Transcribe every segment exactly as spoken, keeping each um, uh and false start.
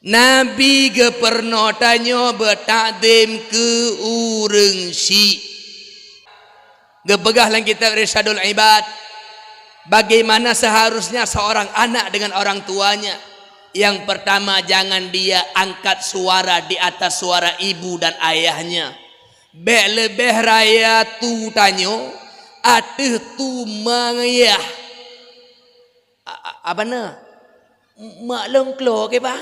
Nabi geupeureunoe tanyoe beutakzim keu ureuëng syiek. Geupeugah lam kitab Irsyadul Ibad, bagaimana seharusnya seorang anak dengan orang tuanya. Yang pertama, jangan dia angkat suara di atas suara ibu dan ayahnya. Bék leubeh raya tu tanyoe ateueh tu ma ngon yah. A-, a-, abana, mak lôn klo ke bah?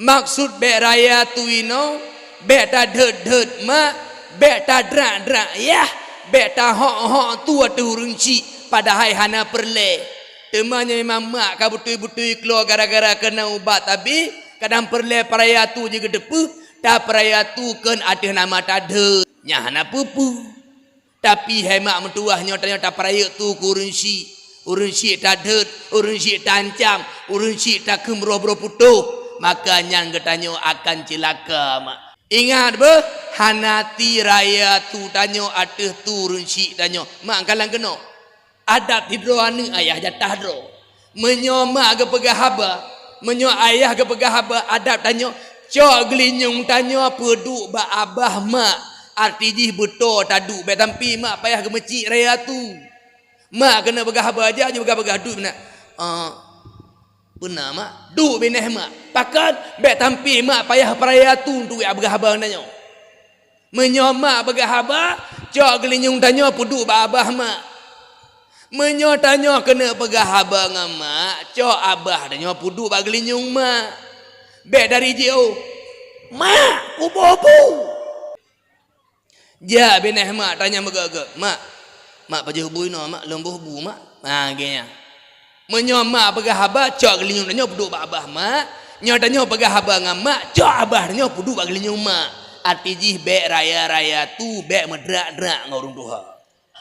Maksud bék raya tu inoe, bék tadheuet-dheuet mak, bék tadrak-drak yah, bék tahok-hok tu ateueh ureuëng syiek, padahai hana peureulée. Teuma nyoe memang mak ka beutôi-beutôi klo gara-gara keunan ubat, tapi kadang peureulée peuraya tu jigeuteupeu, tapeuraya tu kheun ateueh nama tadheuet. Nyan hana peue-peue. Tapi hai mak meutuwah, nyoe tanyoe tapeurayeuk tu keu ureuëng syiek. Ureuëng syiek tadheuet, ureuëng syiek taancam, ureuëng syiek takheun broh-broh putôh, maka nyan geutanyoe akan ceulaka, mak. Ingat beuh, hana ti raya tu tanyoe ateueh tu ureuëng syiek tanyoe. Mak, kalon keunoe. Adab sidroe aneuëk ayah jatah droe. Meunyoe mak geupeugah haba, meunyoe ayah geupeugah haba, adab tanyoe, cok geulinyueng tanyoe peuduek bak abah mak. Arti jih beutoe taduek, bék sampai mak payah geumeucit raya tu. Mak keuneuk peugah haba, jak jipeugah-peugah duek na. Ah, peuna mak? Duek binéh mak. Pakon? Bék sampai mak payah peuraya tu untuk jak peugah haba nyoe. Meunyoe mak peugah haba, cok geulinyueng tanyoe peuduek bak abah mak. Meunyoe tanyoe keuneuk peugah haba ngon mak, cok abah tanyoe peuduek bak geulinyueng mak. Bék dari jiôh, "Mak, kuboh bu!" Jak binéh mak, tanyong meugeugeuh, "Mak, mak pajoh bu inoe, mak, lôn boh bu, mak." Ha, geuh nyan. Meunyoe mak peugah haba, cok geulinyueng tanyoe peuduek bak abah mak. Nyoe tanyoe peugah haba ngon mak, cok abah tanyoe peuduek bak geulinyueng mak. Arti jih bék raya-raya tu, bék meudrak-drak ngon ureuëng tuha.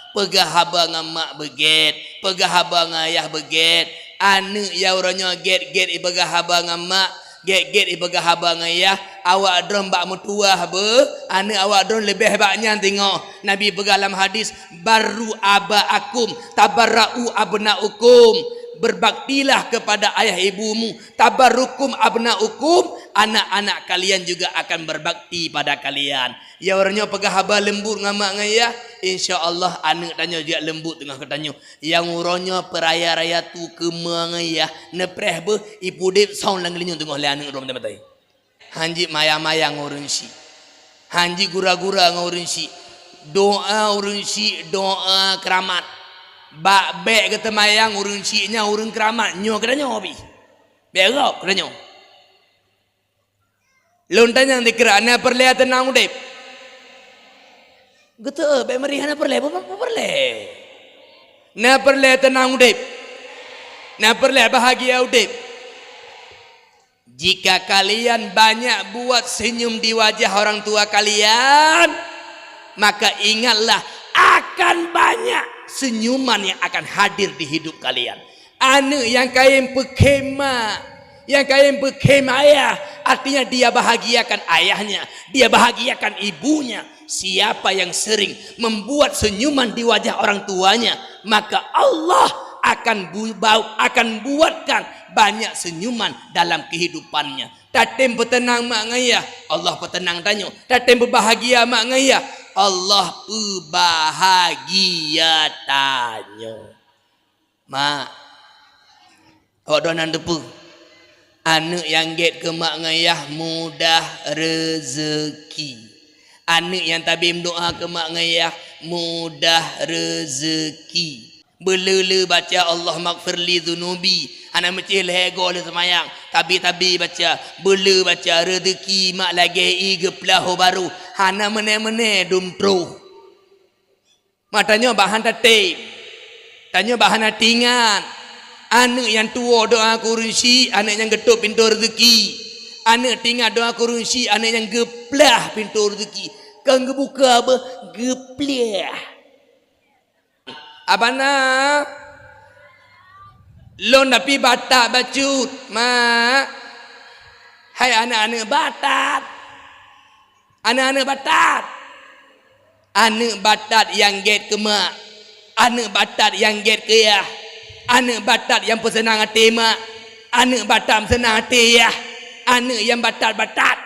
Peugah haba ngon mak beugét, peugah haba ngon ayah beugét. Aneuëk nyang uroe nyoe gét-gét ipeugah haba ngon mak, gét-gét ipeugah haba ngon ayah, awak droen bak meutuwah beuh, aneuëk awak droen leubeh bak nyan teungoh. Nabi peugah lam hadis, "Barru aba'akum, tabarra'u abna'ukum." Berbaktilah kepada ayah ibumu, "Tabarrukum abna'ukum," anak-anak kalian juga akan berbakti pada kalian. Nyang uroe nyoe peugah haba leumbot ngon mak ngon ayah, insya Allah aneuëk tanyoe jak leumbot teungoh keu tanyoe. Nyang uroe nyoe peuraya-raya tu keu ma ngon ayah, neupreh beuh, ipudeb soe lam geulinyueng teungoh lé aneuëk droe maté-maté. Hanjeuet maya-maya ngon ureuëng syiek. Hanjeuet gura-gura ngon ureuëng syiek. Doa ureuëng syiek, doa keuramat. Bak bék geuteumayang ureuëng syiek nyan ureuëng keuramat. Nyoe keu tanyoe pih. Bék rab keu tanyoe. Lôn tanyong dikeue, na peureulée teunang udeb? Geuteu, bék meuri hana peureulée, peue peureulée? Na peureulée teunang udeb? Na peureulée bahagia udeb? Jika kalian banyak buat senyum di wajah orang tua kalian, maka ingatlah akan banyak senyuman yang akan hadir di hidup kalian. Aneuëk nyang kayém peukhém mak, nyang kayém peukhém ayah, artinya dia bahagiakan ayahnya, dia bahagiakan ibunya. Siapa yang sering membuat senyuman di wajah orang tuanya, maka Allah akan bu-, bau-, akan buatkan banyak senyuman dalam kehidupannya. Tatém peuteunang mak ngon ayah, Allah peuteunang tanyoe. Tatém peubahagia mak ngon ayah, Allah peubahagia tanyoe. Mak, awak droeneuh teupeue, aneuëk nyang gét keu mak ngon ayah mudah reuzeuki. Aneuëk nyang tabé meudoá keu mak ngon ayah mudah reuzeuki. Beuleu-leu baca, "Allahummaghfirli dzunubi." Hana meucéh lhée goe lheueh seumayang. Tabi-tabi baca, beuleu baca, reuzeuki mak lagée ié geuplah ho barô. Hana meuné-meuné dum troh. Maka tanyoe bah han tatém. Tanyoe bah hana teuingat. Aneuëk nyang tuwoe doá keu ureuëng syiek, aneuëk nyang geutôp pintoe reuzeuki. Aneuëk teuingat doá keu ureuëng syiek, aneuëk nyang geuplah pintoe reuzeuki. Kon geubuka beuh, geuplah. Abana, lôn tapi batat bacut, mak. Hai aneuëk-aneuëk batat. Aneuëk-aneuëk batat. Aneuëk batat nyang gét keu mak. Aneuëk batat nyang gét keu yah. Aneuëk batat nyang peuseunang até mak. Aneuk batat seunang até yah, aneuk nyang batat-batat.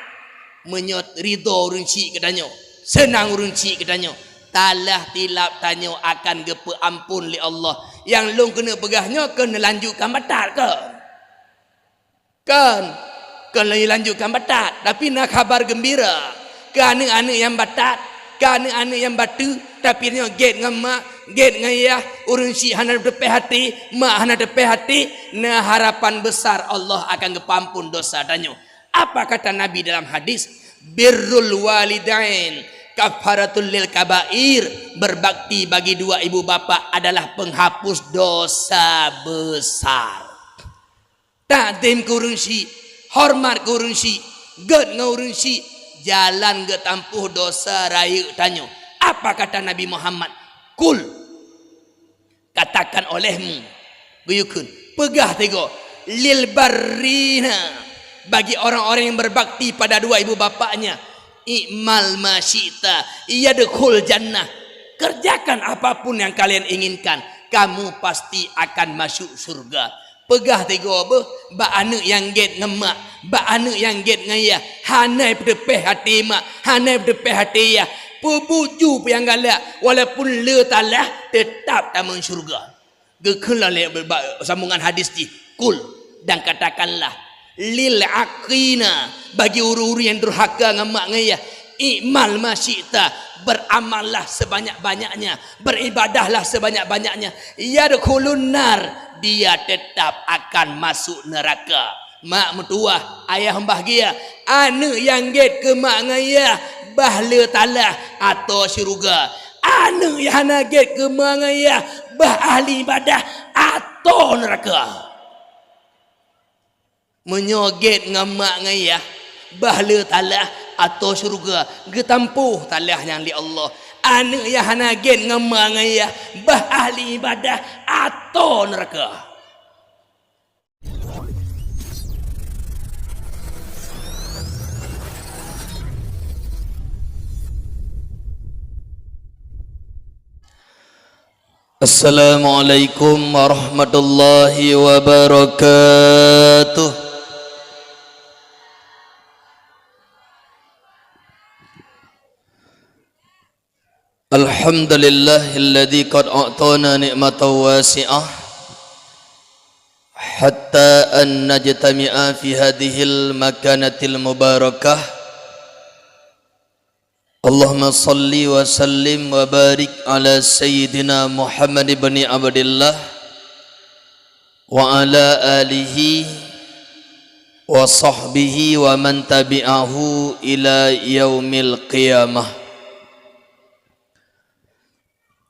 Meunyoe ridho ureuëng chik geutanyoe, seunang ureuëng chik geutanyoe, talah tilap tanyoe akan geupeuamphon lé Allah. Nyang lôn keuneuk peugah nyoe keu neulanjutkan batat kon. Kon, kon lôn lanjutkan batat, tapi na kabar geumbira keu aneuk-aneuk nyang batat, keu aneuk-aneuk nyang bateue, tapi nyoe gét ngon mak, gét ngon yah, ureuëng chik hana teupéh até, mak hana teupéh até, na harapan besar Allah akan geupeuamphon dosa tanyoe. Apa kata Nabi dalam hadis? "Birrul walidain kafaratul lil kabair." Berbakti bagi dua ibu bapa adalah penghapus dosa besar. Takzim keu ureuëng chik, horeumat keu ureuëng chik, gét ngon ureuëng chik, jalan geutampuh dosa rayeuk tanyoe. Apa kata Nabi Muhammad? Kul, katakan olehmu, geuyue kheun, peugah sigoe, lil barrina, bagi orang-orang yang berbakti pada dua ibu bapaknya, i'mal ma syi'ta, yadkhul jannah, kerjakan apapun yang kalian inginkan, kamu pasti akan masuk surga. Peugah sigoe beuh bak aneuk nyang gét ngon mak, bak aneuk nyang gét ngon yah, hana teupéh até mak, hana teupéh até yah, peubuet ju peue nyang galak, walaupun le talah, teutap tamong syeuruga. Geukheun lom lé bak sambungan hadis jih, kul, dan katakanlah, lil aqina, bagi ureuëng-ureuëng nyang durhaka ngon mak ngon yah, i'mal ma syi'ta, beramallah sebanyak-banyaknya, beribadahlah sebanyak-banyaknya, yadkhulun nar, dia tetap akan masuk neraka. Mak meutuwah, ayah bahgia, aneuk nyang gét keu mak ngon yah, bah le talah atau syeuruga. Aneuk nyang hana gét keu mak ngon yah, bah ahli ibadah atau neraka. Meunyoe gét ngon mak ngon yah, bah le talah atau syeuruga, geutampoh talah nyan lé Allah. Aneuk nyang hana gét ngon mak ngon yah, bah ahli ibadah atau neraka. Assalamualaikum warahmatullahi wabarakatuh. Alhamdulillahilladzi qad a'tana ni'matan wasi'ah hatta an najtami'a fi hadhil makanatil mubarakah. Allahumma shalli wa sallim wa barik ala sayyidina Muhammad ibni Abdillah wa ala alihi wa sahbihi wa man tabi'ahu ila yaumil qiyamah.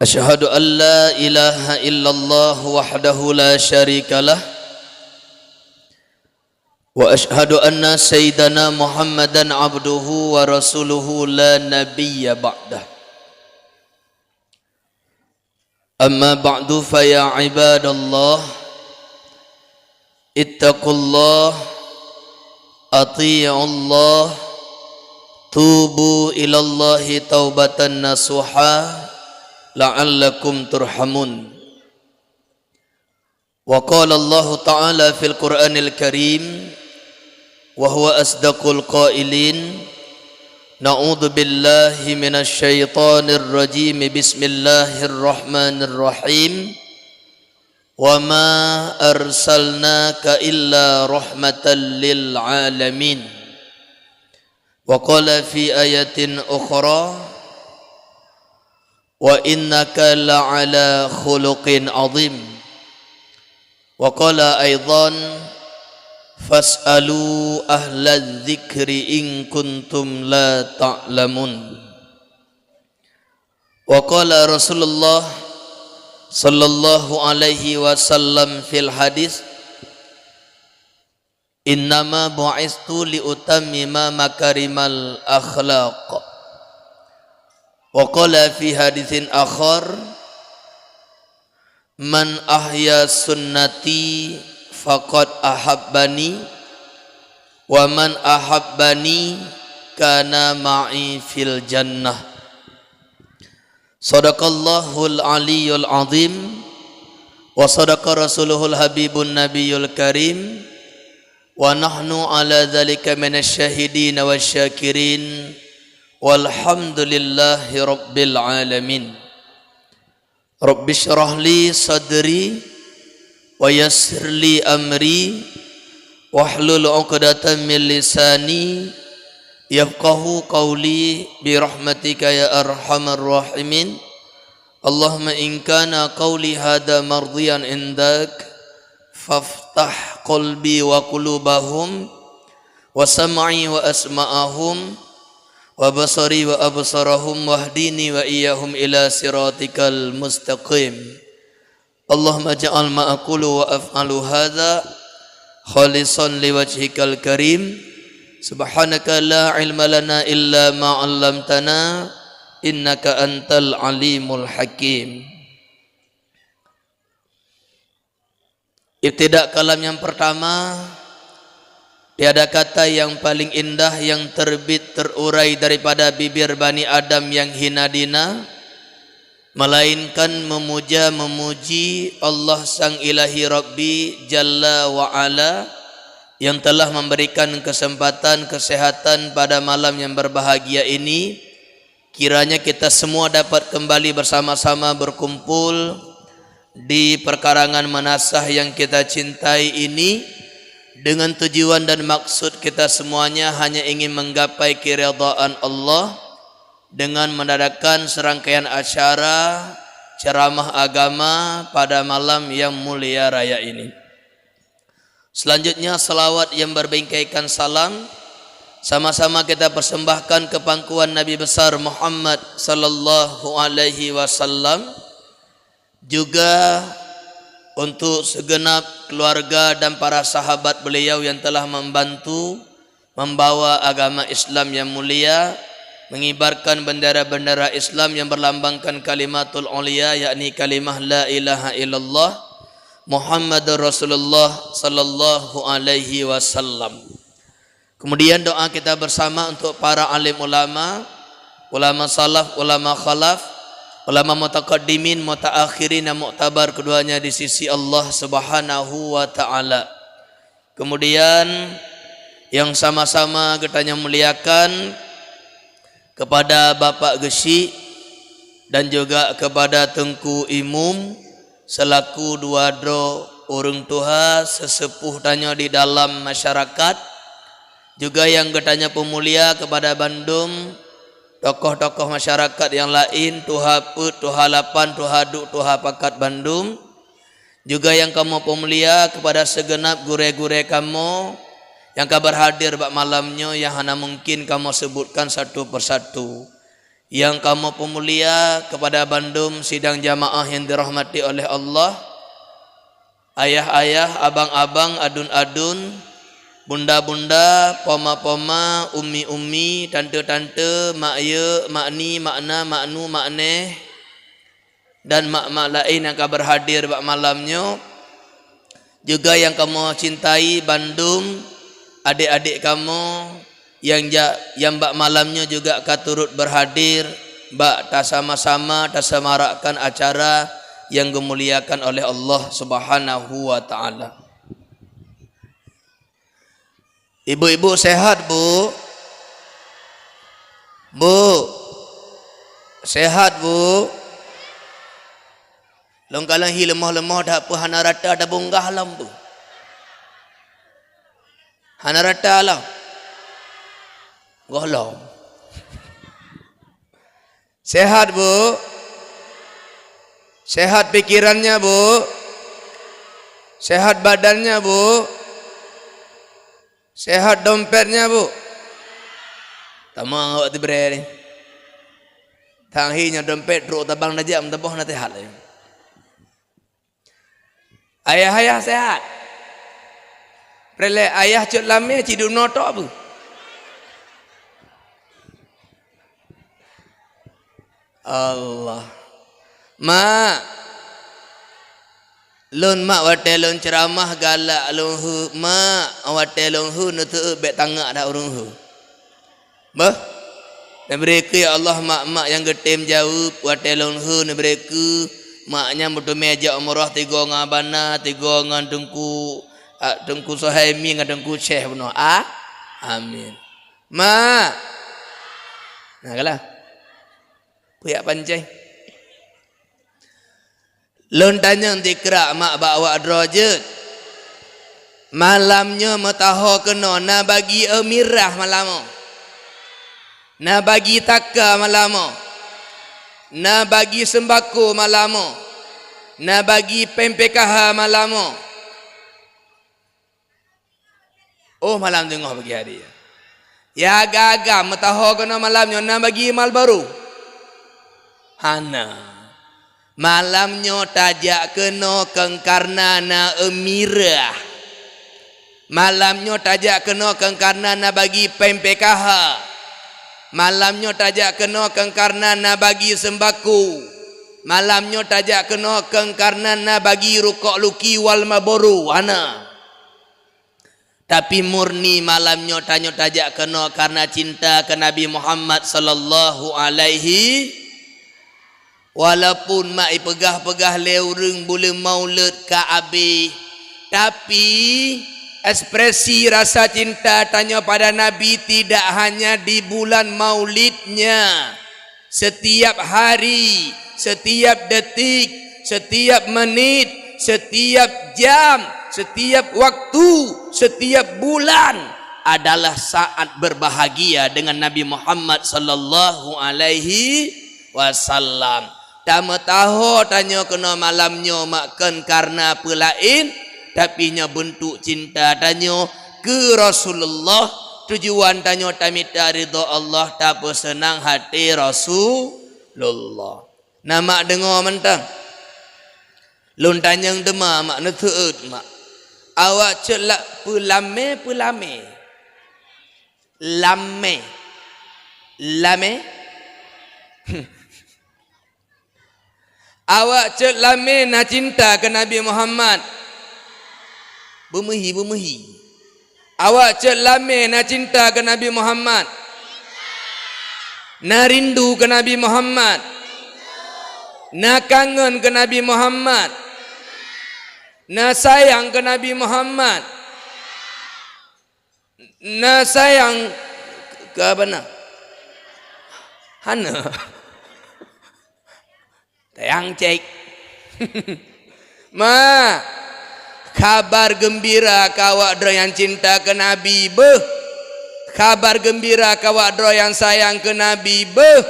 Asyhadu an la ilaha illallah wahdahu la syarikalah, wa asyhadu anna sayyidana Muhammadan abduhu wa rasuluhu la nabiyya ba'dah. Amma ba'du, fa ya ibadallah, ittaqullah, ati'ullah, tubu ilallahi taubatan nasuha, la'allakum turhamun. Wa qala Allahu ta'ala fil Qur'anil Karim, wa huwa asdaqul qailin, na'udzu billahi minasy syaithanir rajim, bismillahirrahmanirrahim. Wa ma arsalnaka illa rahmatan lil alamin. Wa qala fi ayatin ukhra, wa innaka la'ala khuluqin azim. Wa qala aidan, fas'alu ahla dzikri in kuntum la ta'lamun. Wa qala Rasulullah sallallahu alaihi wasallam fil hadis, "Innama bu'istu li utammima makarimal akhlaq." Wa qala fi hadisin akhar, "Man ahya sunnati faqad ahabbani, wa man ahabbani kana ma'i fil jannah." Sadaqallahul aliyyul azim, wa sadaqa rasuluhul habibun nabiyul karim, Wa nahnu ala dzalika minasy syahidin wasyakirin. Walhamdulillahi rabbil alamin. Rabbisyrah li sadri wa yassir li amri wahlul 'uqdatam min lisani yafqahu qawli bi rahmatika ya arhamar rahimin. Allahumma in kana qawli hadza mardiyan indak, faftah qalbi wa qulubahum, wa sam'i wa asma'ahum, wa basari wa absarahum, wahdini wa iyyahum ila siratikal mustaqim. Allahumma ja'al ma aqulu wa af'alu hadza khalisan liwajhikal karim. Subhanaka la ilma lana illa ma 'allamtana, innaka antal alimul hakim. Ibtidak kalam yang pertama, tiada kata yang paling indah yang terbit terurai daripada bibir Bani Adam yang hina dina, melainkan memuja memuji Allah Sang Ilahi Rabbi Jalla wa Ala yang telah memberikan kesempatan kesehatan pada malam yang berbahagia ini. Kiranya kita semua dapat kembali bersama-sama berkumpul di perkarangan meunasah yang kita cintai ini, dengan tujuan dan maksud kita semuanya hanya ingin menggapai keridhaan Allah dengan mengadakan serangkaian acara ceramah agama pada malam yang mulia raya ini. Selanjutnya, salawat yang berbingkaikan salam sama-sama kita persembahkan ke pangkuan Nabi Besar Muhammad sallallahu alaihi wasallam, juga untuk segenap keluarga dan para sahabat beliau yang telah membantu membawa agama Islam yang mulia, mengibarkan bendera-bendera Islam yang berlambangkan kalimatul ulia, yakni kalimah la ilaha illallah Muhammadur Rasulullah sallallahu alaihi wasallam. Kemudian doa kita bersama untuk para alim ulama, ulama salaf, ulama khalaf, ulama mutaqaddimin, mutaakhirin yang muktabar keduanya di sisi Allah Subhanahu wa taala. Kemudian yang sama-sama geutanyoe muliakan kepada Bapak Geuchik dan juga kepada Teungku Imum selaku dua droe ureuëng tuha seuseupôh tanyoe di dalam masyarakat, juga nyang geutanyoe peumulia kepada bandum tokoh-tokoh masyarakat nyang laén, tuha peuet, tuha lapan, tuha duek, tuha pakat bandum, juga nyang kamoe peumulia kepada segenap gurée-gurée kamoe nyang ka beurhadir bak malam nyoe nyang hana mungken kamoe seubutkan satu persatu. Nyang kamoe peumulia kepada bandum sidang jamaah nyang dirahmati oleh Allah, ayah-ayah, abang-abang, adun-adun, bunda-bunda, poma-poma, umi-umi, tante-tante, mak yeu, mak ni, mak na, mak nu, mak neh, dan mak-mak laén nyang ka beurhadir bak malam nyoe, juga nyang kamoe cintai bandum adék-adék kamoe nyang ja-, nyang bak malam nyoe juga ka turot beurhadir bak tasama-sama taseumarakkan acara nyang geumuliakan oleh Allah Subhanahu wa Taala. Ibu-ibu sehat, Bu? Bu, sehat, Bu? Lôn kalon hi leumoh-leumoh that peue hana rata tabunggah lom, Bu. Hana rata lom. Gohlom. Sehat, Bu? Sehat pikirannya, Bu? Sehat badannya, Bu? Sehat dompetnya, Bu? Tamong awak tibré ni. Tang hi nyoe dompet trok tabang najak meuteubah na teuhat lé. Ayah-ayah sehat? Prélé ayah cut lamé cit dunoe tok, Bu? Allah. Mak, lôn mak watée lôn ceuramah galak lôn hu, mak watée lôn hu neuteu'eu bék tangak that ureuëng hu. Beuh, neubri keu ya Allah mak-mak nyang geutem jaweueb watée lôn hu neubri keu mak nyang meuteumé jak umrah tigoe ngon abana, tigoe ngon teungku Ah, Teungku Suhaimi ngon Teungku Syekh bunoe. Ah, amin. Ma. Nah, kalah. Peuyak pancai. Lôn tanyong tikrak mak bak awak droe jeuet. Malam nyoe meutuho keunoe na bagi eu mirah malam nyoe. Na bagi taka malam nyoe. Na bagi seumbako malam nyoe. Na bagi péng P K H malam nyoe. Oh, malam teungoh bagi hadiah. Ya, gaga meutuho keunoe malam nyoe na bagi Marlboro. Hana. Malam nyoe tajak keunoe keu kareuna na eu mirah. Malam nyoe tajak keunoe keu kareuna na bagi péng P K H. Malam nyoe tajak keunoe keu kareuna na bagi seumbako. Malam nyoe tajak keunoe keu kareuna na bagi rukok Lucky wal Marlboro. Hana. Tapi murni malam nyoe tanyoe tajak keunoe kareuna cinta keu Nabi Muhammad sallallahu alaihi. Walaupun mak ipeugah-peugah lé ureuëng buleuen Maulud ka abéh, tapi ekspresi rasa cinta tanyoe pada Nabi tidak hanya di bulan Maulidnya. Setiap hari, setiap detik, setiap menit, setiap jam, setiap waktu, setiap bulan adalah saat berbahagia dengan Nabi Muhammad sallallahu alaihi wasallam. Tameutuho tanyoe keunoe malam nyoe mak kon kareuna peue laén, tapi nyoe beuntuk cinta tanyoe keu Rasulullah. Tujuan tanyoe tamita ridha Allah, tapeuseunang hati Rasulullah. Na mak deungoe mantong? Lôn tanyong teuma mak, neuseuôt mak. Awak cot la-, peulamé, peulamé. Lamé. Lamé. Awak cot lamé na cinta keu Nabi Muhammad. Beumeuhi, beumeuhi. Awak cot lamé na cinta keu Nabi Muhammad. Na rindu keu Nabi Muhammad. Na kangen keu Nabi Muhammad. Na sayang keu Nabi Muhammad. Na sayang keu abana? Hana. Tayang cek. Ma, kabar geumbira keu awak droe nyang cinta keu Nabi beuh. Kabar geumbira keu awak droe nyang sayang keu Nabi beuh.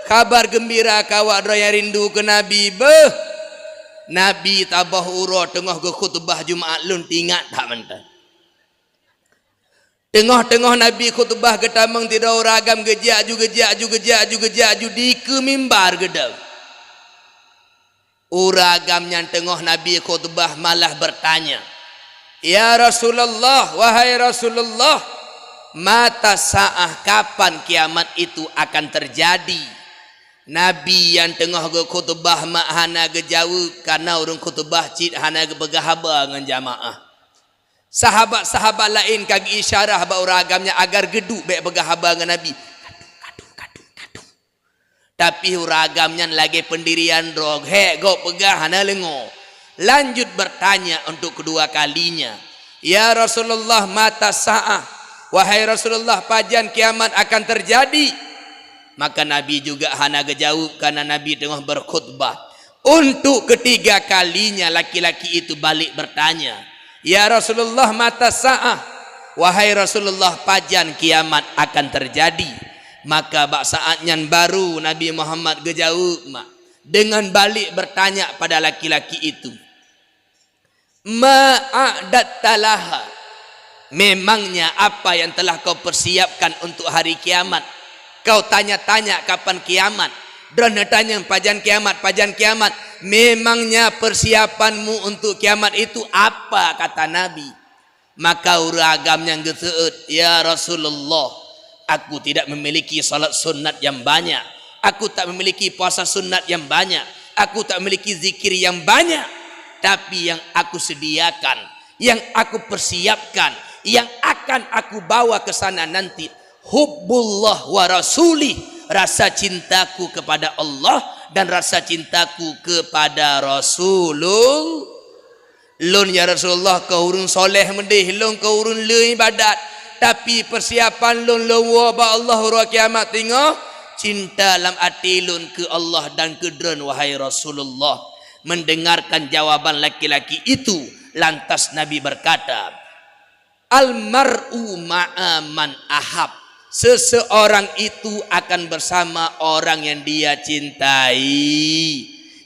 Kabar geumbira keu awak droe nyang rindu keu Nabi beuh. Nabi taboh uroe teungoh geukhutubah Jumaat, lôn teuingat that mantong. Teungoh-teungoh Nabi khutubah geutamong sidroe ureuëng agam geujak ju, geujak ju, geujak ju, geujak ju dikeue mimbar geudong. Ureuëng agam nyang teungoh Nabi khutubah malah bertanya, "Ya Rasulullah, wahai Rasulullah, mata sa'ah, kapan kiamat itu akan terjadi?" Nabi nyang teungoh geukhutubah mak hana geujaweueb, kareuna ureuëng khutubah cit hana geupeugah haba ngon jamaah. Sahabat-sahabat laén ka geuisyarah bak ureuëng agam nyan agar geuduek bék peugah haba ngon Nabi. Kadu, kadu, kadu, kadu. Tapi ureuëng agam nyan lagée peundirian droe, hék gob peugah hana leungoe. Lanjut bertanya untuk kedua kalinya, "Ya Rasulullah, mata sa'ah? Wahai Rasulullah, pajan kiamat akan terjadi?" Maka Nabi juga hana geujaweueb, kareuna Nabi teungoh berkhutbah. Untuk ketiga kalinya laki-laki itu balik bertanya, "Ya Rasulullah, mata sa'ah? Wahai Rasulullah, pajan kiamat akan terjadi?" Maka bak saat nyan baru Nabi Muhammad geujaweueb mak, dengan balik bertanya pada laki-laki itu, "Ma a'datta laha?" Memangnya apa yang telah kau persiapkan untuk hari kiamat? Kau tanya-tanya kapan kiamat. Droeneuh tanyong pajan kiamat, pajan kiamat. Memangnya persiapanmu untuk kiamat itu apa? Kata Nabi. Maka ureuëng agam nyan geuseuôt, "Ya Rasulullah, aku tidak memiliki salat sunat yang banyak. Aku tak memiliki puasa sunat yang banyak. Aku tak memiliki zikir yang banyak. Tapi yang aku sediakan, yang aku persiapkan, yang akan aku bawa ke sana nanti, hubbullah wa rasulih, rasa cintaku kepada Allah dan rasa cintaku kepada Rasulullah." Lôn, ya Rasulullah, keu ureuëng soleh meudeh, lôn keu ureuëng le ibadat, tapi peusiapan lôn lôn woe bak Allah uroe kiamat teungoh cinta lam até lôn keu Allah dan keu Droen, wahai Rasulullah. Mendengarkan jawaban laki-laki itu, lantas Nabi berkata, "Al-mar'u ma'a man ahab." Seseorang itu akan bersama orang yang dia cintai.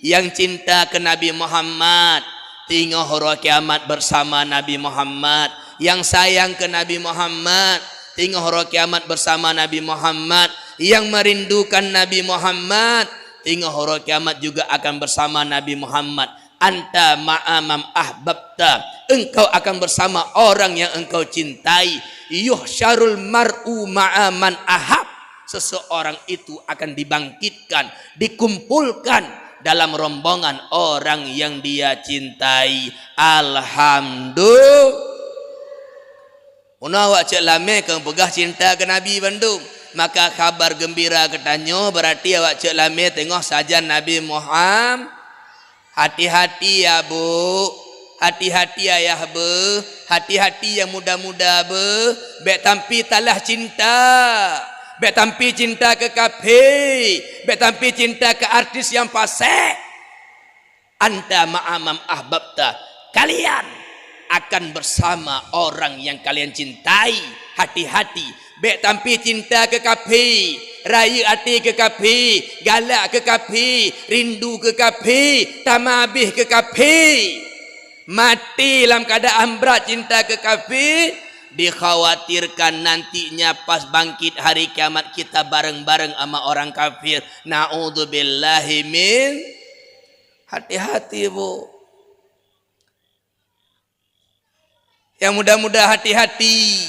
Yang cinta ke Nabi Muhammad, teungoh uroe kiamat bersama Nabi Muhammad. Yang sayang ke Nabi Muhammad, teungoh uroe kiamat bersama Nabi Muhammad. Yang merindukan Nabi Muhammad, teungoh uroe kiamat juga akan bersama Nabi Muhammad. "Anta ma'a man ahbabta." Engkau akan bersama orang yang engkau cintai. "Yuhsyarul mar'u ma'a man ahab." Seseorang itu akan dibangkitkan, dikumpulkan dalam rombongan orang yang dia cintai. Alhamdulillah. Meunoe awak cok lamé keu peugah cinta keu Nabi bandum. Maka khabar geumbira geutanyoe, berarti awak cok lamé teungoh sajan Nabi Muhammad. Hati-hati ya, Bu. Hati-hati ayah, Bu. Hati-hati nyang muda-muda, Bu. Bék tampi talah cinta. Bék tampi cinta keu kafé. Bék tampi cinta keu artis nyang fasek. "Anta ma'a man ahbabta." Kalian akan bersama orang yang kalian cintai. Hati-hati, bék tampi cinta keu kafé, rayeuk até keu kafé, galak keu kafé, rindu keu kafé, tamah abéh keu kafé. Maté lam keuadaan brat cinta keu kafé, dikhawatirkan nantinya pas bangkit hari kiamat kita bareng-bareng sama orang kafir. Naudzubillahi min Hati-hati, Bu. Yang muda-muda hati-hati.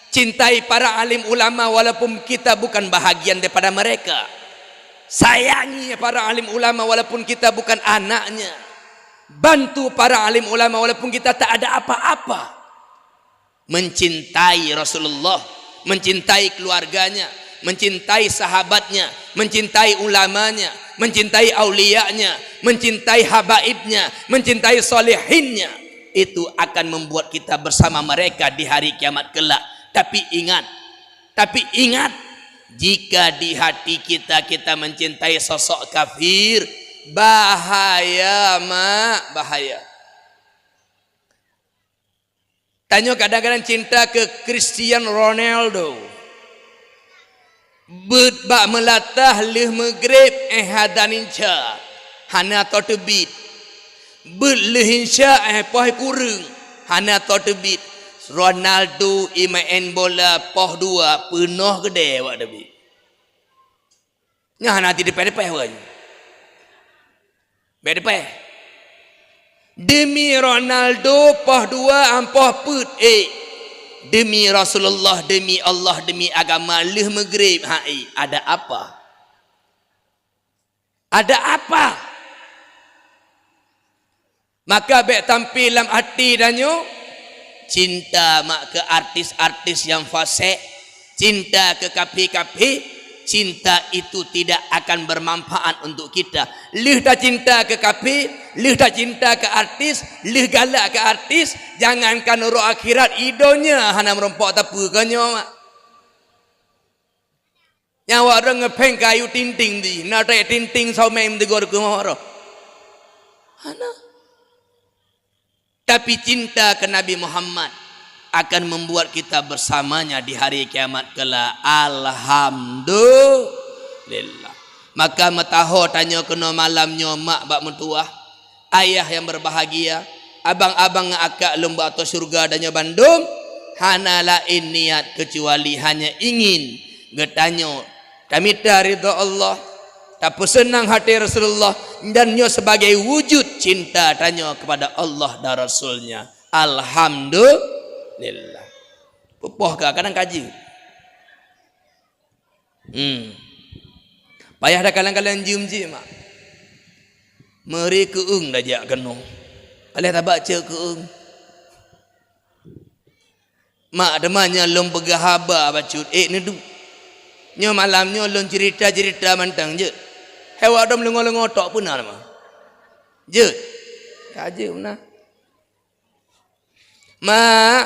Cintai para alim ulama walaupun kita bukan bahagian daripada mereka. Sayangi para alim ulama walaupun kita bukan anaknya. Bantu para alim ulama walaupun kita tak ada apa-apa. Mencintai Rasulullah, mencintai keluarganya, mencintai sahabatnya, mencintai ulamanya, mencintai aulianya, mencintai habaibnya, mencintai salihinnya, itu akan membuat kita bersama mereka di hari kiamat kelak. Tapi ingat, tapi ingat, jika di hati kita, kita mencintai sosok kafir, bahaya, mak, bahaya. Tanyoe kadang-kadang cinta keu Cristiano Ronaldo. Beuet bak meulatah lheueh meugreb, eh, adan insya, hana toe teubiet. Beuet lheueh insya, eh, poh kureueng, hana toe teubiet. Ronaldo imeu'en bola poh dua, peunoh keudè awak teubiet. Nyan hana teupeue-teupeue awaknyan. Bék teupeue. Demi Ronaldo poh dua ampoh peuet, eh. Demi Rasulullah, demi Allah, demi agama, lheueh meugreb, ha, eh. Ada apa? Ada apa? Maka bék tampi lam até tanyoe, cinta mak keu artis-artis nyang fasek, cinta keu kafé-kafé, cinta itu tidak akan bermanfaat untuk kita. Lheueh tacinta keu kafé, lheueh tacinta keu artis, lheueh galak keu artis, jangankan uroe akhirat, i donya hana meurumpok tapeue keu nyoe, mak. Nyan awak droe ngeupeng keu Ayu Ting Ting di, na trek Ting Ting someng meuteugor keu mawaro. Hana. Tapi cinta keu Nabi Muhammad akan membuat kita bersamanya di hari kiamat kelak. Alhamdulillah. Maka meutuho tanyoe keunoe malam nyoe mak bak meutuwah. Ayah nyang berbahagia, abang-abang ngon akak lôn bak ateueh syeuruga tanyoe bandum, hana laén niat keucuali hanya ingin geutanyoe tamita ridha Allah, tapeuseunang até Rasulullah, dan nyoe sebagai wujud cinta tanyoe kepada Allah dan Rasul-Nya. Alhamdulillah. Peupoh ka, kadang ka jeuet. Hmm. Payah dah kalang-kalang jeuem cit, mak. Meuri keueung dah jak keunoe. Alah tabak cok keueung. Mak, teuma nyoe lôn peugah haba bacut, eh, neuduek. Nyoe malam nyoe lôn cerita-cerita mantong jeuet. Hai awak dom leungoe-leungoe tok peue na teuma. Jeuet. Ka jeuet meunan. Mak,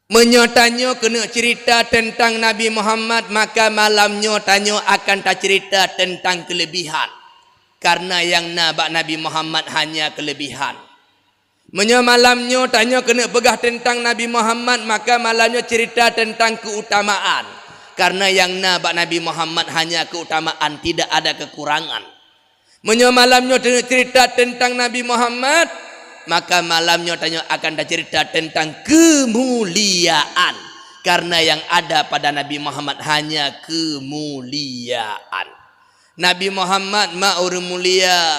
meunyoe tanyoe keuneuk cerita teuntang Nabi Muhammad, maka malam nyoe tanyoe akan tacerita teuntang keuleubihan. Karna nyang na bak Nabi Muhammad hanya keuleubihan. Meunyoe malam nyoe tanyoe keuneuk peugah teuntang Nabi Muhammad, maka malam nyoe cerita teuntang keutamaan. Karna nyang na bak Nabi Muhammad hanya keutamaan, tidak ada kekurangan. Meunyoe malam nyoe teuneuk cerita teuntang Nabi Muhammad, maka malam nyoe tanyoe akan tacerita teuntang keumuliaan. Karna nyang ada pada Nabi Muhammad hanya keumuliaan. Nabi Muhammad mak ureuëng mulia.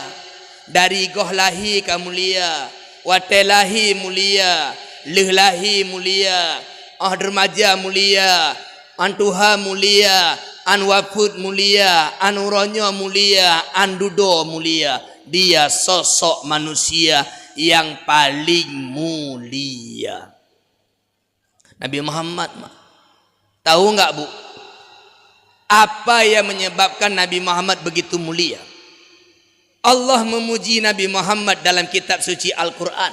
Dari goh lahé ka mulia, watée lahé mulia, lheueh lahé mulia, óh reumaja mulia, án tuha mulia, án wafeuet mulia, án uroe nyoe mulia, án dudoe mulia. Dia sosok manusia nyang paleng mulia. Nabi Muhammad mak. Tahu enggak, Bu? Apa yang menyebabkan Nabi Muhammad begitu mulia? Allah memuji Nabi Muhammad dalam kitab suci Al-Quran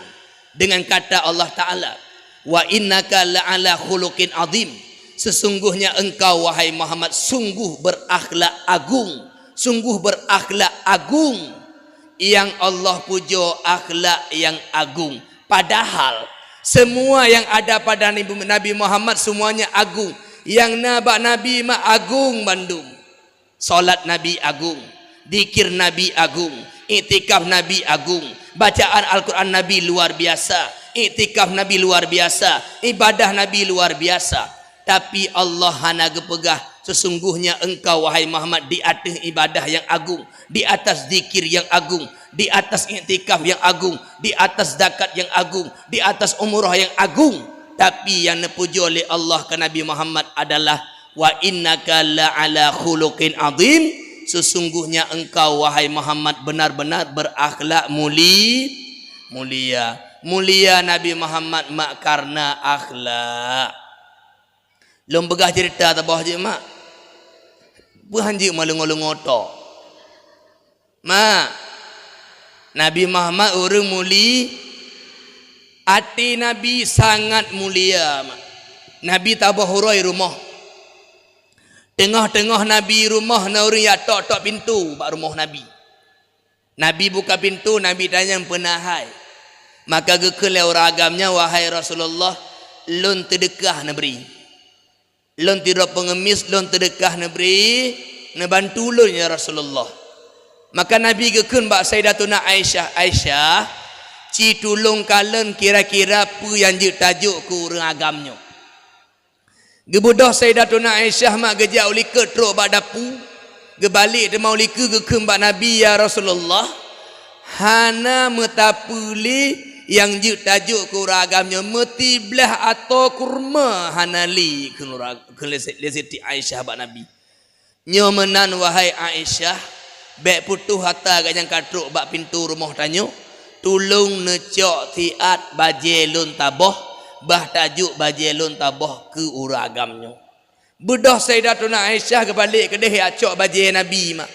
dengan kata Allah Ta'ala, "Wa innaka la'ala khuluqin azim." Sesungguhnya engkau, wahai Muhammad, sungguh berakhlak agung. Sungguh berakhlak agung. Yang Allah pujoe akhlak yang agung. Padahal semua yang ada pada Nabi Muhammad semuanya agung. Nyang na bak Nabi mak agung bandum. Salat Nabi agung, zikir Nabi agung, iktikaf Nabi agung, bacaan Al-Quran Nabi luar biasa, iktikaf Nabi luar biasa, ibadah Nabi luar biasa. Tapi Allah hana geupeugah, "Sesungguhnya engkau, wahai Muhammad, di ateueh ibadah nyang agung, di atas zikir nyang agung, di atas iktikaf nyang agung, di atas zakat nyang agung, di atas umrah nyang agung." Tapi nyang neupujoe lé Allah keu Nabi Muhammad adalah, "Wa innaka la'ala khuluqin azim." Sesungguhnya engkau, wahai Muhammad, benar-benar berakhlak muli-, mulia. Mulia Nabi Muhammad mak karna akhlak. Lôn peugah cerita saboh jeuet mak. Peue han jeuet meulungo-lungo tok. Mak, Nabi Muhammad ureuëng muli-, até Nabi sangat mulia mak. Nabi taboh uroe rumoh. Teungoh-teungoh Nabi rumoh na ureuëng jak tok-tok pintoe bak rumoh Nabi. Nabi buka pintoe, Nabi tanyong peue na hai. Maka geukheun lé ureuëng agam nyan, "Wahai Rasulullah, lôn teudeukah neubri. Lôn tidroe peungemis, lôn teudeukah neubri, neubantu lôn ya Rasulullah." Maka Nabi geukheun bak Sayyidatuna Aisyah, "Aisyah, ci tulông kalon kira-kira peue nyang jeuet tajok keu ureuëng agam nyoe." Geubeudôh Sayyidatuna Aisyah mak geujak u likot trok bak dapu, geubalek teuma u likot geukheun bak Nabi, "Ya Rasulullah, hana meutapeue lé nyang jeuet tajok keu ureuëng agam nyoe, meutiblah atô kurma hana lé," kheun lé Siti Aisyah bak Nabi. Nyoe meunan, wahai Aisyah, bék putôh ata gata nyang ka trok bak pintoe rumoh tanyoe, tulông neucok siat bajée lôn taboh, bah tajok bajée lôn taboh keu ureuëng agam nyoe. Beudôh Sayyidatuna Aisyah geubalek keudeh jak cok bajée Nabi mak.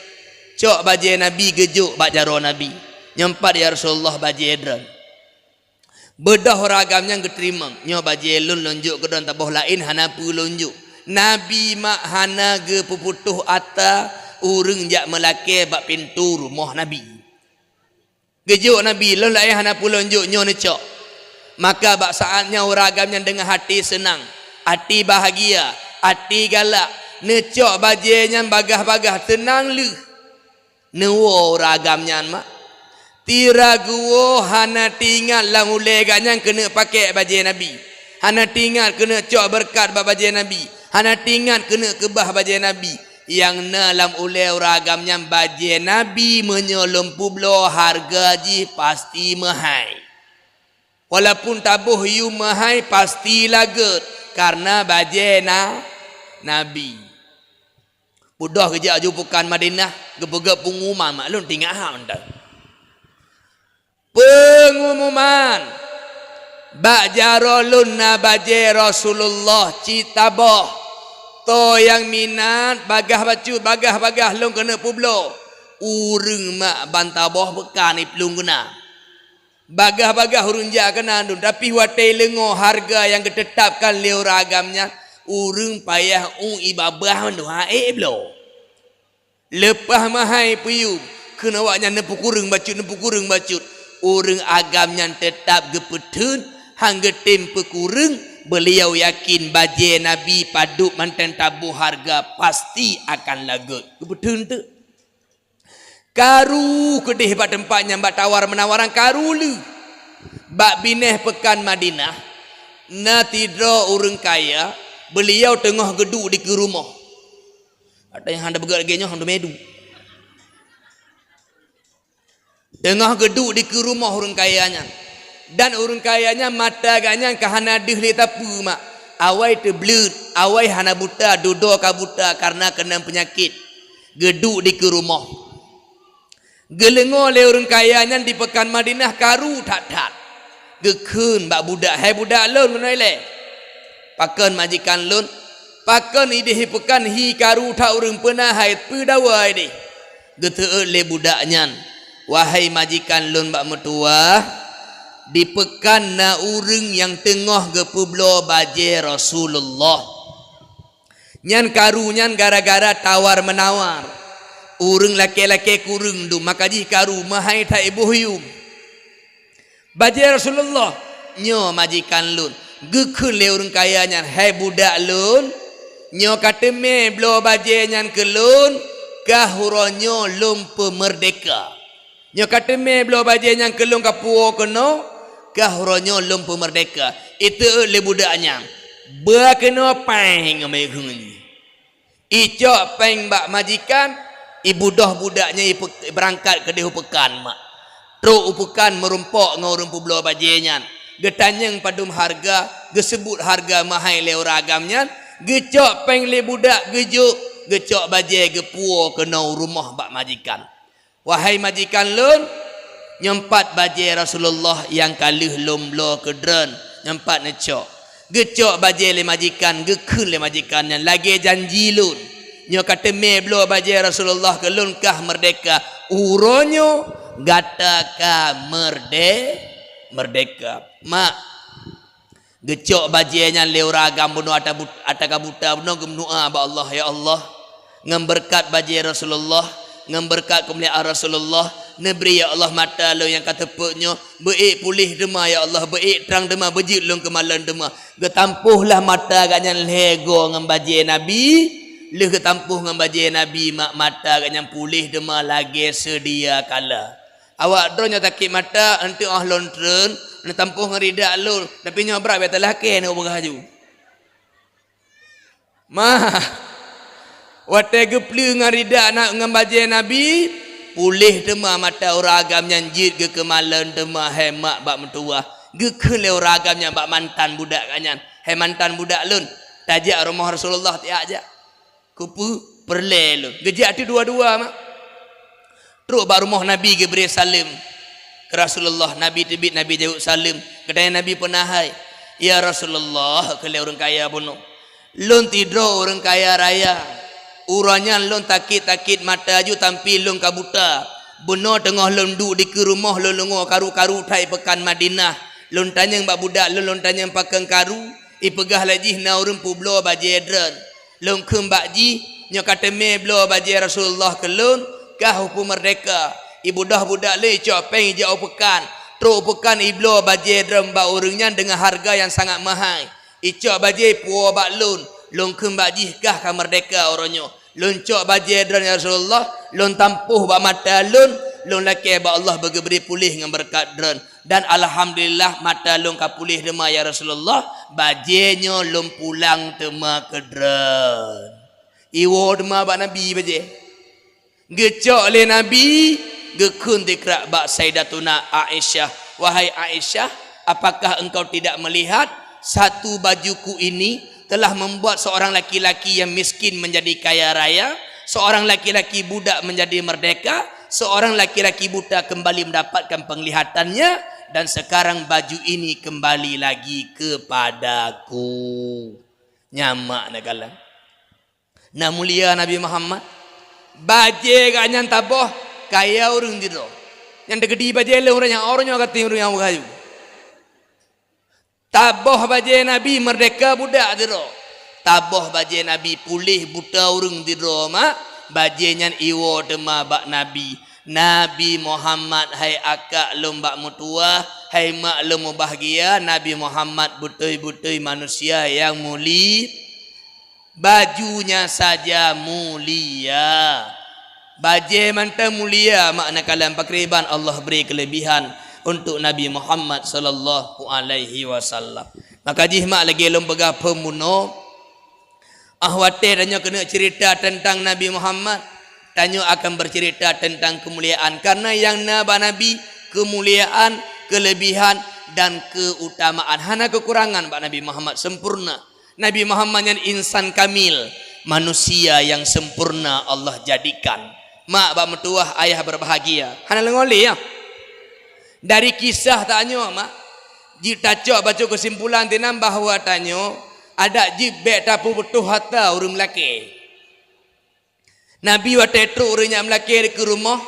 Cok bajée Nabi geujok bak jaroe Nabi. Nyoe pat ya Rasulullah bajée droe. Beudôh ureuëng agam nyan geuteurimong, "Nyoe bajée lôn, lôn jok keu droe taboh laén hana peue lôn jok." Nabi mak hana geupeuputôh ata ureuëng jak meulakée bak pintoe rumoh Nabi. Geujok Nabi, "Lôn laén hana peue lôn jok, nyoe neucok." Maka bak saát nyan ureuëng agam nyan deungon até seunang, até bahagia, até galak, neucok bajée nyan bagaih-bagaih, seunang lheueh. Neuwoe ureuëng agam nyan mak. Tira geuwoe hana teuingat lam ulée gobnyan keuneuk pakék bajée Nabi. Hana teuingat keuneuk cok beureukat bak bajée Nabi. Hana teuingat keuneuk keubah bajée Nabi. Nyang na lam ulée ureuëng agam nyan bajée Nabi meunyoe lôn peubloe hareuga jih pasti meuhai. Walaupun taboh yum meuhai pasti lagot, karna bajée na-, Nabi. Beudôh geujak aju bukan Madinah, geupeugah peungumuman mak lôn teuingat ha mantong. Peungumuman, bak jaroe lôn na bajée Rasulullah cit taboh. Toh nyang minat bagaih bacut, bagaih-bagaih lôn keuneuk peubloe. Ureuëng mak ban taboh beukan iplueng guna. Bagah-bagah ureuëng jak keunan dum, tapi watée leungoe hareuga nyang geuteutabkan lé ureuëng agam nyan, ureuëng payah u ibabah mandum hase bloe. Leupah meuhai peuyuem, kheun awaknyan neupeukureueng bacut, neupeukureueng bacut. Ureuëng agam nyan teutab geupeutheun, han geutem peukureueng, beuliau yakin bajée Nabi padub mantong taboh hareuga pasti akan lagot. Geupeutheun teuk. Karu keudeh bak teumpat nyan, bak tawar-meunawaran karu lé. Bak binéh peukan Madinah, na sidroe ureuëng kaya, beuliau teungoh geuduek dikeue rumoh. Ada nyang hana beugét lagée nyoe, hana medu. Teungoh geuduek dikeue rumoh ureuëng kaya nyan. Dan ureuëng kaya nyan mata geuh nyan ka hana deuh lé sapeue mak. Awai teubleuet, awai hana buta, dudoe ka buta kareuna keunong peunyakét. Geuduek dikeue rumoh. Geuleungoe lé ureuëng kaya nyan di peukan Madinah karu that-that. Geukheun bak budak, "Hai budak lôn," keunoe ilée. "Pakon majikan lôn?" "Pakon ideh peukan hi karu that ureuëng peuna hai peue dawa ideh?" Geuteuôt lé budak nyan, "Wahai majikan lôn bak meutuwah, di peukan na ureuëng nyang teungoh geupeubloe bajée Rasulullah. Nyan karu nyan gara-gara tawar-meunawar. Ureuëng lakée-lakée kureueng dum, maka jih karu meuhai that iboh yuem." "Bajée Rasulullah?" "Nyoe majikan lôn." Geukheun lé ureuëng kaya nyan, "Hai budak lôn, nyoe ka teumé bloe bajée nyan keu lôn, kah uroe nyoe lôn peumeurdeka. Nyoe ka teumé bloe bajée nyan keu lôn ka puwoe keunoe, kah uroe nyoe lôn peumeurdeka." Iteuôt lé budak nyan, "Ba keunoe péng ngon meuheueng jih." Icok péng bak majikan, ibudoh budak nyan ipe-, ibeurangkat keudeh u peukan mak. Trok u peukan meurumpok ngon ureuëng peubloe bajée nyan. Geutanyong padum hareuga, geuseubut hareuga meuhai lé ureuëng agam nyan, geucok péng lé budak geujok, geucok bajée geupuwoe keunoe u rumoh bak majikan. "Wahai majikan lôn, nyoe pat bajée Rasulullah nyang ka lheueh lôn bloe keu droen, nyoe pat neucok." Geucok bajée lé majikan, geukheun lé majikan nyan, "Lagée janji lôn, nyoe ka teumé bloe bajée Rasulullah keu lôn kah meurdeka. Uroe nyoe gata ka meurde-, meurdeka." Mak, geucok bajée nyan lé ureuëng agam bunoe ata but-, ata ka buta bunoe geumeudoá bak Allah, "Ya Allah, ngon beureukat bajée Rasulullah, ngon beureukat keumuliaan Rasulullah, neubri ya Allah mata lôn nyang ka teupeuet nyoe, beuék puléh teuma ya Allah, beuék trang teuma, beujeuet lôn keumalon teuma." Geutampôh lah mata geuh nyan lhée goe ngon bajée Nabi, lheueh geutampôh ngon bajée Nabi mak, mata geuh nyan puléh teuma lagée seudia kala. Awak droe nyang sakét mata, eunteuk óh lôn treun, neutampôh ngon ridak lôn, tapi nyoe brat bèk talakée neupeugah laju. Mah, watée geupleue ngon ridak na-, ngon bajée Nabi, puléh teuma mata ureuëng agam nyan jeuet geukeumalon teuma hai mak bak meutuwah. Geukheun lé ureuëng agam nyan bak mantan budak geuh nyan, "Hai mantan budak lôn, tajak rumoh Rasulullah tiak jak." "Keupeue?" "Peureulée lôn." Geujak teuk dua-dua mak. Trok bak rumoh Nabi geubri saleuem keu Rasulullah. Nabi teubiet, Nabi jaweueb saleuem. Geutanyong Nabi peue na hai. "Ya Rasulullah," kheun lé ureuëng kaya bunoe, "lôn sidroe ureuëng kaya raya. Uroe nyan lôn takét-takét mata ju, tapi lôn ka buta. Bunoe teungoh lôn duek dikeue rumoh lôn leungoe karu-karu that i peukan Madinah. Lôn tanyong bak budak lôn, lôn tanyong pakon karu, ipeugah lé jih na ureuëng peubloe bajée droen. Lôn kheun bak jih, 'Nyoe ka teumé bloe bajée Rasulullah keu lôn, kah u peumeurdeka.' Ibudoh budak lôn icok péng ijak u peukan. Trok u peukan ibloe bajée droen bak ureuëng nyan deungon hareuga nyang sangat meuhai. Icok bajée ipuwoe bak lôn, lôn kheun bak jih kah ka meurdeka uroe nyoe. Lôn cok bajée droen, ya Rasulullah, lôn tampôh bak mata lôn, lôn lakée bak Allah beugeubri puléh ngon beureukat droen. Dan alhamdulillah, mata lôn ka puléh teuma, ya Rasulullah, bajée nyoe lôn pulang teuma keu droen." Iwoe teuma bak Nabi bajée. Geucok lé Nabi, geukheun dikrak bak Sayyidatuna Aisyah, "Wahai Aisyah, apakah engkau tidak melihat satu bajuku ini telah membuat seorang laki-laki yang miskin menjadi kaya raya, seorang laki-laki budak menjadi merdeka, seorang laki-laki buta kembali mendapatkan penglihatannya, dan sekarang baju ini kembali lagi kepadaku?" Nyan mak neukalon. Na mulia Nabi Muhammad, bajée geuh nyan taboh kaya ureuëng sidroe. Nyang teukeudi bajée lôn ureuëng nyang, ureuëng nyoe ka teurimong ureuëng nyang meukayu. Taboh bajée Nabi, meurdeka budak sidroe. Taboh bajée Nabi, puléh buta ureuëng sidroe mak, bajée nyan iwoe teuma bak Nabi. Nabi Muhammad, hai akak lôn bak meutuwah, hai mak lôn mubahgia, Nabi Muhammad beutôi-beutôi manusia nyang muli-, bajunya saja mulia. Bajée mantong mulia, makna kalam pakriban Allah bri keulebihan untuk Nabi Muhammad sallallahu alaihi wasallam. Maka jih mak lagée lôn peugah phon bunoe, ah watée tanyoe keuneuk cerita teuntang Nabi Muhammad, tanyoe akan bercerita teuntang keumuliaan, karena nyang na bak Nabi keumuliaan, keulebihan, dan keutamaan. Hana keukurangan bak Nabi Muhammad, sempurna. Nabi Muhammad nyan insan kamil, manusia yang sempurna Allah jadikan. Mak bak meutuwah, ayah berbahagia. Hana leungoe lé, ya. Dari kisah tanyoe, mak, jeuet tacok bacut keusimpulan tinan bahwa tanyoe adak jeuet bék tapeubutoh hata ureuëng meulakée. Nabi watée trok ureuëng nyan meulakée dikeue rumoh,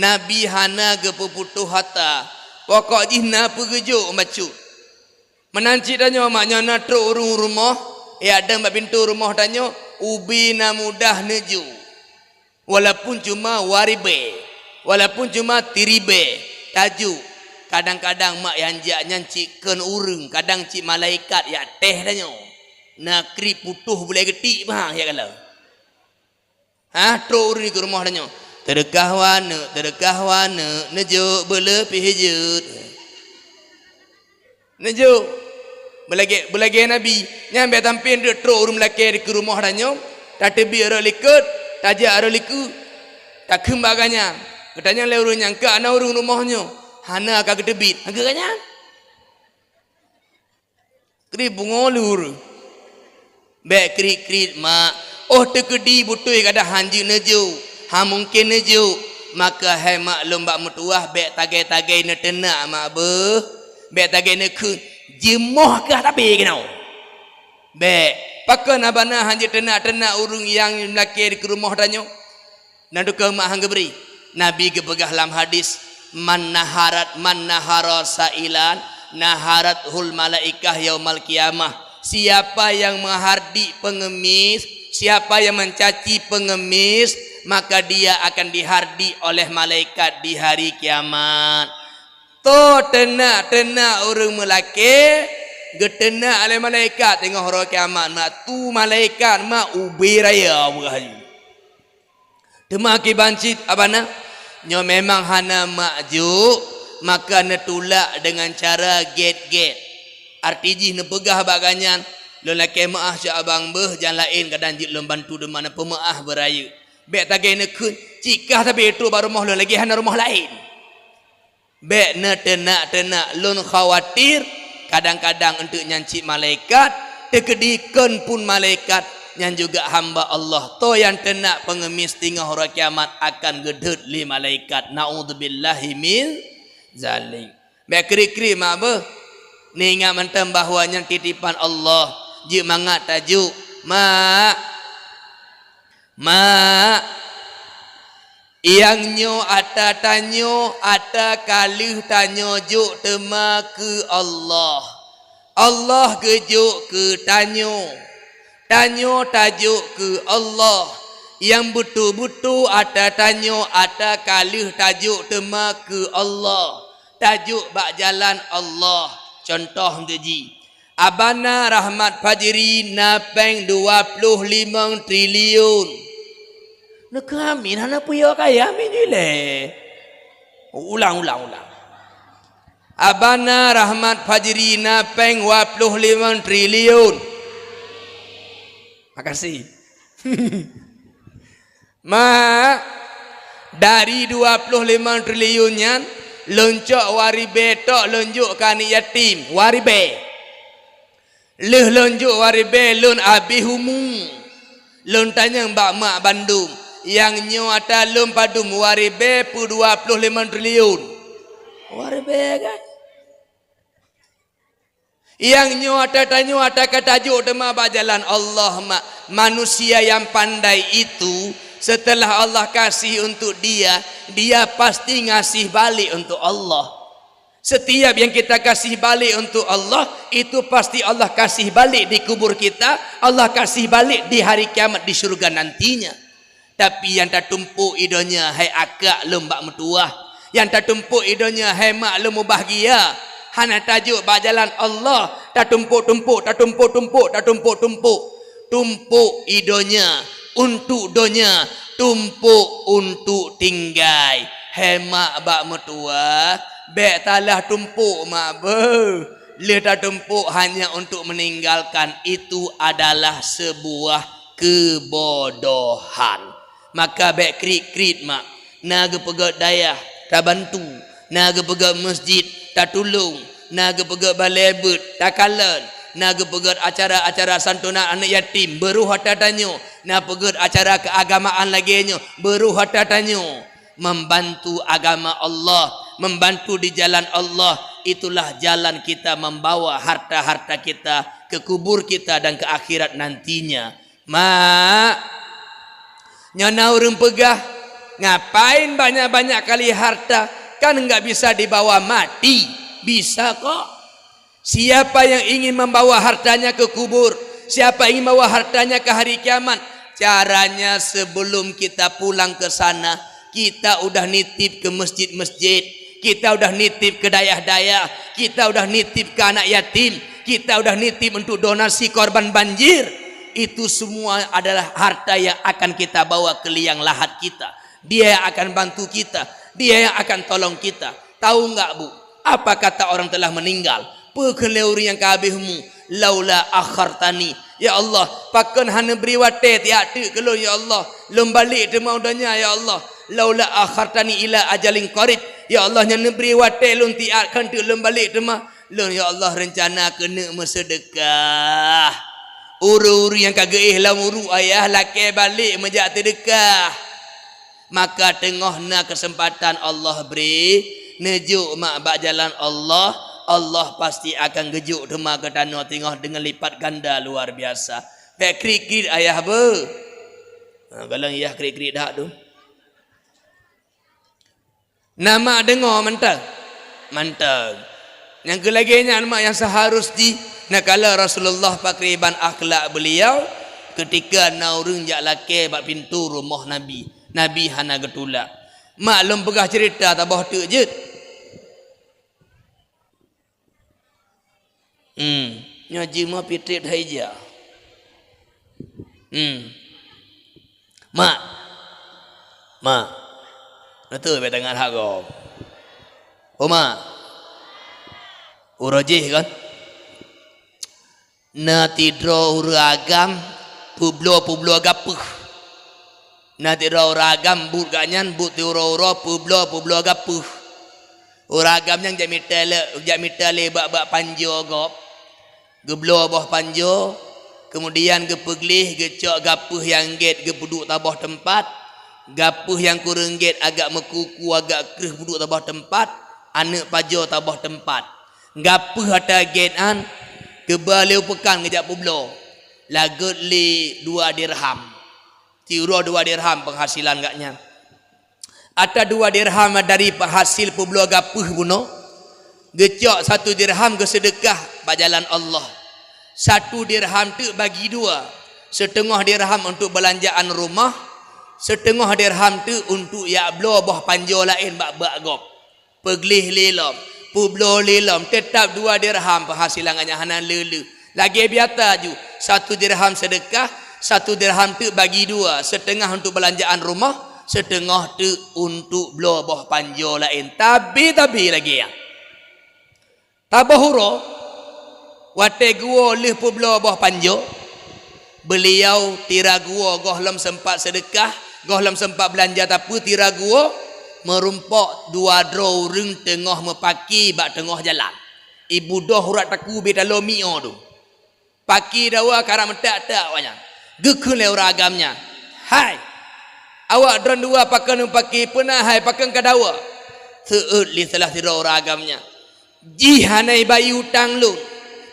Nabi hana geupeubutoh hata. Pokok jih na peugeujok bacut. Meunan cit tanyoe, mak, nyoe na trok ureuëng rumoh, ya, dong bak pintoe rumoh tanyoe, ubé na mudah neujok. Walaupun cuma waribée, walaupun cuma tiribée, tajok. Kadang-kadang mak nyang jak nyan cit kon ureuëng, kadang cit malaikat jak téh tanyoe. Na kriet putôh bulée geutik bah, ya kala. Ha, trok ureuëng dikeue rumoh tanyoe. Teudeukah waneuk, teudeukah waneuk, neujok beuleueh pih jeuet. Neujok. Beulagée, beulagée Nabi. Nyan bék sampé trok ureuëng meulakée dikeue rumoh tanyoe, tateubiet rot likot, tajak rot likot, takheun bak gobnyan. Geutanyong lé ureuëng nyan, "Ka na ureuëng rumoh nyoe?" "Hana, ka geuteubiet." Geukheun nyan. Kriet beungoh lur. Bék kriet-kriet, mak. Oh teukeudi beutôi kadang han jeuet neujok, han mungken neujok, maka hai mak lôn bak meutuwah, bék tagée-tagée neuteunak, mak, beuh. Bék tagée neukheun, "Jeumoh kah tapi keunoe." Bék. Pakon haba na han jeuet teunak-teunak ureuëng nyang meulakée dikeue rumoh tanyoe? Na teuka mak han geubri. Nabi geupeugah lam hadis, "Man naharat, man nahara sa'ilan, naharathul malaikah yaumal qiyamah." Siapa yang menghardik pengemis, siapa yang mencaci pengemis, maka dia akan dihardik oleh malaikat di hari kiamat. Toh teunak-teunak ureuëng meulakée, geuteunak lé malaikat teungoh uroe kiamat, mak, tu malaikat, mak, ubé raya beuh. Teuma kiban cit, haba na, nyoe memang hana mak jok, maka neutulak deungon cara gét-gét. Arti jih neupeugah bak gobnyan, "Lôn lakée meuáh cok abang beuh, nyang laén kadang jeuet lôn bantu teuma neupeumeuáh beurayeuk." Bék tagée neukheun, "Cit kah tapi trok bak rumoh lôn lagée hana rumoh laén." Bék neuteunak-teunak, lôn khawatir kadang-kadang eunteuk nyan cit malaikat, teukeudi kon pun malaikat, nyan juga hamba Allah. Toh nyang teunak pengemis teungoh uroe kiamat akan geudhôt lé malaikat. Naudzubillahi min zalik. Bék kriet-kriet, mak, beuh. Neuingat mantong bahwa nyan titipan Allah. Jeuet mangat tajok, mak. Mak, nyang nyoe ata tanyoe, ata ka lheueh tanyoe jok teuma keu Allah. Allah geujok keu tanyoe. Tanyoe tajok keu Allah. Nyang beutôi-beutôi ata tanyoe, ata ka lheueh tajok teuma keu Allah. Tajok bak jalan Allah. Contoh meutuji, Abana Rahmat Fajri na péng dua ploh limong triliun. Neukeuh amin, hana peue yo kaya amin ilée. Ulang, ulang, ulang. Abana Rahmat Fajri na péng dua ploh limong triliun. Makasih. Mak, dari dua ploh limong triliun nyan, lôn cok waribée tok lôn jok keu aneuk yatim, waribée. Lheueh lôn jok waribée lôn abéh umu. Lôn tanyong bak mak bandum, "Nyang nyoe ata lôn padum, waribée peue dua ploh limong triliun?" Waribée kan? Nyang nyoe ata tanyoe ata ka tajok teuma bak jalan Allah, mak. Manusia nyang pandai itu Setelah Allah kasih untuk dia, dia pasti ngasih balik untuk Allah. Setiap yang kita kasih balik untuk Allah, itu pasti Allah kasih balik di kubur kita, Allah kasih balik di hari kiamat di syurga nantinya. Tapi nyang tatumpok i donya hai akak lôn bak meutuwah, nyang tatumpok i donya hai mak lôn mubahgia, hana tajok bak jalan Allah, tatumpok-tumpok, tatumpok-tumpok, tatumpok-tumpok. Tumpok i donya, untuk donya, tumpok untuk tinggai. Hai mak bak meutuwah, bèk talah tumpok mak beuh. Lheueh tatumpok hanya untuk meninggalkan, itu adalah sebuah kebodohan. Maka bèk krit-krit mak. Na geupeugöt dayah, tabantu. Na geupeugöt masjid, tatulông. Na geupeugöt balèe beuet, takalon. Na geupeugöt acara-acara santunan aneuk yatim, beurôh ata tanyoe. Na peugöt acara keuagamaan lagèe nyoe, beurôh ata tanyoe. Membantu agama Allah, membantu di jalan Allah, itulah jalan kita membawa harta-harta kita ke kubur kita dan ke akhirat nantinya. Mak, nyoe na ureueng peugah, "Ngapain banyak-banyak kali harta? Kan enggak bisa dibawa mati." Bisa kok. Siapa yang ingin membawa hartanya ke kubur, siapa ingin bawa hartanya ke hari kiamat, caranya sebelum kita pulang ke sana, kita udah nitip ke masjid-masjid, kita udah nitip ke dayah-dayah, kita udah nitip ke anak yatim, kita udah nitip untuk donasi korban banjir. Itu semua adalah harta yang akan kita bawa ke liang lahat kita. Dia yang akan bantu kita, dia yang akan tolong kita. Tahu enggak, Bu? Apa kata orang telah meninggal? Peue kheun lé ureueng nyang ka habéh umu? "Laula akhartani." Ya Allah, pakon hana bri watèe tiak teuk keu lôn, ya Allah. Lôn balek teuma u donya, ya Allah. "Laula akhartani ila ajalin qarib." Ya Allah, nyan neubri watèe lôn tiak kheun teuk lôn balek teuma. Lôn, ya Allah, reuncana keuneuk meuseudeukah. Ureueng-ureueng nyang ka geuéh lam uruek ayah lakèe balek meujak seudeukah. Maka teungoh na keuseumpatan Allah bri, neujok mak bak jalan Allah, Allah pasti akan geujok teuma keu tanoh teungoh deungon lipat ganda luar biasa. Bèk krit-krit ayah beuh. Ha, galeng yah krit-krit dak tu. Na mak deungoe mantong? Mantong. Nyang keu lagèe nyan mak nyang seuharus jih, na kala Rasulullah pakriban akhlak beuliau keutika na ureueng jak lakèe bak pintoe rumoh Nabi. Nabi hana geutulak. Mak lôn peugah ceurita saboh teuk jeuet. Hmm. Nyoe jeuet meupitrip hai jih. Hmm. Mak. Mak. Beutôi bèk tangat hak gob. Oh, Mak. Uroe jih kan? Na sidroe ureueng agam peubloe-peubloe gapeuh. Na sidroe ureueng agam buet gobnyan buet siuroe-uroe peubloe-peubloe gapeuh. Ureueng agam nyan jak mita lé, jak mita lé bak-bak panjoe gob. Geubloe boh panjoe, keumudian geupeugleh geucok gapeuh nyang gét geupeuduek saboh teumpat. Gapeuh nyang kureueng gét agak meukuku agak kreueh peuduek saboh teumpat, aneuk pajoe saboh teumpat. Gapeuh ata gét nyan geuba lé u peukan geujak peubloe, lagot lé dua dirham. Siuroe dua dirham penghasilan gobnyan. Ata dua dirham dari hasil peubloe gapeuh bunoe, geucok satu dirham geuseudeukah bak jalan Allah. Satu dirham teuk bagi dua, siteungoh dirham untuk beulanjaan rumoh, siteungoh dirham teuk untuk jak bloe boh panjoe laén bak bak gob. Peugleh lé lom, peubloe lé lom, teutap dua dirham penghasilan gobnyan hana le-le. Lagèe biasa ju, satu dirham seudeukah, satu dirham teuk bagi dua, siteungoh untuk beulanjaan rumoh, siteungoh teuk untuk bloe boh panjoe laén. Tabi-tabi lagèe nyan. Saboh uroe, watèe geuwoe lheueh peubloe boh panjoe, beuliau sira geuwoe gohlom seumpat seudeukah, gohlom seumpat beulanja, tapi sira geuwoe meurumpok dua droe ureueng teungoh meupaki bak teungoh jalan. Ibu doh urat takue bèk taloe mioe tu. Paki dawa karab meutak-tak awaknyan. Geukheun lé ureueng agam nyan, "Hai! Awak droeneuh dua pakon meupaki, peue na hai pakon ka dawa?" Seuôt lé salah sidroe ureueng agam nyan, "Jih hana ibayeue utang lôn.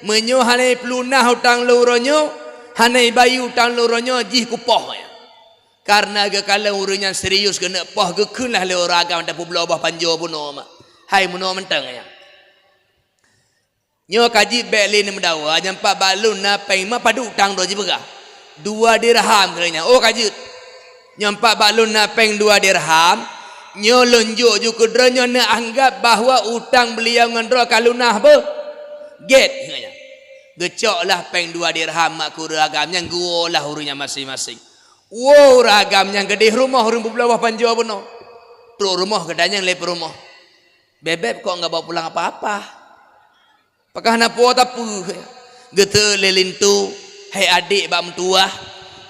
Meunyoe hana ipeulunas utang lôn uroe nyoe, hana ibayeue utang lôn uroe nyoe, jih kupoh nyan." Kareuna geukalon ureuëng nyan serius keuneuk poh, geukheun lah lé ureuëng agam dan peubloe boh panjoe bunoe mak. Hai meunoe mantong nyan. Nyoe ka jeuet bék lé neumeudawa, nyan pat bak lôn na péng ma padub utang droe jipeugah. Dua dirham keuh nyan. Oh ka jeuet. Nyan pat bak lôn na péng dua dirham, nyoe lôn jok ju keu droe nyoe neuanggab bahwa utang beuliau ngon droe ka lunas beuh. Gét keuh nyan. Geucok lah péng dua dirham mak keu ureuëng agam nyan geuwoe lah ureuëng nyan maséng-maséng. Woe ureuëng agam nyan geudeh rumoh ureuëng peubloe boh panjoe bunoe. Trok rumoh geutanyong lé peurumoh. Beb-beb kok nggak bawa pulang apa-apa? Pakah na po tapeuh. Geuteu lé linto, hai adék bak meutuwah,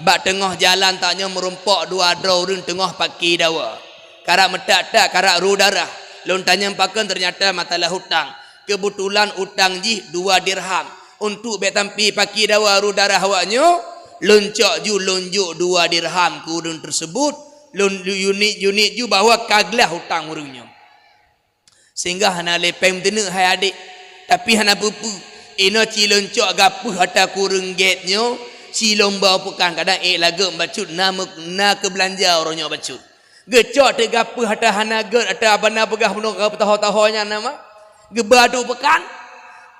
bak teungoh jalan tanyoe meurumpok dua droe ureuëng teungoh paki dawa. Karab meutak-tak, karab ru darah. Lôn tanyong pakon, teunyata masalah utang. Keubetulan utang jih dua dirham. Untuk bék tampi paki dawa ru darah awaknyoe, lôn cok ju lôn jok dua dirham keu ureuëng teuseubut, lôn unik-unik ju bahwa ka glah utang ureuëng nyoe. Sehingga hana lé péng meuteuneuek hai adék. Tapi hana peue-peue. Inoe ci lôn cok gapeuh ata kureueng gét nyoe, ci lôn ba u peukan, kadang ék lagoe bacut na meu-, na keu beulanja uroe nyoe bacut. Geucok teuk gapeuh ata hana gét, ata abana peugah bunoe ka peutoho-toho nyan na mak. Geuba teuk u peukan.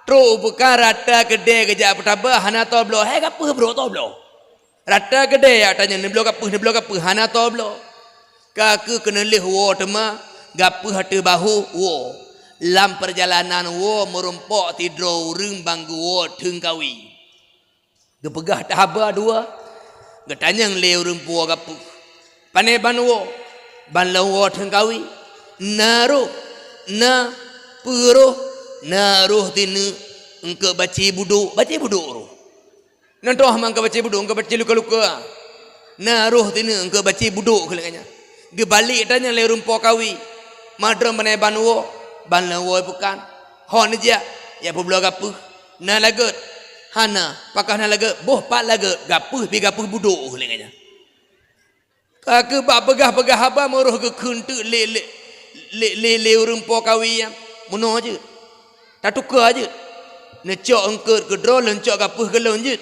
Trok u peukan rata keudè geujak peutaba hana toe bloe, hai gapeuh brok toe bloe. Rata keudè jak tanyong, "Neubloe gapeuh, neubloe gapeuh," hana toe bloe. Ka keuh keuneulheueh woe teuma, gapeuh ateueh bahô woe. Lam peurjalanan woe meurumpok sidroe ureuëng ban geuwoe theun kawi. Geupeugah that haba dua, geutanyong lé ureuëng po gapeuh, "Pane ban woe?" "Ban lôn woe theun kawi." "Na roh?" "Na." "Peue roh?" "Na roh sineuk, eungkôt baci budôk." "Baci budôk roh?" "Na toh mang ka baci budôk, ka baci luka-luka." "Na roh sineuk, ka baci budôk," kheun lagée nyan. Geubalek tanyong lé ureuëng po kawi, "Ma droe pane ban woe?" "Ban lôn woe peukan." "Ho neujak?" "Jak peubloe gapeuh." "Na lagot?" "Hana." "Pakon hana lagot?" "Boh pat lagot, gapeuh pih gapeuh budôk," kheun lagée nyan. Ka keuh bak peugah-peugah haba meuroh geukheun teuk lé, lé, lé, lé, lé ureuëng po kawi nyan. "Meunoe jeuet. Tatuka jeuet. Neucok eungkôt keudroe, lôn cok gapeuh keu lôn jeuet."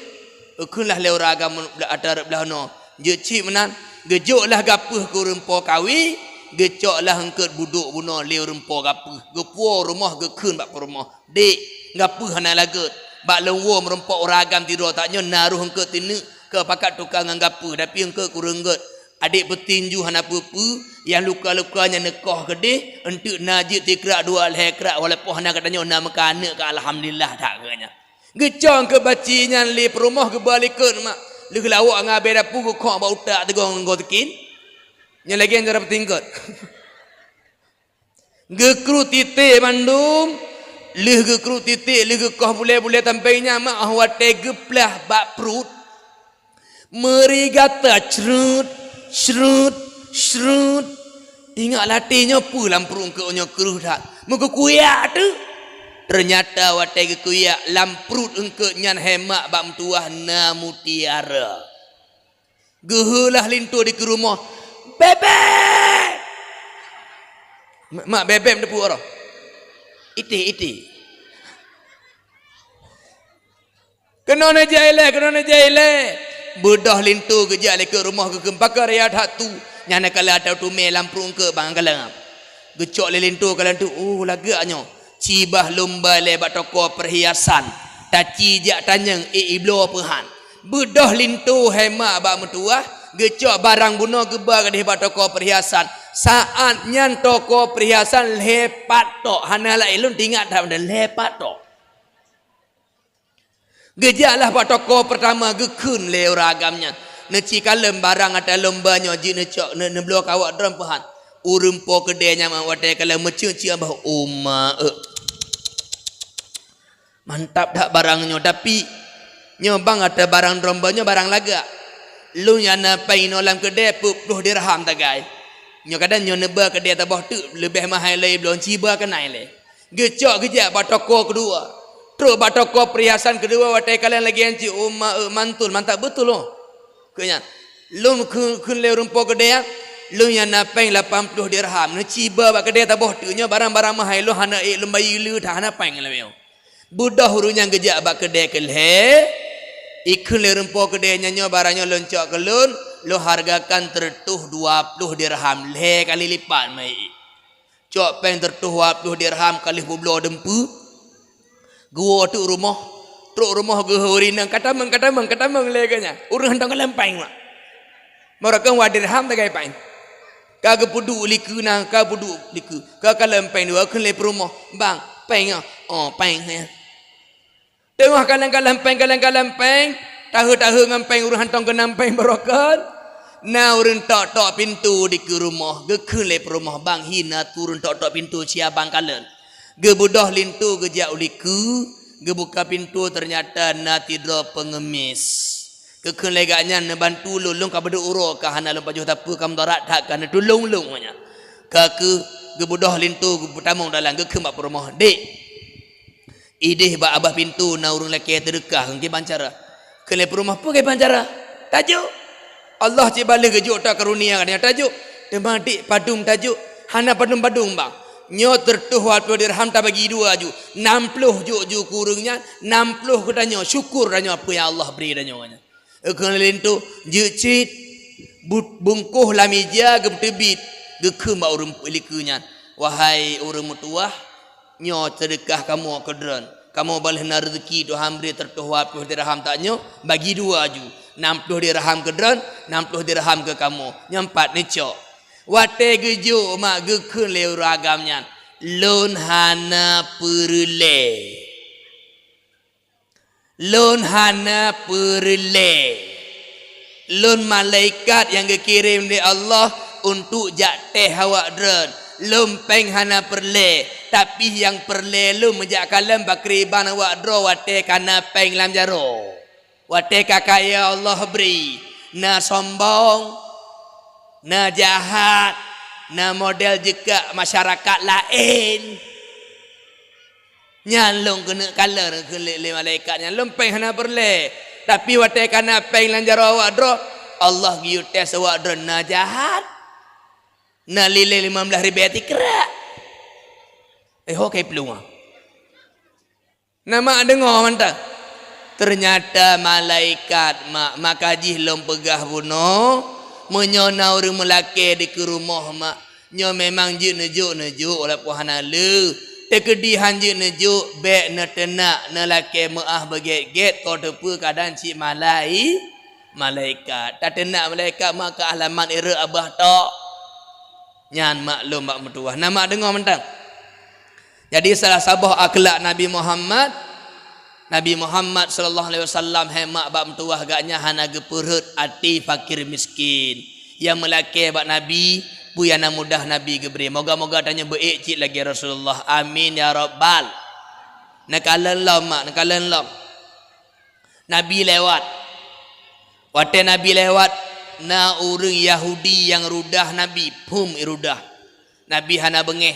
Geukheun lah lé ureuëng agam ata rot blah noe. Jeuet cit meunan, geujok lah gapeuh keu ureuëng po kawi, geucok lah eungkôt budôk bunoe lé ureuëng po gapeuh. Geupuwoe rumoh geukheun bak peurumoh. "Dek, gapeuh hana lagot. Bak lôn woe meurumpok ureuëng agam sidroe, tanyoe na roh eungkôt sineuk, ka pakat tuka ngon gapeuh, tapi eungkôt kureueng gét. Adék peutinju hana peue-peue, nyang luka-luka nyan neukoh keudeh, eunteuk na jeuet sikrak dua lhée krak, walaupun hana geutanyoe na meukaneuk ka alhamdulillah that," kheun nyan. Geucok eungkôt baci nyan lé peurumoh geuba likot mak. Lheueh lawok ngon abée dapu geukhok bak utak teugong ngon goe sikin. Nyan lagée nyan cara peutingkot. Geukruet titék mandum, lheueh geukruet titék, lheueh geukoh bulée-bulée tampéng nyan mak, oh watée geuplah bak pruet. Meuri gata crut, crut, crut. Ingat latée nyoe peue lam pruet eungkôt nyoe kreueh that. Meukukuyak teuk. Teunyata watée geukuyak lam pruet eungkôt nyan hai mak bak meutuwah na mutiara. Geuheulah linto dikeue rumoh, "Beb-beb!" Mak, "Beb-beb neupeuoroh." "Iték, iték." "Keunoe neujai lé, keunoe neujai lé." Beudôh linto geujak lé keu rumoh geukheun, "Pakon raya that tu?" Nyan na kala ateueh tumé lam pruet eungkôt bang galak. Geucok lé linto ka lheueh tu, "Oh, lagak nyoe. Ci bah lôn ba lé bak toko peurhiasan. Taci jak tanyong ék ibloe peuhan." Beudôh linto hai mak bak meutuwah, geucok barang bunoe geuba keudeh bak toko peurhiasan. Saát nyan toko peurhiasan lhée pat tok. Hana laén lôn teuingat that, lhée pat tok. Geujaklah bak toko peurtama geukheun lé ureuëng agam nyan, "Neuci kalon barang ata lôn ba nyoe jeuet neucok, neu-, neubloe keu awak droe peuhan." Ureuëng po keudè nyan watée kalon meuceuek-ceuek bah, "Oh ma, eh. Mantap that barang nyoe, tapi nyoe bang ata barang droe ba nyoe barang lagak. Lôn nyang na péng inoe lam keudè peuet ploh dirham sagai. Nyoe kadang nyoe neuba keudè saboh teuk leubeh mahai lé bloe, ci ba keunai lé." Geucok geujak bak toko keudua. Trok bak toko peurhiasan keudua watée kalon lagée nyan cit, "Oh ma, eh, mantul, mantap beutôi oh." Keu nyan, "Lôn kheun, kheun lé ureuëng po keudè, lôn nyang na péng lapan ploh dirham, neuci ba bak keudè saboh teuk, nyoe barang-barang mahai lôn hana ék lôn bayeue le that, hana péng lé nyoe." Beudôh ureuëng nyan geujak bak keudè keu lhée, ikheun lé ureuëng po keudè nyan, "Nyoe barang nyoe lôn cok keu lôn, Lôn hargakan teureutôh dua ploh dirham, lhèe kali lipat meuié. Cok péng teureutôh dua ploh dirham ka lheueh peubloe deumpeue. Geuwoe teuk rumoh, trok rumoh geuhôi ureueng inong, "Ka tamong, ka tamong, ka tamong," lé geuh nyan. Ureueng hantom kalon péng mak. Meurokon wa dirham tagai péng. Ka geupeuduek likeu na, ka peuduek likeu. Ka kalon péng dua, kheun lé peurumoh, "Bang, péng nyoe." "Oh, péng nyan." Teungoh kalon-kalon péng, kalon-kalon péng, taheu-taheu ngon péng, ureueng hantom keunong péng beurokon. Na ureueng tok-tok pintoe dikeue rumoh, geukheun lé peurumoh, "Bang, hi na ureueng tok-tok pintoe, sia bang kalon." Geubeudôh linto geujak u likeu, geubuka pintoe, teunyata na sidroe peungemis. Geukheun lé gobnyan, "Neubantu lôn, lôn ka beudôh uroe ka hana lôn pajoh sapeue, ka meudarat that ka neutulông lôn," nyan. Ka keuh geubeudôh linto geupeutamong dalam, geukheun bak peurumoh, "Dek, ideh bak babah pintoe na ureueng lakèe teudeukah, kiban cara?" Kheun lé peurumoh, "Peue kiban cara?" "Tajok. Allah cit baléh geujok ata karonia gata nyan, tajok. Teuma dek padum tajok, hana padum-padum bang. Nyoe teureutôh dua ploh dirham tabagi dua ju, nam ploh jok ju keu ureueng nyan, nam ploh keu tanyoe, syukur tanyoe peue nyang Allah bri tanyoe nyan." Kheun lé linto, "Jeuet cit." Bu-, bungkôh lam ija geupeuteubiet, geukheun bak ureueng likeu nyan, "Wahai ureueng meutuwah, nyoe seudeukah kamoe keu droen. Kamoe baléh na reuzeuki Tuhan bri teureutôh dua ploh dirham tanyoe, bagi dua ju. Nam ploh dirham keu droen, nam ploh dirham keu kamoe. Nyoe pat neucok." Watèe geujok mak, geukheun lé ureueng agam nyan, "Lôn hana peureulèe. Lôn hana peureulèe. Lôn malaikat nyang geukirém lé Allah untuk jak teh awak droen. Lôn péng hana peureulèe, tapi nyang peureulèe lôn meujak kalon pakriban awak droe watèe ka na péng lam jaroe. Watèe ka kaya Allah bri, na sombong, na jahat, na model jeukak masyarakat laén." Nyan lôn keuneuk kalon kheun lé, lé malaikat nyan, "Lôn péng hana peureulèe. Tapi watèe ka na péng lam jaroe awak droe, Allah geuyue tes awak droe na jahat, na lilée limong blaih ribèe tikrak." Eh, ho kai plueng. Na mak deungoe mantong. Teunyata malaikat mak, maka jih lôn peugah bunoe, meunyoe na ureueng meulakèe dikeue rumoh mak, nyoe memang jeuet neujok, neujok walaupun hana le. Teukeudi han jeuet neujok, bèk neuteunak, neulakèe meuáh beugét-gét, ko teupeue kadang cit malai-, malaikat. Tateunak malaikat mak keu alamat ireuek abah tok. Nyan maklum bak meutuwah. Na mak deungoe mantong. Jadi salah saboh akhlak Nabi Muhammad, Nabi Muhammad sallallahu alaihi wasallam hai mak bak meutuwah gobnyan hana geupeurhot até fakir miskin. Nyang meulakèe bak Nabi, peue nyang na mudah Nabi geubri. Moga-moga tanyoe beuék cit lagèe Rasulullah. Amin ya rabbal. Neukalon lom mak, neukalon lom. Nabi lewat. Watèe Nabi lewat, na ureueng Yahudi nyang rudah Nabi, phom irudah. Nabi hana beungéh.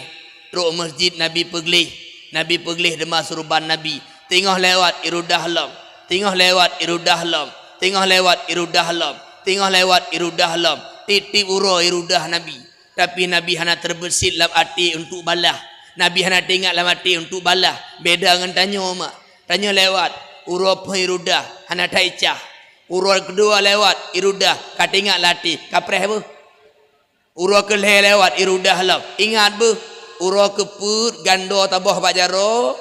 Trok meuseujid Nabi peugleh. Nabi peugleh teuma suruban Nabi. Teungoh lewat irudah lom. Teungoh lewat irudah lom. Teungoh lewat irudah lom. Teungoh lewat irudah lom. Tiep-tiep uroe irudah Nabi. Tapi Nabi hana teubeusit lam até untuk balah. Nabi hana teuingat lam até untuk balah. Beda ngon tanyoe mak. Tanyoe lewat, uroe phon irudah, hana taicah. Uroe keudua lewat, irudah, ka teuingat lam até, ka preh beuh. Uroe keulhèe lewat, irudah lom. Ingat beuh, uroe keupeuet gandoe taboh bak jaroe,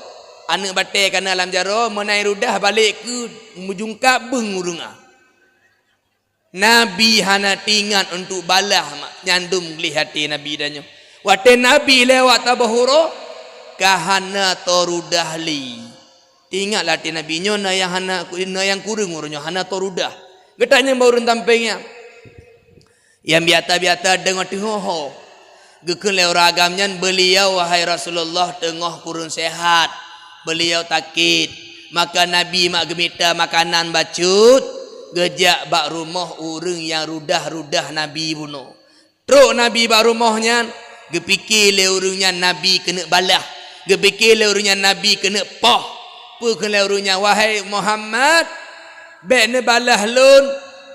aneuk batèe ka na lam jaroe, meunan irudah balek keu meujungkab beuh ureueng nyan. Nabi hana teuingat untuk balah mak, nyan dum gleh até Nabi tanyoe. Watèe Nabi lewat taboh uroe, ka hana teurudah lé. Teuingat lam até Nabi, nyoe na nyang hana, na nyang kureueng uroe nyoe, hana teurudah. Geutanyoe bak ureueng sampéng nyan. Nyang biasa-biasa deungoe teuh ho-ho. Geukheun lé ureueng agam nyan, "Beuliau, wahai Rasulullah, teungoh kureueng seuhat. Beuliau sakét." Maka Nabi mak geumita makanan bacut, geujak bak rumoh ureueng nyang rudah-rudah Nabi bunoe. Trok Nabi bak rumoh nyan, geupike lé ureueng nyan Nabi keuneuk balah, geupike lé ureueng nyan Nabi keuneuk poh. Peue kheun lé ureueng nyan, "Wahai Muhammad, bèk neubalah lôn,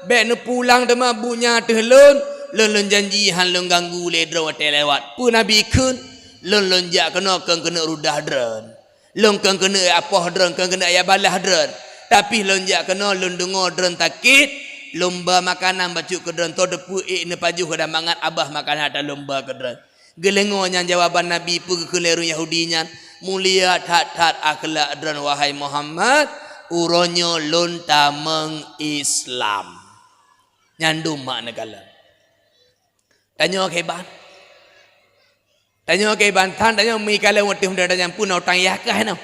bèk neupulang teuma buet nyan ateueh lôn, lôn, lôn janji han lôn ganggu lé droe watèe lewat." Peue Nabi kheun, "Lôn, lôn jak keunoe kon keuneuk rudah droen. Lôn kon keuneuk apoh droen, kon keuneuk aya balah droen. Tapi lôn jak keunoe lôn deungoe droen sakét, Lomba makanan bacut keu droen, toh teupeu ék neupajoh dan mangat abah makanan ata lomba keu droen. Geuleungo nyan jawaban Nabi peue geukheun lé ureuëng Yahudi nyan, mulia that-that akhlak droen wahai Muhammad, uroe nyoe lôn tamong Islam. Nyan dum mak neukalon. Tanyoe kiban. Tanyoe kiban tan, tanyoe meuikalon wateueh muda tanyoe pun utang yah kah nyoe.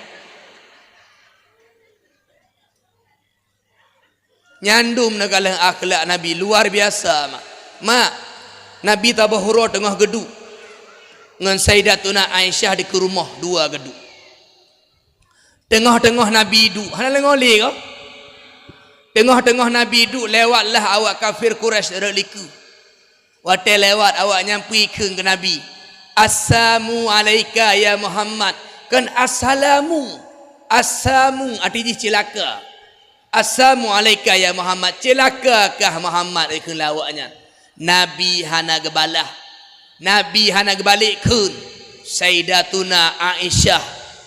Nyan dum neukalon akhlak Nabi luar biasa, mak. Mak, Nabi taboh uroe teungoh geuduek ngon Sayyidatuna Aisyah di keurumoh dua geuduek. Teungoh-teungoh Nabi duek, hana leungo lé ko. Teungoh-teungoh Nabi duek lewatlah awak kafir Quraisy rot likeu. Watée lewat awaknyan peue kheun keu Nabi, "Assamu alaika ya Muhammad." Kon assalamu. Assamu arti jih ceulaka. "Assamu alaika ya Muhammad." Ceulaka kah Muhammad, kheun lé awaknyan. Nabi hana geubalah. Nabi hana geubalek kheun. Sayyidatuna Aisyah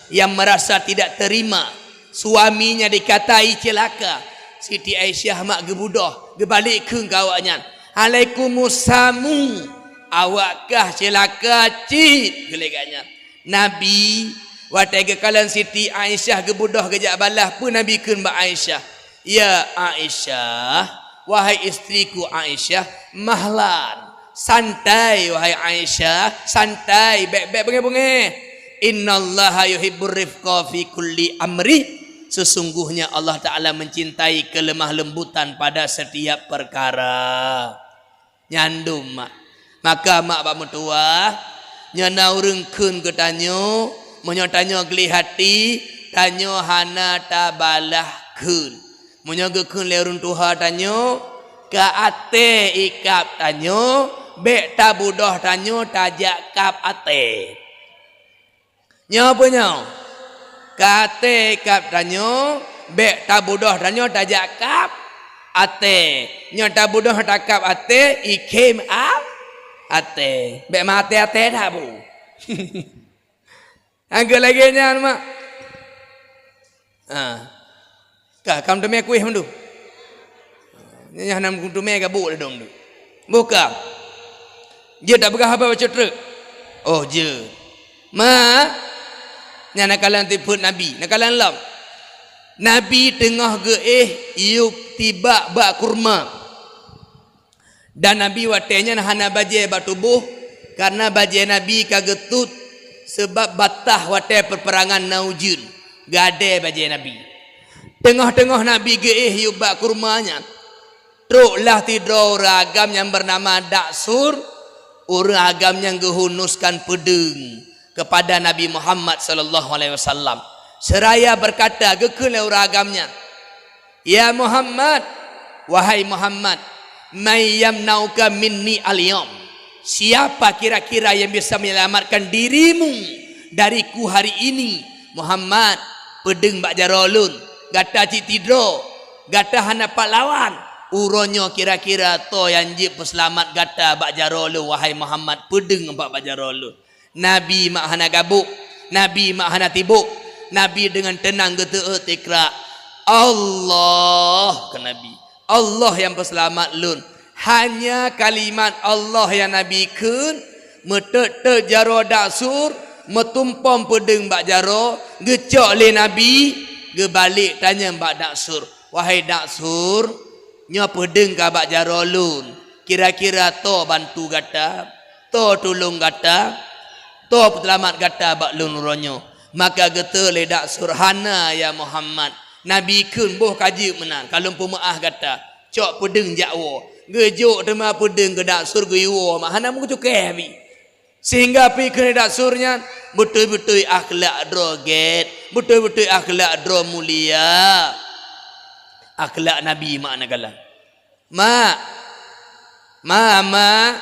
yang merasa tidak terima suaminya dikatai celaka, Siti Aisyah mak geubudoh, geubalek kheun keu awaknyan, "Alaikumussamu, awak kah celaka cit," geulée gobnyan. Nabi, watée geukalon Siti Aisyah geubudoh geujak balah, peue Nabi kheun bak Aisyah, "Ya Aisyah, wahai istriku Aisyah, mahlan, santai wahai Aisyah, santai, bék-bék beungéh-beungéh. Innallaha yuhibbur rifqa fi kulli amri." Sesungguhnya Allah Ta'ala mencintai kelemah lembutan pada setiap perkara. Nyan dum mak. Maka mak bak meutuwah, nyoe na ureuëng kheun keu tanyoe, meunyoe tanyoe gleh até, tanyoe hana tabalah kheun. Meunyoe geukheun lé ureuëng tuha tanyoe, ka até ikab tanyoe, bék tabudoh tanyoe tajak kab até. Nyoe peue nyoe? Ka até kab tanyoe, bék tabudoh tanyoe tajak kab até. Nyoe tabudoh takab até, ikhém a-, até. Bék maté-até that bu. Agak lagée nyan mak. Ha. Ka, kam teumé kueh mandum. Nyan hana teumé gabuk ladom tu. Buka. Jeuet tapeugah haba bacut treuk. Oh, jeuet. Ma, nyan neukalon tipeue Nabi, neukalon lom. Nabi teungoh geuéh yub tibak bak kurma. Dan Nabi watée nyan hana bajée bak tuboh, kareuna bajée Nabi ka geutot, seubab bataih watée peupeurangan na ujeuen, gadée bajée Nabi. Teungoh-teungoh Nabi geuéh yub bak kurma nyan, troklah sidroe ureuëng agam nyang beunama Daksur, ureuëng agam nyang geuhunuskan peudeueng kepada Nabi Muhammad sallallahu alaihi wasallam, seuraya beukata geukheun lé ureuëng agam nyan, "Ya Muhammad, wahai Muhammad, may yamna'uka minni al-yaum?" Siapa kira-kira yang bisa menyelamatkan dirimu dariku hari ini? Muhammad, peudeueng bak jaroe lôn, gata cit sidroe, gata hana pat lawan. Uroe nyoe kira-kira toh nyang jeuet peuseulamat gata bak jaroe lôn, wahai Muhammad, peudeueng bak, bak jaroe lôn. Nabi mak hana gabuk, Nabi mak hana tibok. Nabi deungon teunang geuteuôt tikra, "Allah," kheun Nabi, "Allah nyang peuseulamat lôn." Hanya kalimat Allah nyang Nabi kheun, meutot-tot jaroe Daksur, meutumpom peudeueng bak jaroe, geucok lé Nabi, geubalek tanyong bak Daksur, "Wahai Daksur, nyoe peudeueng ka bak jaroe lôn. Kira-kira toh bantu gata, toh tulông gata, toh peuseulamat gata bak lôn uroe nyoe?" Maka geuteuôt lé Daksur, "Hana, ya Muhammad. Nabi kheun boh ka jeuet meunan, ka lôn peumeuáh gata. Cok peudeueng jak woe." Geujok teuma peudeueng keu Daksur geuyue woe, mak hana meucukéh bi. Sehingga pih keuneuk Daksur nyan beutôi-beutôi akhlak droe gét, beutôi-beutôi akhlak droe mulia. Akhlak Nabi mak neukalon. Mak, ma, ma,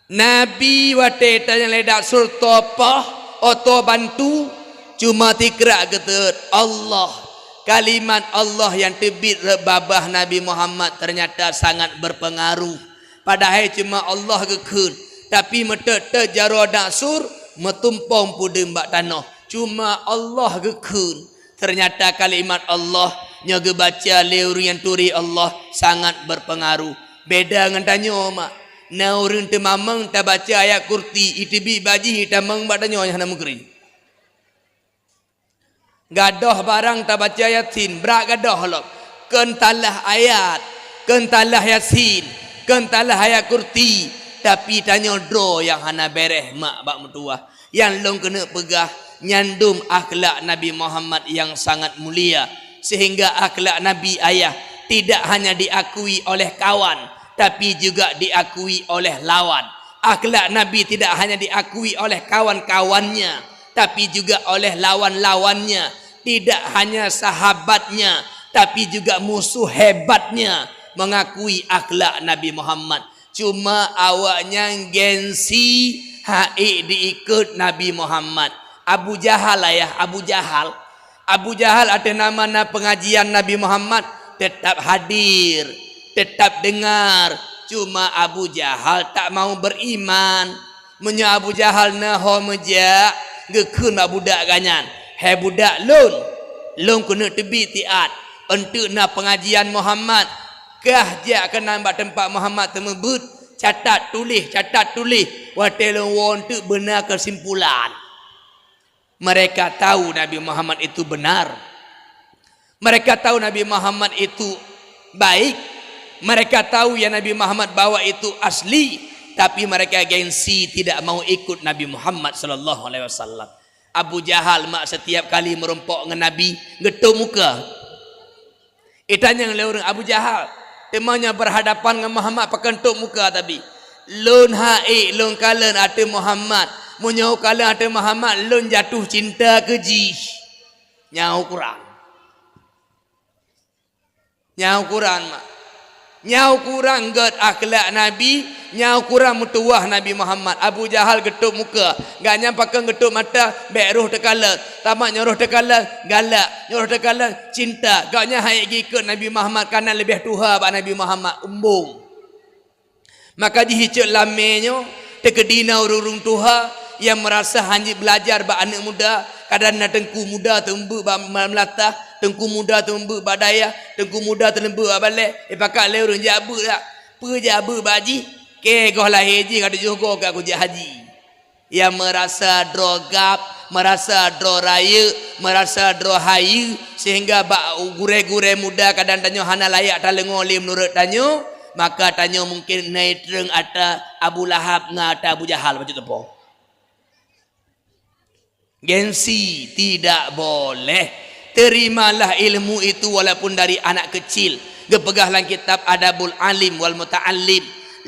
Nabi watée tanyong lé Daksur toh poh, oh toh bantu, cuma tikrak geuteuôt Allah. Kalimat Allah nyang teubiet rot babah Nabi Muhammad teunyata sangat beupeungaroh. Padahai cuma Allah geukheun, tapi meutot-tot jaroe Daksur meutumpom peudeueng bak tanoh. Cuma Allah geukheun. Teunyata kalimat Allah Nyoe geubaca lé ureuëng nyang turi Allah sangat berpengaruh. Beda ngon tanyoe mak. Na ureuëng teumamong tabaca ayat kursi, iteubiet bak jih itamong bak tanyoe nyang hana meukri. Gadoh barang tabaca Yasin, brat gadoh lom. Kon talah ayat, kon talah Yasin, kon talah ayat kursi, tapi tanyoe droe nyang hana bereh mak bak meutuwah. Nyang lôn keuneuk peugah, nyan dum akhlak Nabi Muhammad nyang sangat mulia, sehingga akhlak Nabi ayah tidak hanya diakui oleh kawan, tapi juga diakui oleh lawan. Akhlak Nabi tidak hanya diakui oleh kawan-kawannya, tapi juga oleh lawan-lawannya. Tidak hanya sahabatnya, tapi juga musuh hebatnya mengakui akhlak Nabi Muhammad. Cuma awaknyan gengsi, hana ék diikot Nabi Muhammad. Abu Jahal ayah, Abu Jahal. Abu Jahal ateueh nama na pengajian Nabi Muhammad, tetap hadir, tetap dengar. Cuma Abu Jahal tak mau beriman. Meunyoe Abu Jahal na ho meujak, geukheun bak budak geuh nyan, "Hai budak lôn, lôn keuneuk teubiet siat, eunteuk na pengajian Muhammad, kah jak keunan bak teumpat Muhammad teumeubuet, catat tuléh, catat tuléh, watée lôn woe eunteuk beuna keusimpulan." Mereka tahu Nabi Muhammad itu benar. Mereka tahu Nabi Muhammad itu baik. Mereka tahu yang Nabi Muhammad bawa itu asli, tapi mereka gengsi tidak mau ikut Nabi Muhammad sallallahu alaihi wasallam. Abu Jahal mak setiap kali meurumpok ngon Nabi, geutôp muka. Itanyong lé ureuëng, "Abu Jahal, teuma nyoe berhadapan ngon Muhammad pakon tôp muka tabi?" "Lôn hana ék, lôn kalon ateueh Muhammad. Meunyoe kalon ateueh Muhammad, lôn jatuh cinta keu jih." Nyan ukurang. Nyan ukurang mak. Nyan ukurang gét akhlak Nabi, nyan ukurang meutuwah Nabi Muhammad. Abu Jahal geutôp muka. Gobnyan pakon geutôp mata, bék roh teukalon. Tamat nyoe roh teukalon, galak. Nyoe roh teukalon, cinta. Gobnyan hana ék geuikot Nabi Muhammad, kareuna leubeh tuha bak Nabi Muhammad, umbông. Maka jih cok lamé nyoe, teukeudi na ureuëng-ureuëng tuha nyang meurasa hana jeuet beulajar bak aneuëk muda, kadang na teungku muda teumeubeuet bak meulatah, teungku muda teumeubeuet bak dayah, teungku muda teumeubeuet bak balée, ipakat lé ureuëng jak beuet dak? Peue jak beuet bak jih? Kée goh lahé jih ka tujoh goe ka kujak haji. Nyang meurasa droe gab, meurasa droe rayeuk, meurasa droe hayeue, sehingga bak gurée-gurée muda kadang tanyoe hana layak taleungoe lé meunurot tanyoe, maka tanyoe mungken na itreng ata Abu Lahab ngon ata Abu Jahal bacut teupông. Gengsi tidak boleh. Terimalah ilmu itu walaupun dari anak kecil. Geupeugah lam kitab Adabul Alim wal Muta'allim,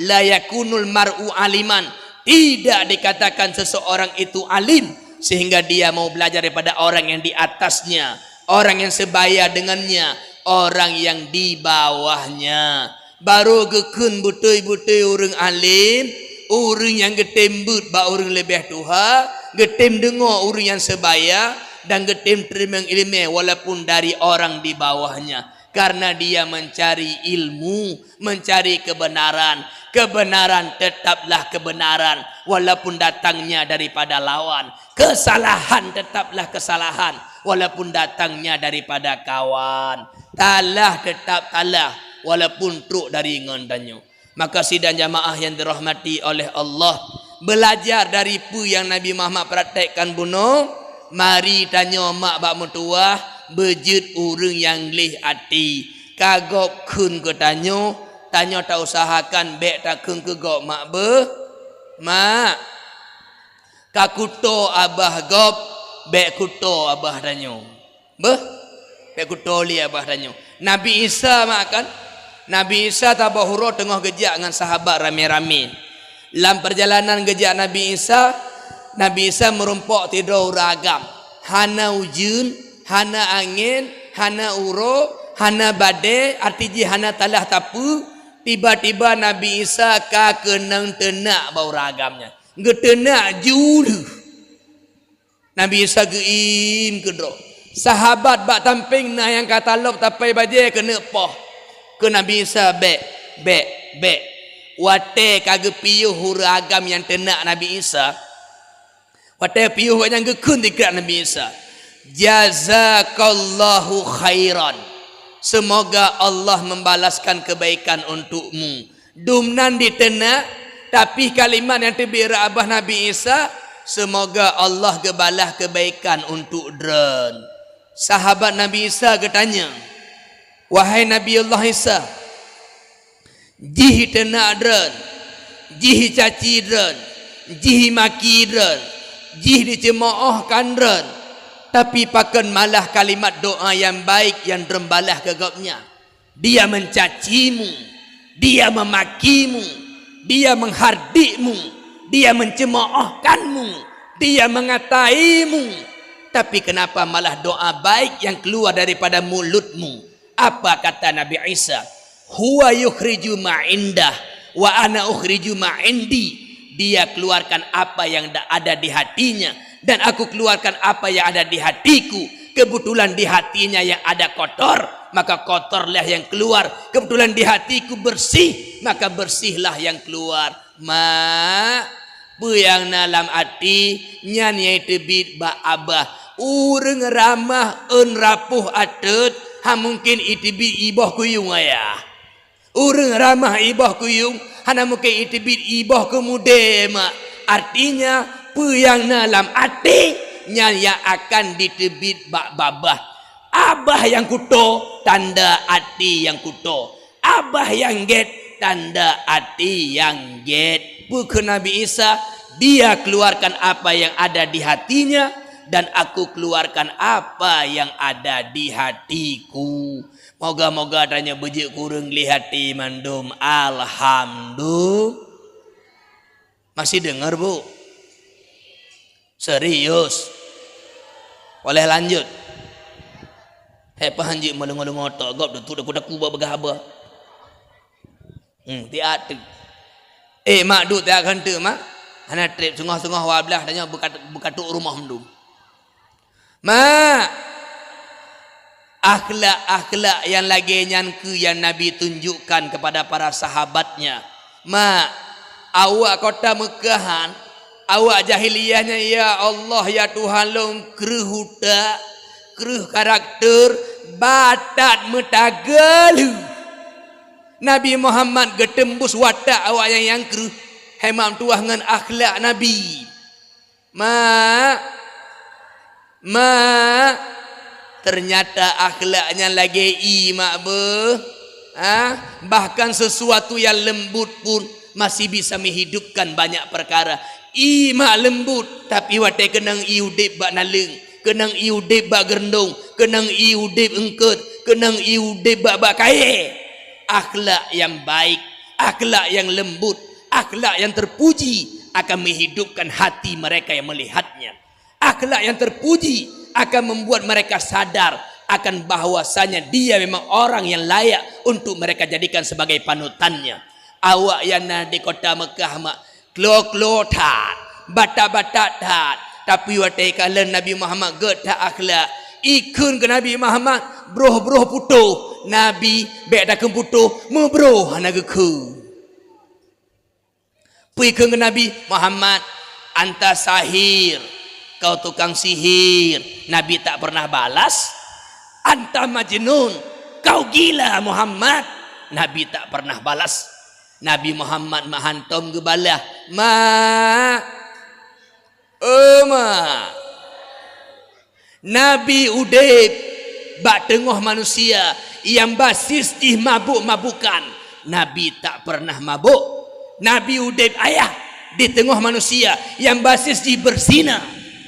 "La yakunul mar'u aliman." Tidak dikatakan seseorang itu alim sehingga dia mau belajar daripada orang yang di atasnya, orang yang sebaya dengannya, orang yang di bawahnya. Barô geukheun beutôi-beutôi ureuëng além, ureuëng nyang geutem beuet bak ureuëng leubeh tuha, geutem deungoe ureuëng nyang seubaya, dan geutem teurimong iéleumé walaupun dari orang di bawahnya. Karena dia mencari ilmu, mencari kebenaran. Kebenaran tetaplah kebenaran, walaupun datangnya daripada lawan. Kesalahan tetaplah kesalahan, walaupun datangnya daripada kawan. Talah tetap talah, walaupun trok dari ngon tanyoe. Maka sidang jamaah yang dirahmati oleh Allah, belajar dari peue yang Nabi Muhammad praktekkan bunoe, mari tanyoe mak bak meutuwah beujeuet ureuëng nyang gleh até. Ka gob kheun keu tanyoe, tanyoe tausahakan bék takheun keu gob mak beuh. Mak, ka kuto abah gob, bék kuto abah tanyoe. Beuh, bék kuto lé abah tanyoe. Nabi Isa mak kan? Nabi Isa tabôh uroe teungoh geujak ngon sahabat ramé-ramé. Lam peurjalanan geujak Nabi Isa, Nabi Isa meurumpok sidroe ureuëng agam. Hana ujeuen, hana angén, hana uroe, hana badée, arti jih hana talah tapeue. Tiba-tiba Nabi Isa ka keunong teunak bak ureuëng agam nyan. Geuteunak ju lheueh. Nabi Isa geuiem keudroe. Sahabat bak sampéng na nyang ka talop sapai bajée keuneuk poh. Kheun Nabi Isa, "Bék, bék, bék." Watée ka geupiôh ureuëng agam nyang teunak Nabi Isa, watée piôh gobnyan geukheun dikrak Nabi Isa, "Jazakallahu khairan." "Semoga Allah membalaskan kebaikan untukmu." Dum nan diteunak, tapi kalimat nyang teubiet rot babah Nabi Isa, "Semoga Allah geubalah kebaikan untuk droen." Sahabat Nabi Isa geutanya, "Wahai Nabi Allah Isa, jih teunak droen, jih caci droen, jih maki droen, jih diceumo'ohkan droen, tapi pakon malah kalimat doa nyang baik nyang droen balah keu gobnyan? Dia mencacimu, dia memakimu, dia menghardikmu, dia mencemoohkanmu, dia mengataimu. Tapi kenapa malah doa baik yang keluar daripada mulutmu?" Apa kata Nabi Isa? "Huwa yukhriju ma indah, wa ana ukhriju ma indi." Dia keluarkan apa yang da-, ada di hatinya, dan aku keluarkan apa yang ada di hatiku. Kebetulan di hatinya yang ada kotor, maka kotorlah yang keluar. Kebetulan di hatiku bersih, maka bersihlah yang keluar. Mak, peue nyang na lam até, nyan nyang teubiet bak babah. Ureuëng ramah ôn rapoh ateuet, hana mungken iteubiet iboh kuyueng, ayah. Ureuëng ramah iboh kuyueng, hana mungken iteubiet iboh keumudée, mak. Artinya, peue nyang na lam até, nyan nyang akan diteubiet bak babah. Babah nyang kuto, tanda até nyang kuto. Babah nyang gét, tanda até nyang gét. Peue kheun Nabi Isa? "Dia keluarkan apa yang ada di hatinya, dan aku keluarkan apa yang ada di hatiku." Moga-moga tanyoe beujeuet keu ureuëng gleh até mandum. Alhamdulillah. Masih deungoe, Bu? Serius? Boleh lanjut? Hei, pahan jeuet meulungoe-lungoe tok, gob duek daku-daku bak peugah haba. Hmm, tiat tu. Eh, mak, duek tiat keuhun teuk, mak. Hana treb, seungoh-seungoh dua belas tanyoe beukat-, beukatuk rumoh mandum. Mak, akhlak-akhlak nyang lagée nyan kheueh nyang Nabi tunjukkan kepada para sahabatnya. Mak, awak kota Meukahan, awak jahiliyah nyan, ya Allah, ya Tuhan lôn, kreueh utak, kreueh karakter, batat meutageulheueh. Nabi Muhammad geuteumbus watak awak nyang, nyang kreueh, hai mak meutuwah, ngon akhlak Nabi. Mak, mak, ternyata akhlak nyan lagée ié, mak, beuh. Ha? Bahkan sesuatu yang lembut pun masih bisa menghidupkan banyak perkara. Ié, mak, lembut, tapi watée keunong ié udeb bak naleueng, keunong ié udeb bak geurundong, keunong ié udeb eungkot, keunong ié udeb bak, bak kayée. Akhlak yang baik, akhlak yang lembut, akhlak yang terpuji akan menghidupkan hati mereka yang melihatnya. Akhlak yang terpuji akan membuat mereka sadar akan bahwasanya dia memang orang yang layak untuk mereka jadikan sebagai panutannya. Awak nyang na di kota Mekah, mak, klo-klo that, batat-batat that, tapi watée kalon Nabi Muhammad gét that akhlak, ikheun keu Nabi Muhammad, broh-broh putôh. Nabi, bék takheun putôh, meubroh hana geukheun. Peue ikheun keu Nabi Muhammad, "Anta sahir, kau tukang sihir." Nabi tak pernah balas. "Anta majnun, kau gila, Muhammad." Nabi tak pernah balas. Nabi Muhammad meuhantom geubalah, "Ma, oh ma." Nabi udeb bak teungoh manusia nyang basis jih mabök-mabökan. Nabi tak pernah mabök. Nabi udeb ayah di teungoh manusia nyang basis jih beuzina.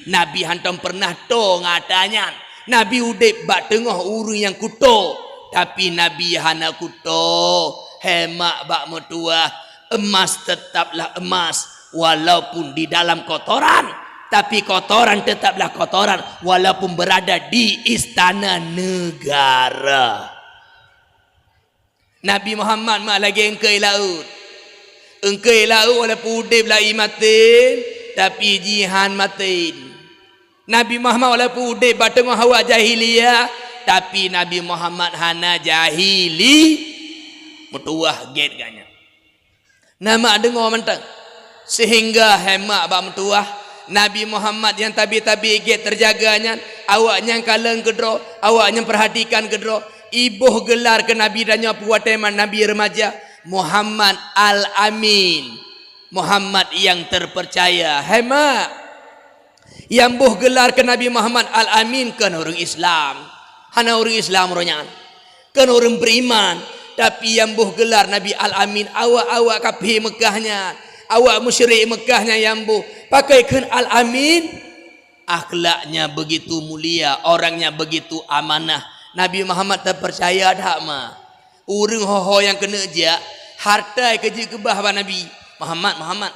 Nabi hantom pernah toe ngon ata nyan. Nabi udeb bak teungoh ureuëng nyang kuto, tapi Nabi hana kuto. Hai mak bak meutuwah, emas tetaplah emas, walaupun di dalam kotoran, tapi kotoran tetaplah kotoran, walaupun berada di istana negara. Nabi Muhammad mak lagée eungkôt laôt. Eungkôt laôt walaupun udeb lam ié maté, tapi jih han maté. Nabi Muhammad walaupun udeb bak teungoh awak jahiliyah, tapi Nabi Muhammad hana jahili. Meutuwah gét gobnyan. Na mak deungoe mantong. Sehingga hai mak bak meutuwah, Nabi Muhammad nyang tabi-tabi gét teujaga nyan, awak nyang kalon keudroe, awak nyang peurhatikan keudroe, Iboh geular keu Nabi tanyoe peuwatée ma-, Nabi remaja, Muhammad Al-Amin, Muhammad yang terpercaya. Hai mak, nyang boh geular keu Nabi Muhammad Al-Amin kon ureuëng Islam. Hana ureuëng Islam roh nyan. Kon ureuëng beriman. Tapi nyang boh geular Nabi Al-Amin, awak-awak kafé Meukah nyan, awak musyrik Meukah nyan nyang boh. Pakon kheun Al-Amin? Akhlaknya begitu mulia, orangnya begitu amanah. Nabi Muhammad teupercaya that ma. Ureuëng ho-ho nyang keuneuk jak, harta keu jeuet keubah bak Nabi. "Muhammad, Muhammad.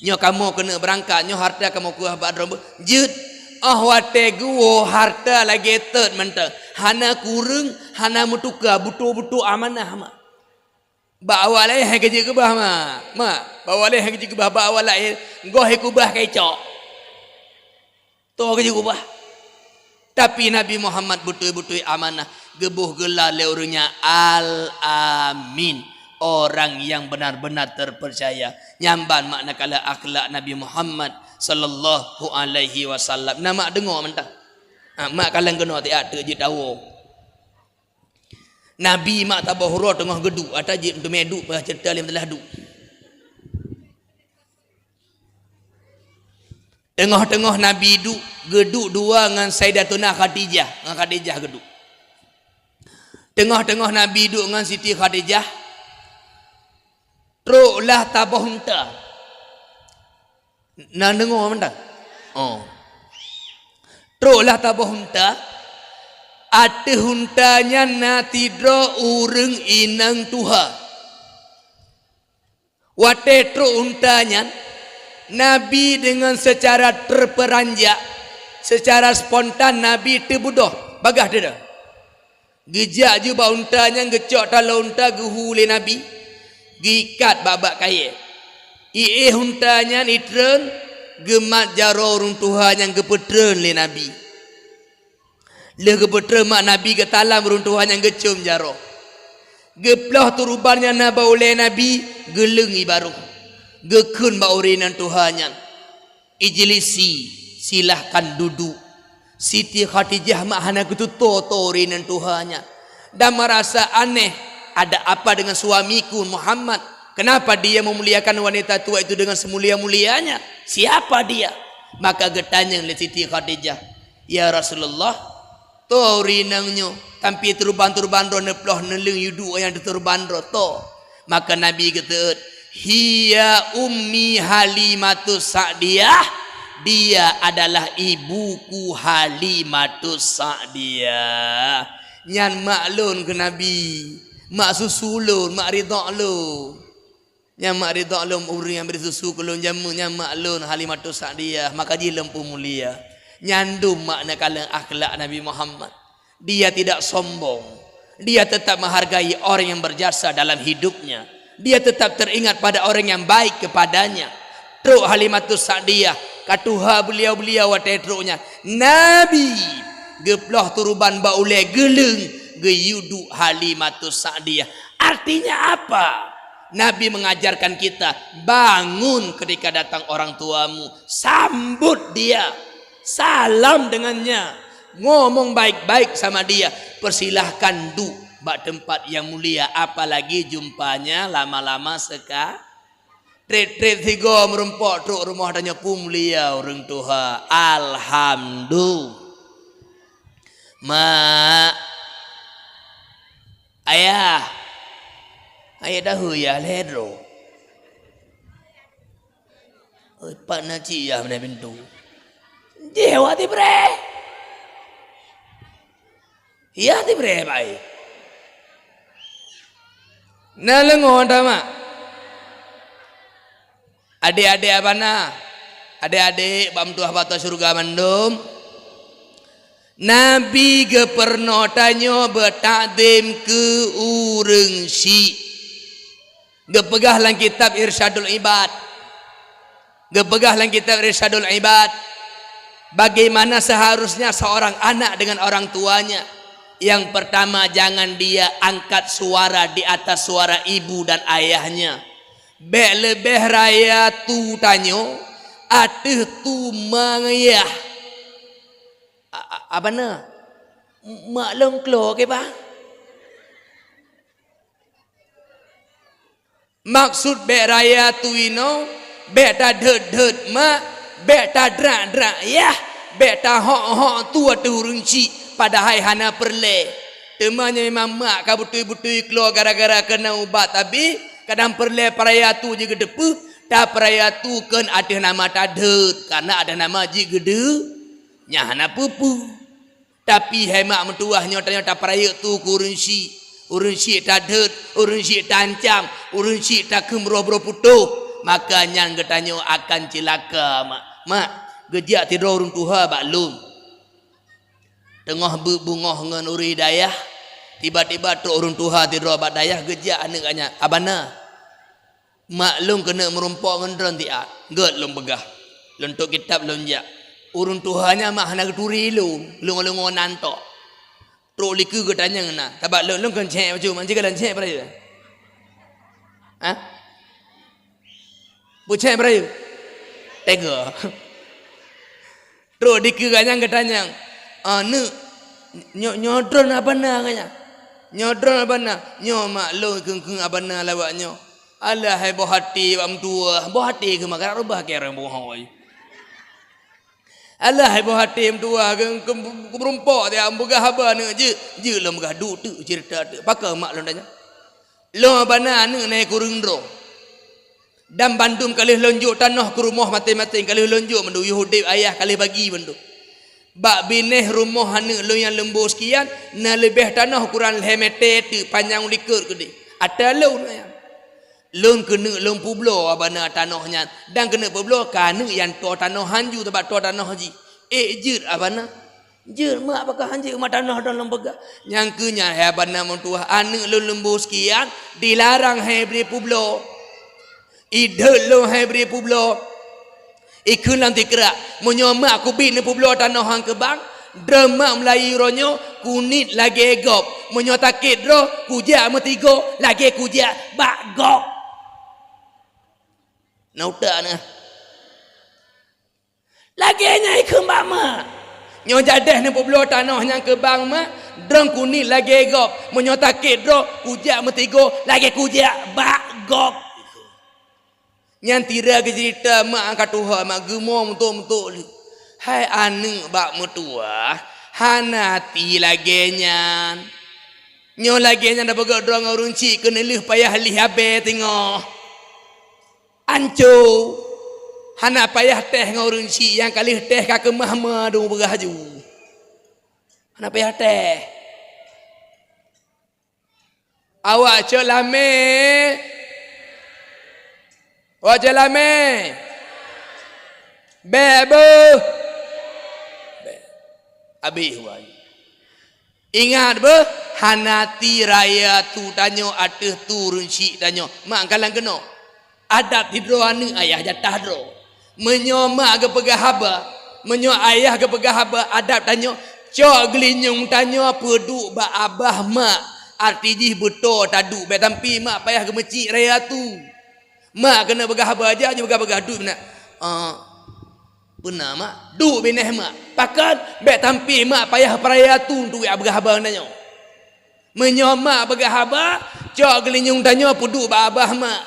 Nyoe kamoe keuneuk beurangkat, nyoe harta kamoe keubah bak droe." Jeuet, óh watée geuwoe harta lagée tét mantong. Hana kureueng, hana meutuka, beutôi-beutôi amanah ma. Bak awak laén hai keu jeuet keubah ma. Ma, bak awak laén hai keu jeuet keubah, bak awak laén goh hai keubah ka icok. Toh keu jeuet keubah. Tapi Nabi Muhammad beutôi-beutôi amanah, geuboh geular lé ureuëng nyan Al-Amin, orang yang benar-benar terpercaya. Nyan ban makna kalon akhlak Nabi Muhammad sallallahu alaihi wasallam. Na mak deungoe mantong. Ha, mak kalon keunoe tiat teuk jeuet tawoe. Nabi mak taboh uroe teungoh geuduek, ata jeuet meuteumé duek, peugah ceurita lé meutelah duek. Teungoh-teungoh Nabi duek, geuduek dua ngon Saidatuna Khadijah, ngon Khadijah geuduek. Teungoh-teungoh Nabi duek ngon Siti Khadijah, troklah taboh unta. Na deungoe mantong? Oh. Troklah taboh unta. Ateueh unta nyan na sidroe ureuëng inong tuha. Watée trok unta nyan, Nabi deungon seucara teupeuranja, seucara spontan Nabi teubeudôh, bagaih teuh. Geujak jih bak unta nyan, geucok taloe unta, geuhu lé Nabi, geuikat bak-bak kayée. Iéh unta nyan itreun, geumat jaroe ureuëng tuha nyan geupeutreun lé Nabi. Lheueh geupeutreun mak Nabi, geutalam ureuëng tuha nyan geucom jaroe. Geuploh turuban nyang na bak ulée Nabi, geuleueng ié barôh. Geukheun bak ureuëng inong tuha nyan, "Ijlisi, silahkan duduk." Siti Khadijah mak hana geututoe-toe ureuëng inong tuha nyan dan merasa aneh, "Ada apa dengan suamiku Muhammad? Kenapa dia memuliakan wanita tua itu dengan semulia-mulianya? Siapa dia?" Maka geutanyong lé Siti Khadijah, "Ya Rasulullah, toh ureuëng inong nyoe, tapi turuban-turuban droe neuploh neuleueng, yue duek nyang teuturuban droe, toh?" Maka Nabi geuteuet, "Hiya ummi Halimatus Sa'diyah, dia adalah ibuku Halimatus Sa'diyah." Nyan mak lôn keu Nabi, mak susu lôn, mak ridha lôn. Nyan mak ridha lôn, ureuëng nyang bri susu keu lôn jameun, nyan mak lôn Halimatus Sa'diyah, maka jih lôn peumulia. Nyan dum makna kalon akhlak Nabi Muhammad. Dia tidak sombong. Dia tetap menghargai orang yang berjasa dalam hidupnya. Dia tetap teringat pada orang yang baik kepadanya. Trok Halimatus Sa'diyah, ka tuha beliau-beliau watée trok nyan. Nabi geuploh turuban bak ulée, geuleueng, geuyue duek Halimatus Sa'diyah. Artinya apa? Nabi mengajarkan kita, bangun ketika datang orang tuamu, sambut dia, salam dengannya, ngomong baik-baik sama dia, persilahkan duek bak tempat yang mulia, apalagi jumpanya lama-lama seka-, treb-treb sigoe meurumpok trok rumoh tanyoe, peumulia ureuëng tuha. Alhamdulillah. Mak, ayah, ayah dahulu ya lhée droe. Oi, pat na cit yah meunan pintoe. Jih awak tibreh. Yah tibreh bae. Na leungoe dah mak. Adék-adék abana, adék-adék bak meutuah bak syeuruga mandum. Nabi geupeurunoe tanyoe beutakzim keu ureuëng syik. Geupeugah lam kitab Irsyadul Ibad. Geupeugah lam kitab Irsyadul Ibad, bagaimana seharusnya seorang anak dengan orang tuanya. Yang pertama, jangan dia angkat suara di atas suara ibu dan ayahnya. Bék leubeh raya tu tanyoe ateueh tu mak ayah. A-, a-, abana? Mak lôn klo ke bah? Maksud bèk raya tu inoe, bèk tadheuet-dheuet mak, bèk tadrak-drak yah, bèk tahok-hok tu ateueh ureueng chik, padahai hana peureulèe. Teuma nyoe memang mak ka beutôi-beutôi klo gara-gara keunan ubat tabib, kadang peureulèe peuraya tu jigeuteupeu, ta peuraya tu kheun ateueh nama tadheuet, kareuna ateueh nama jigeude, nyan hana peue-peue. Tapi hai mak meutuwah, nyoe tanyoe tapeurayeuk tu keu ureueng chik. Ureueng chik tadheuet, ureueng chik taancam, ureueng chik takheun broh-broh putôh. Maka nyan geutanyoe akan ceulaka, mak. Mak, geujak sidroe ureueng tuha bak lôn. Teungoh beuet beungoh ngon ureueng dayah, tiba-tiba trok ureueng tuha sidroe bak dayah, geujak aneuk geuhnyan, "Abana, mak lôn keuneuk meurumpok ngon droeneuh siat." "Gèt," lôn peugah. Lôn tôp kitab lôn jak. Ureueng tuha nyan mak hana geuturi lôn, lôn ngon-lôn nan tok. Trok dikeue geutanyong na, sabab lôn, lôn kon cék bacut, man cit ka lôn cék peurayeuk. Hah? Peucék peurayeuk? Tega. Trok dikeue geuhnyan geutanyong, "Aneuk, nyoe, nyoe droeneuh abana geuhnyan? Nyoe droeneuh abana?" "Nyoe mak lôn," kheun-kheun abana lawak nyoe. "Alah hai boh até bak meutuwah, boh até keuh maka reubah keu ureueng boh hôi." "Alah hai boh até meutuwah, keu, keu, keu meurumpok siat, meupeugah haba aneuk jeuet." "Jeuet lôn peugah, duek teuk ceurita teuk." "Pakon mak lôn tanyong?" "Lôn abana aneuk nyan kureueng droe. Dan bandum ka lheueh lôn jok tanoh keu rumoh maséng-maséng, ka lheueh lôn jok mandum, yôh udeb ayah ka lheueh bagi mandum. Bak binéh rumoh aneuk lôn nyang leumbô seukian, na leubeh tanoh kurang lhèe mètè teuk, panyang u likot keudeh. Atra lôn nyan. Lôn keuneuk lôn peubloe abana tanoh nyan, dan keuneuk peubloe keu aneuk nyang toe tanoh hanju, sabab toe tanoh jih." "Ék jeuet abana?" "Jeuet mak, pakon han jeuet mak, tanoh droe lôn peugah." "Nyang keuh nyan hai abana meutuwah, aneuk lôn leumbô seukian, dilarang han bri peubloe. Idhôt lôn han bri peubloe. Ikheun lam tikrak, meunyoe mak kubiet neupeubloe tanoh han keu bank, droe mak meulayeue uroe nyoe kunét lagèe gob. Meunyoe sakét droe, kujak meutigoe lagèe kujak bak gob." Na utak na. "Lagèe nyan ikheun bak mak. Nyoe jadeh neupeubloe tanoh nyan keu bank mak, droe kunét lagèe gob. Meunyoe sakét droe, kujak meutigoe lagèe kujak bak gob." Nyan tira geuceurita mak ka tuha, mak geumo meutok-meutok lé. Hai aneuk bak meutuwah, hana até lagèe nyan. Nyoe lagèe nyan tapeugah droe ngon ureueng chik keuneulheueh payah lheueh abèe teungoh. Anco, hana payah teh ngon ureueng chik, nyang ka lheueh teh ka keumah ma dong beuraju. Hana payah teh. Awak cok lamé. Awak cok lamé. Bèk beuh. Bèk. Abéh wan. Ingat beuh, hana ti raya tu tanyoe ateueh tu ureueng chik tanyoe. Mak kalang keunoe. Adab sidroe aneuk ayah jatah droe. Meunyoe mak geupeugah haba, meunyoe ayah geupeugah haba, adab tanyoe, cok geulinyueng tanyoe peuduek bak abah mak. Arti jih beutoe taduek, bèk tampi mak payah geumeucit raya tu. Mak keuneuk peugah haba, jak jipeugah-peugah duek na. Ah, peuna mak? Duek binéh mak. Pakon? Bèk tampi mak payah peuraya tu untuk jak peugah haba nyoe. Meunyoe mak peugah haba, cok geulinyueng tanyoe peuduek bak abah mak.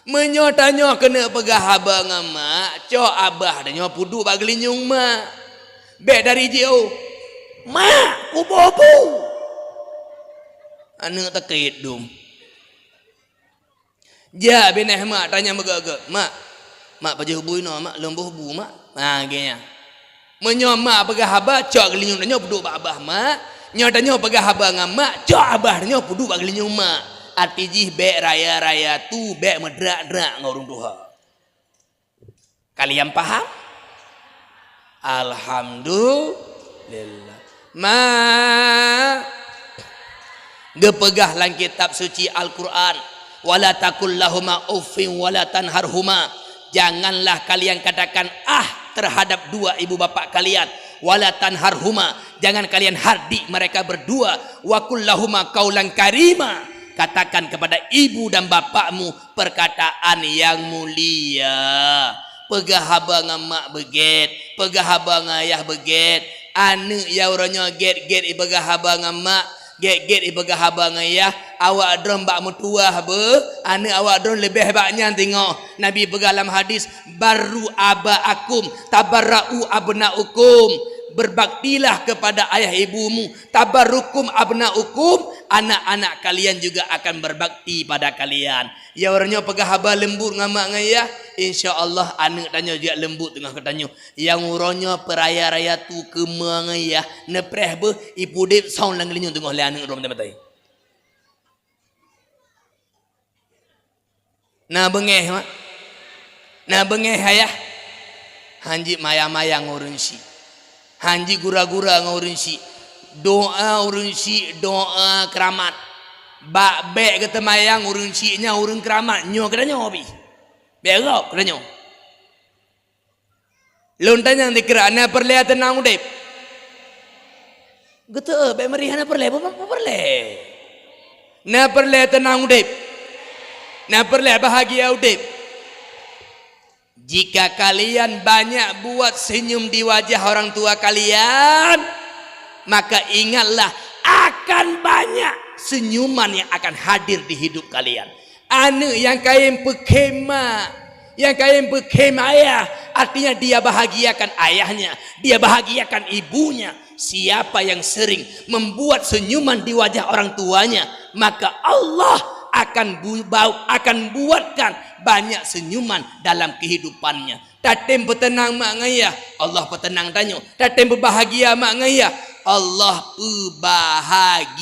Meunyoe tanyoe keuneuk peugah haba ngon mak, cok abah tanyoe peuduek bak geulinyueng mak. Bèk dari jiôh, "Mak, kuboh bu!" Aneuk takét dum. Jak binéh mak tanyong meugeugeuh, "Mak, mak pajoh bu inoe, mak, lôn boh bu, mak." Ha, lagèe nyan. Meunyoe mak peugah haba, cok geulinyueng tanyoe peuduek bak abah mak. Nyoe tanyoe peugah haba ngon mak, cok abah tanyoe peuduek bak geulinyueng mak. Arti jih bèk raya-raya tu, bèk meudrak-drak ngon ureueng tuha. Kalian paham? Alhamdulillah. Ma geupeugah lam kitab suci Al-Quran, "Wala taqul lahuma uffin wala tanharhuma." Janganlah kalian katakan "ah" terhadap dua ibu bapak kalian. "Wala tanharhuma." Jangan kalian hardik mereka berdua. "Wa qul lahuma qaulan karima." Katakan kepada ibu dan bapakmu perkataan yang mulia. Peugah haba ngon mak beugèt, peugah haba ngon ayah beugèt. Aneuk nyang uroe nyoe gét-gét ipeugah haba ngon mak, gét-gét ipeugah haba ngon yah, awak droen bak meutuwah beuh, aneuk awak droen leubeh bak nyan teungoh. Nabi peugah lam hadis, "Barru aba'akum, tabarra'u abna'ukum." Berbaktilah kepada ayah ibumu, "Tabarrukum abna'ukum," anak-anak kalian juga akan berbakti pada kalian. Nyang uroe nyoe peugah haba leumbot ngon mak ngon yah, insya Allah aneuk tanyoe jijak leumbot teungoh keu tanyoe. Nyang uroe nyoe peuraya-raya tu keu mak ngon yah, neupreh beuh, ipudeb soe lam geulinyueng teungoh lé aneuk droen maté-maté. Na beungéh, mak? Na beungéh, ayah? Han jeuet maya-maya ngon ureueng syiek. Han jeuet gura-gura ngon ureueng syiek. Doa ureueng syiek, doa keuramat. Bak bèk geuteumayang ureueng syiek nyan ureueng keuramat. Nyoe keu tanyoe pih. Bèk gob keu tanyoe. Lôn tanyong dikeue, na peureulèe teunang udeb? Geuteu'oh, bèk meuri hana peureulèe, peue peureulèe? Na peureulèe teunang udeb? Na peureulèe bahagia udeb? Jika kalian banyak buat senyum di wajah orang tua kalian, maka ingatlah akan banyak senyuman yang akan hadir di hidup kalian. Aneuk nyang kayém peukhém mak, nyang kayém peukhém ayah, artinya dia bahagiakan ayahnya, dia bahagiakan ibunya. Siapa yang sering membuat senyuman di wajah orang tuanya, maka Allah akan bu-, bau-, akan buatkan banyak senyuman dalam kehidupannya. Tatém peuteunang mak ngon yah, Allah peuteunang tanyoe. Tatém peubahagia mak ngon yah, Allah peubahagia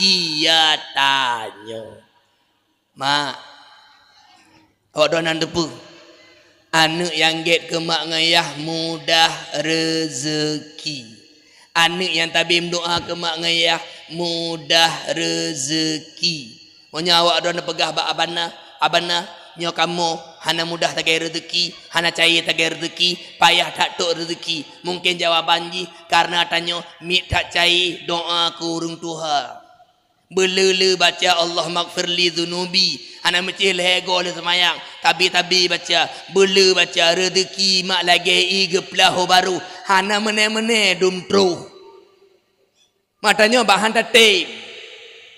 tanyoe. Mak, awak droeneuh na teupeue? Aneuk nyang gét keu mak ngon yah mudah reuzeuki. Aneuk nyang tabé meudoa keu mak ngon yah mudah reuzeuki. Meunyoe awak droeneuh peugah bak abana, "Abana, nyoe kamoe hana mudah tagée reuzeuki, hana cayée tagée reuzeuki, payah that trok reuzeuki." Mungken jawaban jih, kareuna tanyoe miet that cayée doa keu ureuëng tuha. Beuleu-leu baca, "Allahummaghfirli dzunubi." Hana meucéh lhée goe lé seumayang. Tabi-tabi baca, beuleu baca, "Reuzeuki mak lagée ié geuplah ho barô." Hana meuné-meuné dum troh. Mak tanyoe bah han tatém.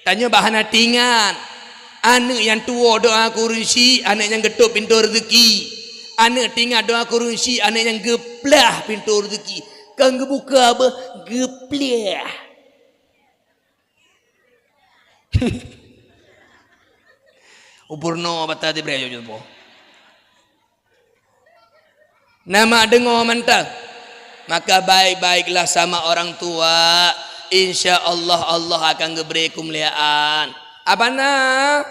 Tanyoe bah hana teuingat. Aneuk nyang tuwoe doa keu ureuëng syiek, aneuk nyang geutôp pintoe reuzeuki. Aneuk teuingat doa keu ureuëng syiek, aneuk nyang geuplah pintoe reuzeuki. Kon geubuka beuh, geuplah. Ubur no bata tibreh jujur po. Na mak deungoe mantong. Maka baik-baiklah sama orang tua, insya Allah, Allah akan geubri keumuliaan. Abana,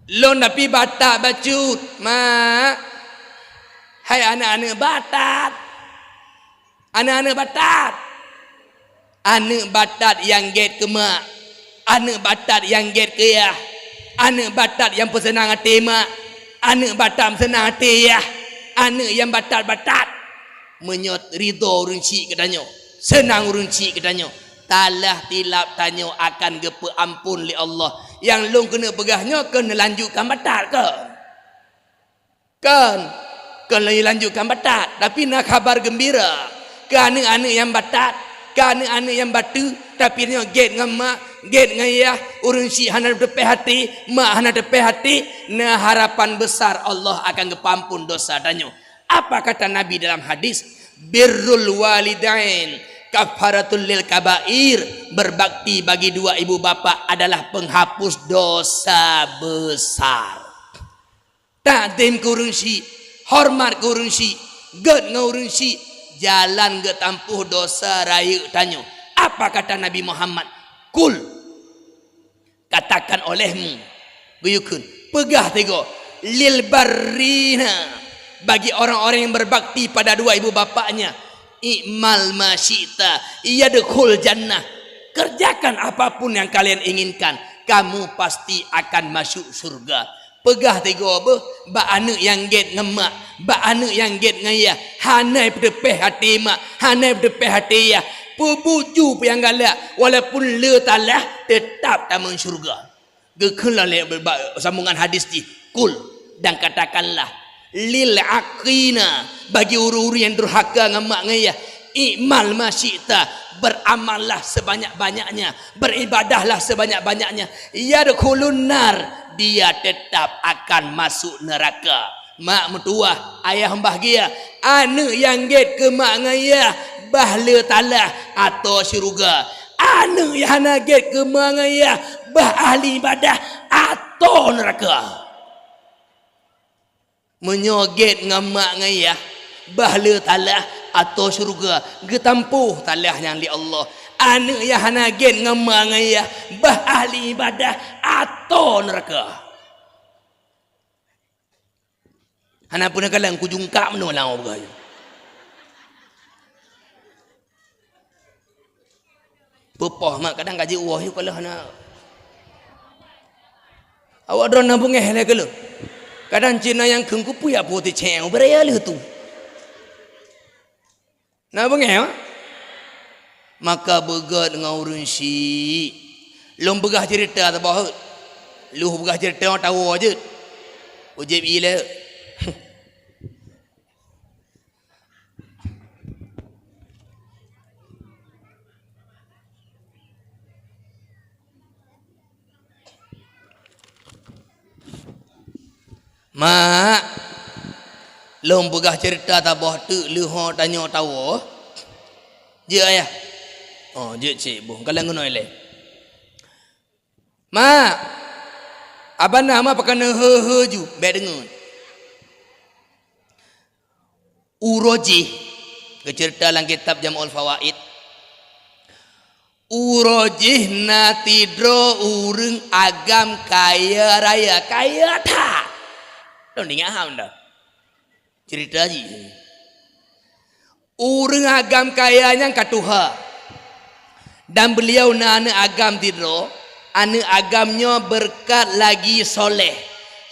lôn tapi batat bacut, mak. Hai aneuk-aneuk batat. Aneuk-aneuk batat. Aneuk batat nyang gét keu mak. Aneuk batat nyang gét keu yah. Aneuk batat nyang peuseunang até mak. Aneuk batat peuseunang até yah. Aneuk nyang batat-batat. Meunyoe ridho ureuëng syiek keu tanyoe, seunang ureuëng syiek keu tanyoe, talah tilap tanyoe akan geupeuamphon lé Allah. Nyang lôn keuneuk peugah nyoe keu neulanjutkan batat keu. Kan? Kon lôn lanjutkan batat, tapi na kabar geumbira. Keu aneuk-aneuk nyang batat, keu aneuk-aneuk nyang bateue, tapi nyoe gét ngon mak, gét ngon yah, ureuëng syiek hana teupéh até, mak hana teupéh até, na harapan besar Allah akan geupeuamphon dosa tanyoe. Apa kata Nabi dalam hadis? "Birrul walidain kafaratul lil kabair." Berbakti bagi dua ibu bapa adalah penghapus dosa besar. Takzim keu ureuëng syiek, horeumat keu ureuëng syiek, gét ngon ureuëng syiek, jalan geutampuh dosa rayeuk tanyoe. Apa kata Nabi Muhammad? Kul, katakan olehmu, geuyue kheun, peugah sigoe, lil barrina, bagi orang-orang yang berbakti pada dua ibu bapaknya, "I'mal ma syi'ta, yadkhul jannah." Kerjakan apapun yang kalian inginkan, kamu pasti akan masuk surga. Peugah sigoe beuh, bak aneuk nyang gét ngon mak, bak aneuk nyang gét ngon yah, hana peuteupéh até mak, hana peuteupéh até yah. Peubuet ju peue nyang galak, walaupun le talah, teutap tamong syeuruga. Geukheun lom lé bak sambungan hadis jih, kul, dan katakanlah, lil aqina, bagi ureuëng-ureuëng nyang durhaka ngon mak ngon yah, "I'mal ma syi'ta," beramallah sebanyak-banyaknya, beribadahlah sebanyak-banyaknya. "Yadkhulun nar," dia tetap akan masuk neraka. Mak meutuwah, ayah bahgia, aneuëk nyang gét keu mak ngon yah, bah le talah atau syeuruga. Aneuëk nyang hana gét keu mak ngon yah, bah ahli ibadah atau neraka. Meunyoe gét ngon mak ngon yah, bah le talah atau syeuruga, geutampôh talah nyan lé Allah. Aneuëk nyang hana gét ngon mak ngon yah, bah ahli ibadah atau neraka. Hana peue neukalon kujungkak meunoe lam peugah nyoe. Peupoh mak kadang ka jiwoe yue kalau hana. Awak droe na beungéh lé keuleue. Kadang cit na nyang kheun kupeue ya po teucéng, beuraya lheueh tu. Na beungéh, ha? Maka beugét ngon ureuëng syiek. Lôn peugah ceurita saboh heuet. Lôn peugah ceurita tawoe jeuet. Ujeb ilée. Mak, lôn peugah ceurita saboh teuk leuho tanyoe tawoe. Jeuet ayah. Oh, jeuet cit boh. Kalon keunoe ilée. Mak, abang na ma pakon he-he ju, bék deungon. Uroe jih, geuceurita lam kitab Jam'ul Fawaid, uroe jih na sidroe ureuëng agam kaya raya, kaya that. Lôn ingat ham dah. Ceurita jih. Ureuëng agam kaya nyan ka tuha. Dan beuliau na aneuëk agam sidroe, aneuëk agam nyoe beureukat lagi soléh.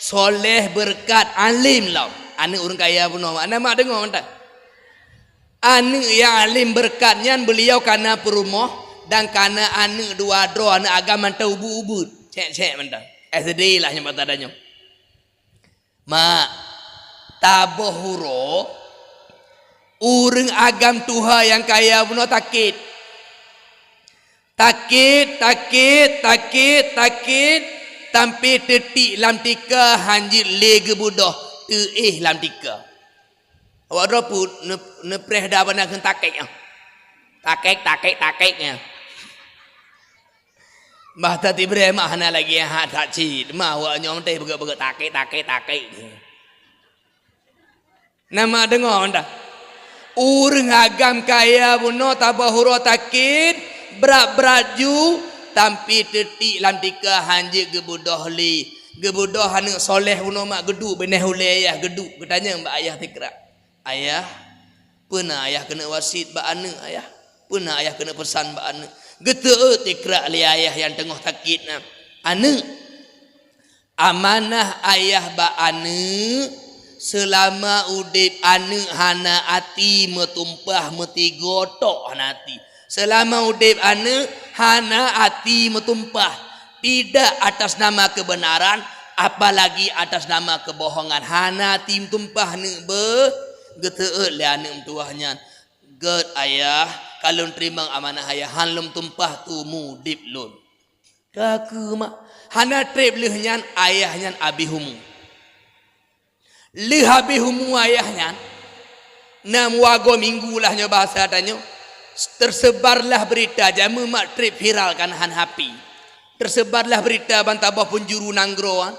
Soléh beureukat alim lom. Aneuëk ureuëng kaya bunoe, makna mak deungoe mantong. Aneuëk nyang alim beureukat nyan beuliau kana peurumoh dan kana aneuëk dua droe aneuëk agam mantong ubit-ubit. Cék-cék mantong. S D lah nyang bak tanyoe. Mak, taboh uroe, ureuëng agam tuha nyang kaya bunoe takét. Takét, takét, takét, takét, sampai teutiek lam tika hanjeuet lé geubeudôh teuéh lam tika. Awak droe peue ne-, neupreh da bana kheun takét nyan. Takét, takét, takét nyan. Bah that ibrée mah hana lagée hat that cit. Mah awak nyoe teuh beugét-beugét takét, takét, takét. Na mak deungoe dah. Ureuëng agam kaya bunoe taboh uroe takét, brat-brat ju, sampai teutiek lam tika hanjeuet geubeudôh lé. Geubeudôh aneuëk soléh bunoe mak geuduek binéh ulée ayah geuduek geutanyong bak ayah tikrak. Ayah, peue na ayah keuneuk wasiet bak aneuëk ayah? Peue na ayah keuneuk peusan bak aneuëk? Geuteuôt tikrak lé ayah nyang teungoh sakét nyan. Aneuëk, amanah ayah bak aneuëk, seulama udeb aneuëk hana até meutumpah meutigoe tok hana até. Seulama udeb aneuëk hana até meutumpah, tidak atas nama kebenaran, apalagi atas nama kebohongan. Hana até meutumpah aneuëk beuh, geuteuôt lé aneuëk meutuwah nyan. Gét ayah, ka lôn teurimong amanah ayah, han lôn tumpah tumu udeb lôn. Ka keuh mak, hana treb lheueh nyan ayah nyan abéh umu. Lheueh habéh umu ayah nyan, nam wagoe minggu lah nyoe bahasa tanyoe, teuseubarlah beurita jameun mak treb viral kan han hapi. Teuseubarlah beurita ban taboh peunjuru nanggroe nyan,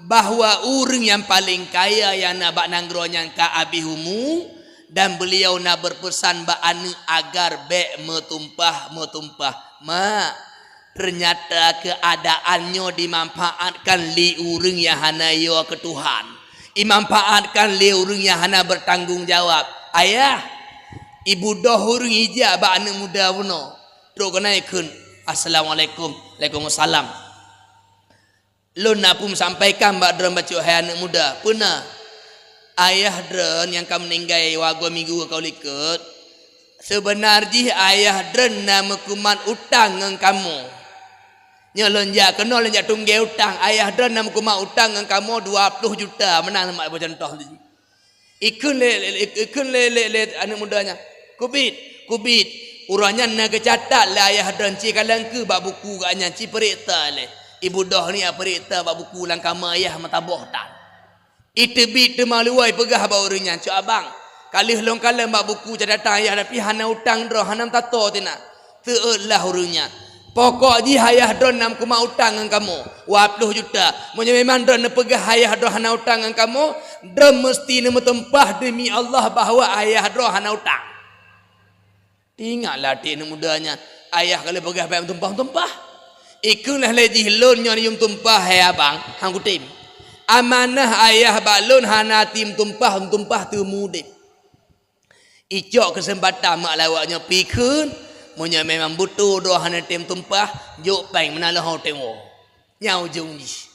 bahwa ureuëng nyang paleng kaya nyang na bak nanggroe nyan ka habéh umu, dan beuliau na beupeusan bak aneuëk agar bék meutumpah-meutumpah. Mak, teunyata keuadaan nyoe dimanfaatkan lé ureuëng nyang hana yo keu Tuhan. Imanfaatkan lé ureuëng nyang hana beutanggong jawab. Ayah, ibeudôh ureuëng ijak bak aneuëk muda bunoe. Trok keunan ikheun, "Assalamualaikum." "Waalaikumsalam." "Lôn na peue meusampaikan bak droeneuh bacut hai aneuëk muda." "Peue na?" "Ayah droeneuh nyang ka meuninggai wagoe minggu ka likot, seubeuna jih ayah droeneuh na meukumat utang ngon kamoe. Nyoe lôn jak keunoe lôn jak tunggée utang. Ayah droeneuh na meukumat utang ngon kamoe dua ploh juta." Meunan mak boh contoh tu. Ikheun lé, lé, ikheun lé, lé, lé aneuëk muda nyan, "Keubiet, Keubiet, uroe nyan na geucatat lé ayah droeneuh ci kalangkeu bak buku geuh nyan ci peuriksa lé. Ibu doh ni peuriksa bak buku lam kama ayah meusaboh tan. Iteubiet teuma luwai peugah bak ureuëng nyan, "Cok abang, ka lheueh lôn kalon bak buku catatan ayah tapi hana utang droe, hana meusato tina." Seuôt lah ureuëng nyan. "Pokok jih ayah droe na meukumat utang ngon kamoe, dua ploh juta. Meunyoe memang droe neupeugah ayah droe hana utang ngon kamoe, droe meuseuti neumeutumpah deumi Allah bahwa ayah droe hana utang." Teuingat lah até aneuk muda nyan, ayah ka lheueh peugah bèk meutumpah-tumpah. Ikheun lah lé jih lôn nyoe yum tumpah, hai abang, han kutem. Amanah ayah bak lôn hana tem tumpah, tumpah teumudép. Icok keuseumpatan mak lawak nyoe pikheun, meunyoe memang beutôi droe hana tem tumpah, jok péng meunan leuho tem woe. Nyan ujong jih.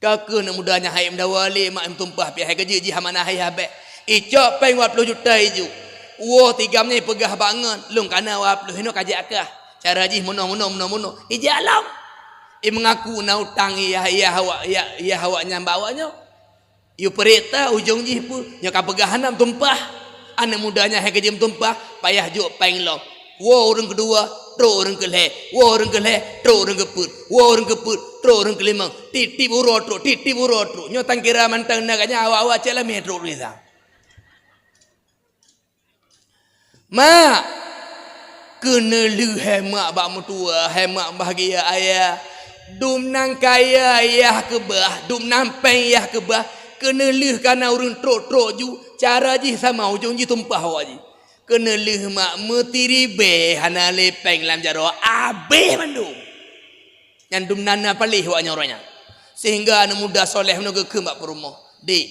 Ka keuh aneuk muda nyan hai meudawa lé mak meutumpah pih hai keujeuet jih amanah ayah bèk. Icok péng dua ploh juta iju. Woe tigam nyan ipeugah bak ngon, "Lôn kana dua ploh inoe ka jak kah." Cara jih meunoe, meunoe, meunoe, meunoe. Ijak lom. Imeungaku na utang ayah, ayah awak, ayah, ayah awak nyan bak awak nyoe. Yue peuriksa ujong jih peue, nyoe ka peugah hana meutumpah. Aneuk muda nyan hai keujeuet meutumpah, payah jok péng lom. Woe ureuëng keudua, trok ureuëng keulhèe. Woe ureuëng keulhèe, trok ureuëng keupeuet. Woe ureuëng keupeuet, trok ureuëng keulimong. Tiep-tiep uroe trok, tiep-tiep uroe trok. Nyoe tan kira mantong na gata nyan awak-awak cit lamé trok risa. Mak, keuneulheueh hai mak bak meutuwah, hai mak bahgia ayah. Dum nan kaya yah keubah, dum nan péng yah keubah, keuneulheueh kana ureuëng trok-trok ju, cara jih sama ujong jih tumpah awak jih. Keuneulheueh mak meutiribée hana lé péng lam jaroe, abéh mandum. Nyan dum nan na paléh awak nyoe uroe nyan. Sehingga aneuk muda soleh nyoe geukheun bak peurumoh, "Dek,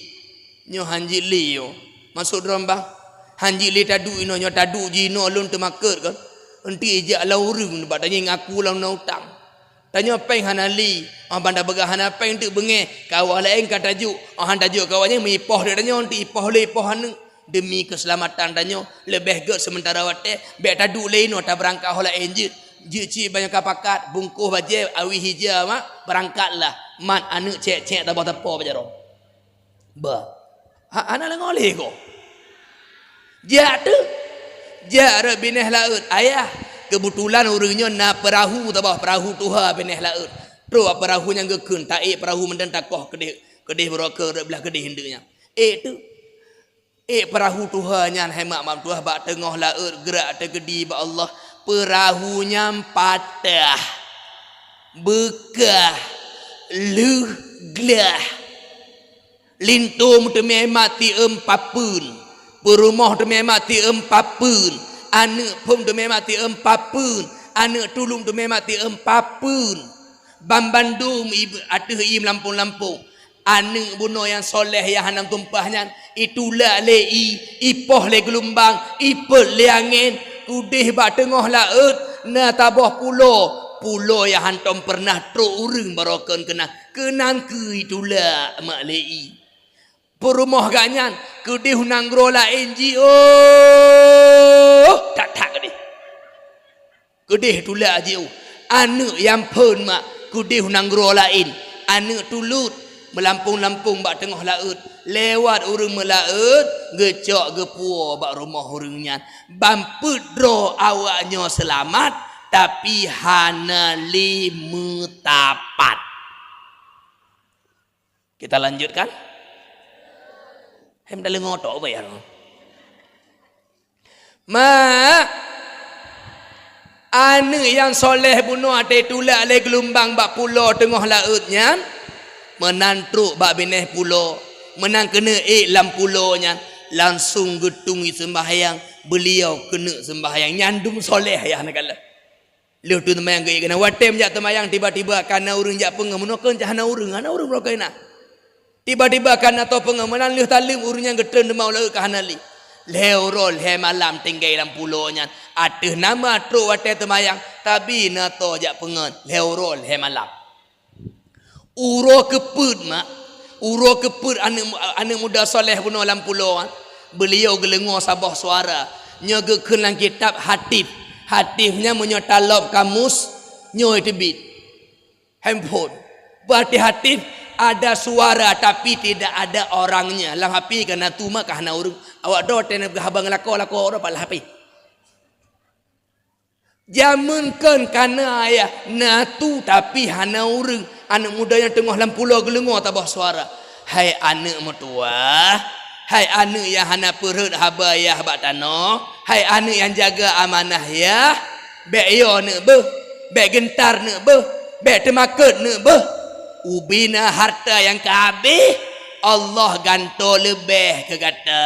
nyoe han jeuet lé nyoe. Maksud droe bang, han jeuet lé taduek inoe, nyoe taduek jinoe lôn teumakot kon. Eunteuk ijak lam ureuëng bak tanyoe ngaku lam na utang. Tanyoe péng hana lé, oh ban tapeugah hana péng teuk beungéh, keu awak laén ka tajok, oh han tajok keu awak nyan meuipoh lé tanyoe, eunteuk ipoh lé ipoh aneuk." Deumi keuseulamatan tanyoe, leubeh gét seumeutara watée, bék taduek lé inoe tabeurangkat ho laén jeuet. Jeuet cit banyoe ka pakat, bungkôh bajée, awi hija mak, beurangkatlah. Mat aneuk cék-cék taboh tapo bak jaroe. Bah. Ha, hana leungoe lé goe. Jak teuh. Jak rot binéh laôt, "Ayah, keubeutulan ureuëng nyoe na peurahu taboh, peurahu tuha binéh laôt." Trok peurahu nyan geukheun, taék peurahu mantong takoh keudeh, keudeh beurokeu rot blah keudeh eunteuk nyan. Ék teuh. Ék peurahu tuha nyan hai mak bak meutuwah bak teungoh laôt geurak teukeudi bak Allah, peurahu nyan patah, beukah, lheueh glah. Linto meuteumé mat sieuem papeuen, peurumoh teumé mat sieuem papeuen, aneuk phom teumé mat sieuem papeuen, aneuk tuleueng teumé mat sieuem papeuen. Banmandum ateueh ié meulampong-lampong. Aneuk bunoe nyang soleh nyang hana tumpah nyan, itulak lé ié, ipoh lé geulumbang, ipeuet lé angén, keudeh bak teungoh laôt na saboh pulo, pulo nyang hántom peureunah trok ureuëng baroe kon keunan, keunan kheueh itulak mak lé ié. Peurumoh gobnyan keudeh u nanggroe laén jiôh that-that keudeh. Keudeh tulak jiôh, aneuk nyang phon mak keudeh u nanggroe laén, aneuk tuleuet meulampong-lampong bak teungoh laôt, lewat ureuëng meulaôt geucok geupuwoe bak rumoh ureuëng nyan. Ban peuet droe awak nyoe seulamat, tapi hana lé meusapat. Kita lanjutkan. Hem dah lengo tok apa ya? Mak, aneuk nyang soleh bunoe até tulak lé geulumbang bak pulo teungoh laôt nyan, meunan trok bak binéh pulo, meunan keuneuk ék lam pulo nyan, langsung geutung i seumbahyang, beuliau keuneuk seumbahyang. Nyan dum soleh ayah neukalon. Lheueh teuma nyang geuék keunan, watée meujak teumayang, tiba-tiba kana ureuëng jak peungeuh, meunoe keuh hana ureuëng, hana ureuëng meurokon na. Tiba-tiba kana toh peungeuh, meunan lheueh taleuem ureuëng nyang geutreun teuma u laôt ka hana lé. Lhée uroe lhée malam tinggai lam pulo nyan. Ateueh nama trok watée teumayang, tabi na toh jak peungeuh, lhée uroe lhée malam. Uroe keupeuet mak, uroe keupeuet aneuk, aneuk muda soleh bunoe lam pulo nyan, beuliau geuleungoe saboh suara. Nyoe geukheun lam kitab hatif. Hatif nyan meunyoe talop kamus, nyoe teubiet. Handphone. Berarti hatif ada suara tapi tidak ada orangnya. Lam hape ka na tu mak ka hana ureuëng. Awak droe teuh na peugah haba ngon lakoe, lakoe droe pat lam hape. Jameun kon kana ayah, na tu tapi hana ureuëng. Aneuëk muda nyang teungoh lam pulo geuleungo taboh suara. Hai aneuëk meutuwah, hai aneuëk nyang hana peurhot haba yah bak tanoh, hai aneuëk nyang jaga amanah yah, bék yo neuk beuh, bék geuntar neuk beuh, bék teumakot neuk beuh. Ubina harta nyang ka habéh, Allah gantoe leubeh keu gata.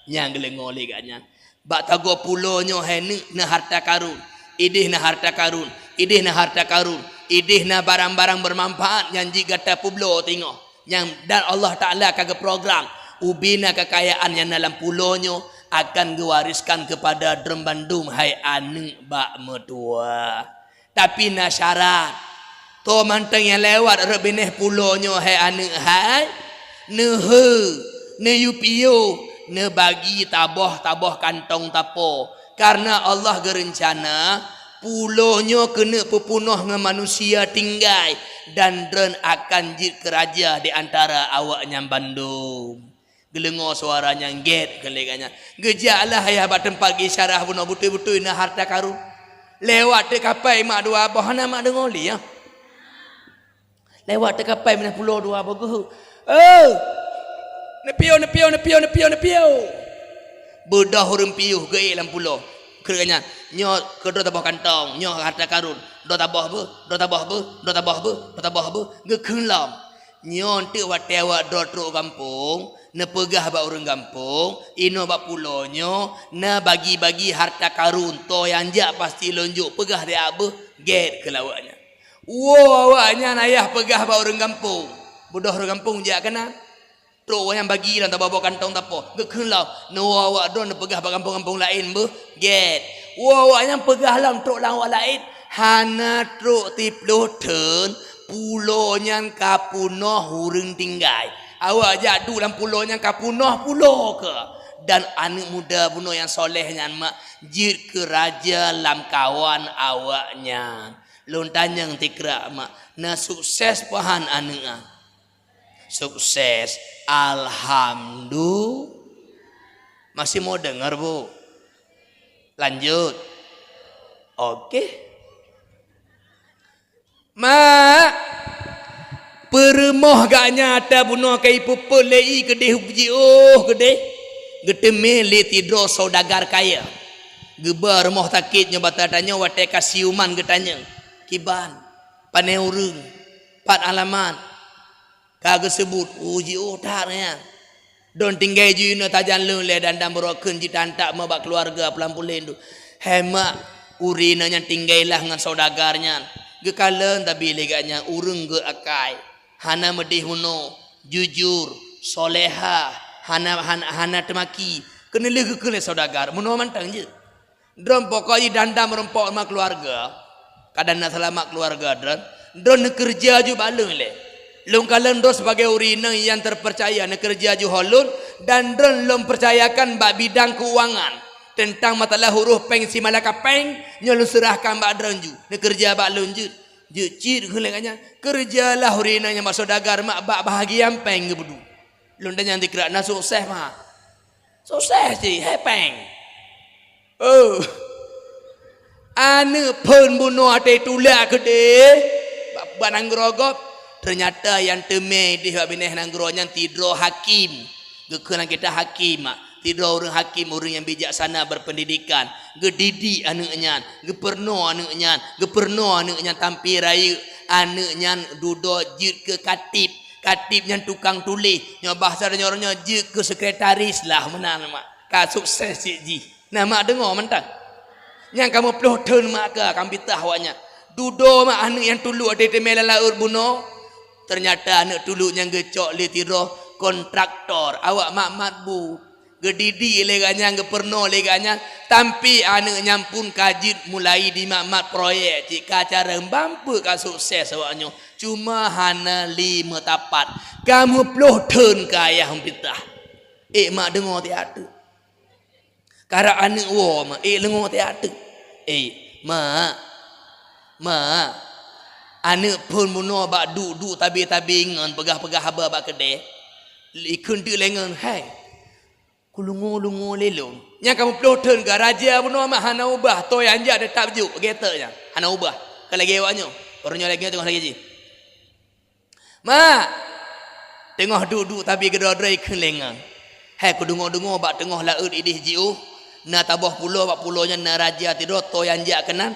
Nyang geuleungo lé gata nyan. Bak tagoe pulo nyoe hai neuk na harta karun, ideh na harta karun, ideh na harta karun, ideh na barang-barang bermanfaat nyang jeuet gata peubloe teungoh. Nyang dan Allah Taala ka geuprogram, ubina kekayaan nyang na lam pulo nyoe akan geuwariskan keupada droe bandum hai aneuëk bak meutuwah. Tapi na syarat. Toh mantong nyang lewat rot binéh pulo nyoe hai aneuëk hai, neuheu, neuyue piôh, neubagi taboh-taboh kantong tapo. Kareuna Allah geureuncana pulo nyoe keuneuk peupunoh ngon manusia tinggai dan droe akan jeuet keu raja di antara awaknyan bandum. Geuleungo suara nyang gét keu lé gata nyan. Geujaklah ayah bak teumpat geuisyarah bunoe beutôi-beutôi na harta karun. Lewat teuk kapai mak dua boh hana mak deungoe lé nyan. Lewat teuk kapai binéh pulo dua boh geuheuek. Eh! Neupiôh, neupiôh, neupiôh, neupiôh, neupiôh. Beudôh ureuëng piôh geuék lam pulo. Keu lé gata nyan, nyoe keu droe taboh kantong, nyoe harta karun. Droe taboh beuh, droe taboh beuh, droe taboh beuh, droe taboh beuh. Geukheun lom. Nyoe teuk watée awak droe trok gampông, neupeugah bak ureuëng gampông, inoe bak pulo nyoe na bagi-bagi harta karun, toh nyang jak pasti lôn jok, peugah di abeuh gét keu awaknyan. Woe awaknyan ayah peugah bak ureuëng gampông. Beudôh ureuëng gampông jak keunan. Trok awaknyan bagi lam taboh-boh kantong tapo. Geukheun lom, neuwoe awak droe neupeugah bak gampông-gampông laén beuh gét. Woe awaknyan peugah lom trok lam awak laén. Hana trok siploh thon, pulo nyan ka punoh ureuëng tinggai. Awak jak duek lam pulo nyan ka punoh pulo keuh. Dan aneuëk muda bunoe nyang soleh nyan mak jeuet keu raja lamkawan awaknyan. Lôn tanyong tikrak mak, na sukses pahan aneuëk nyan? Sukses. Alhamdulillah. Masih mau dengar, Bu? Lanjut. Oke. Mak, peurumoh gak nyan ata bunoe ka ipeupeuet lé i keudeh jiôh keudeh. Geuteumé lé sidroe saudagar kaya. Geuba rumoh sakét nyoe bak tanyoe watée ka siuman geutanyong. Kiban, pane ureuëng, pat alamat. Ka geuseubut, oh, jiôh that nyan. Droe tinggai jih inoe tajan lôn lé dan, dan beurokheun jitantap ma bak keuluwarga pulan pulen tu. Hai mak, ureuëng inong nyan tinggailah ngon saudagar nyan. Geukalon tabi lé gata nyan ureuëng geuakai, hana meudeh meunoe, jujur, soleha, hana, hana, hana teumaki. Keuneulheueh geukheun lé saudagar, meunoe mantong jeuet. Droe pokok jih dandam meurumpok ma keuluwarga. Ka dana seulamat keuluwarga droe. Droe neukeureuja ju bak lôn lé. Lôn kalon droe sibagai ureuëng inong nyang teupeurcaya neukeureuja ju ho lôn dan droe lôn peucayakan bak bidang keuangan. Teuntang masalah uroh péng si malaka péng, nyoe lôn seurahkan bak droe ju. Neukeureuja bak lôn jeuet. Jeuet cit kheun lé gata nyan. Keureujalah ureuëng inong nyang bak saudagar mak bak bahagian péng geupeuduek. Lôn tanyong tikrak na sukses mak? Sukses cit, hai péng. Oh. Aneuëk phon bunoe até tulak keudeh bak, bak nanggroe gob. Teunyata nyang teumé ideh bak binéh nanggroe nyan sidroe hakim. Geukheun lam kitab hakim, mak. Sidroe ureuëng hakim, ureuëng nyang bijaksana, berpendidikan. Geudidik aneuëk nyan, geupeurunoe aneuëk nyan, geupeurunoe aneuëk nyan sampoe rayeuk. Aneuëk nyan dudoe jeuet keu katib. Katib nyan tukang tuléh. Nyoe bahasa nyoe, nyoe jeuet keu sekretaris lah meunan, mak. Ka sukses cit jih. Na mak deungoe mantong. Nyang ka meuploh thon mak ka, ka meupeutah awaknyan. Dudoe mak aneuëk nyang tulok até teumé lam laôt bunoe. Teunyata aneuëk tulok nyan geucok lé sidroe kontraktor, awak mat-mat buet. Geudidik lé gata nyan, geupeurunoe lé gata nyan, sampoe aneuëk nyan pun ka jeuet mulai jimat-mat proyek cit, ka carông ban peuet ka sukses awaknyoe. Cuma hana lé meutapat. Ka meuploh thon keu ayah meupeutah. Ék mak deungoe tieb ateueh. Karab aneuëk woe mak, ék deungoe tieb ateueh. Ék, mak, mak, aneuëk phon bunoe bak duek-duek tabi-tabi ngon peugah-peugah haba bak keudè. Ikheun teuk lé ngon, hai. Lungo-lungo lé lôn. Nyang ka meuploh thon ka raja bunoe mak hana ubah, toh nyang jak teutap jok, geuteuek nyan. Hana ubah. Ka lagèe awak nyoe. Ureueng nyoe lagèe nyoe teungoh lagèe jih. Mak! Teungoh duek-duek tabi keudroe-droe kheun lé ngon. Hai kudeungoe-deungoe bak teungoh laôt idéh jiôh, na taboh pulo, bak pulo nyan na raja sidroe, toh nyang jak keunan,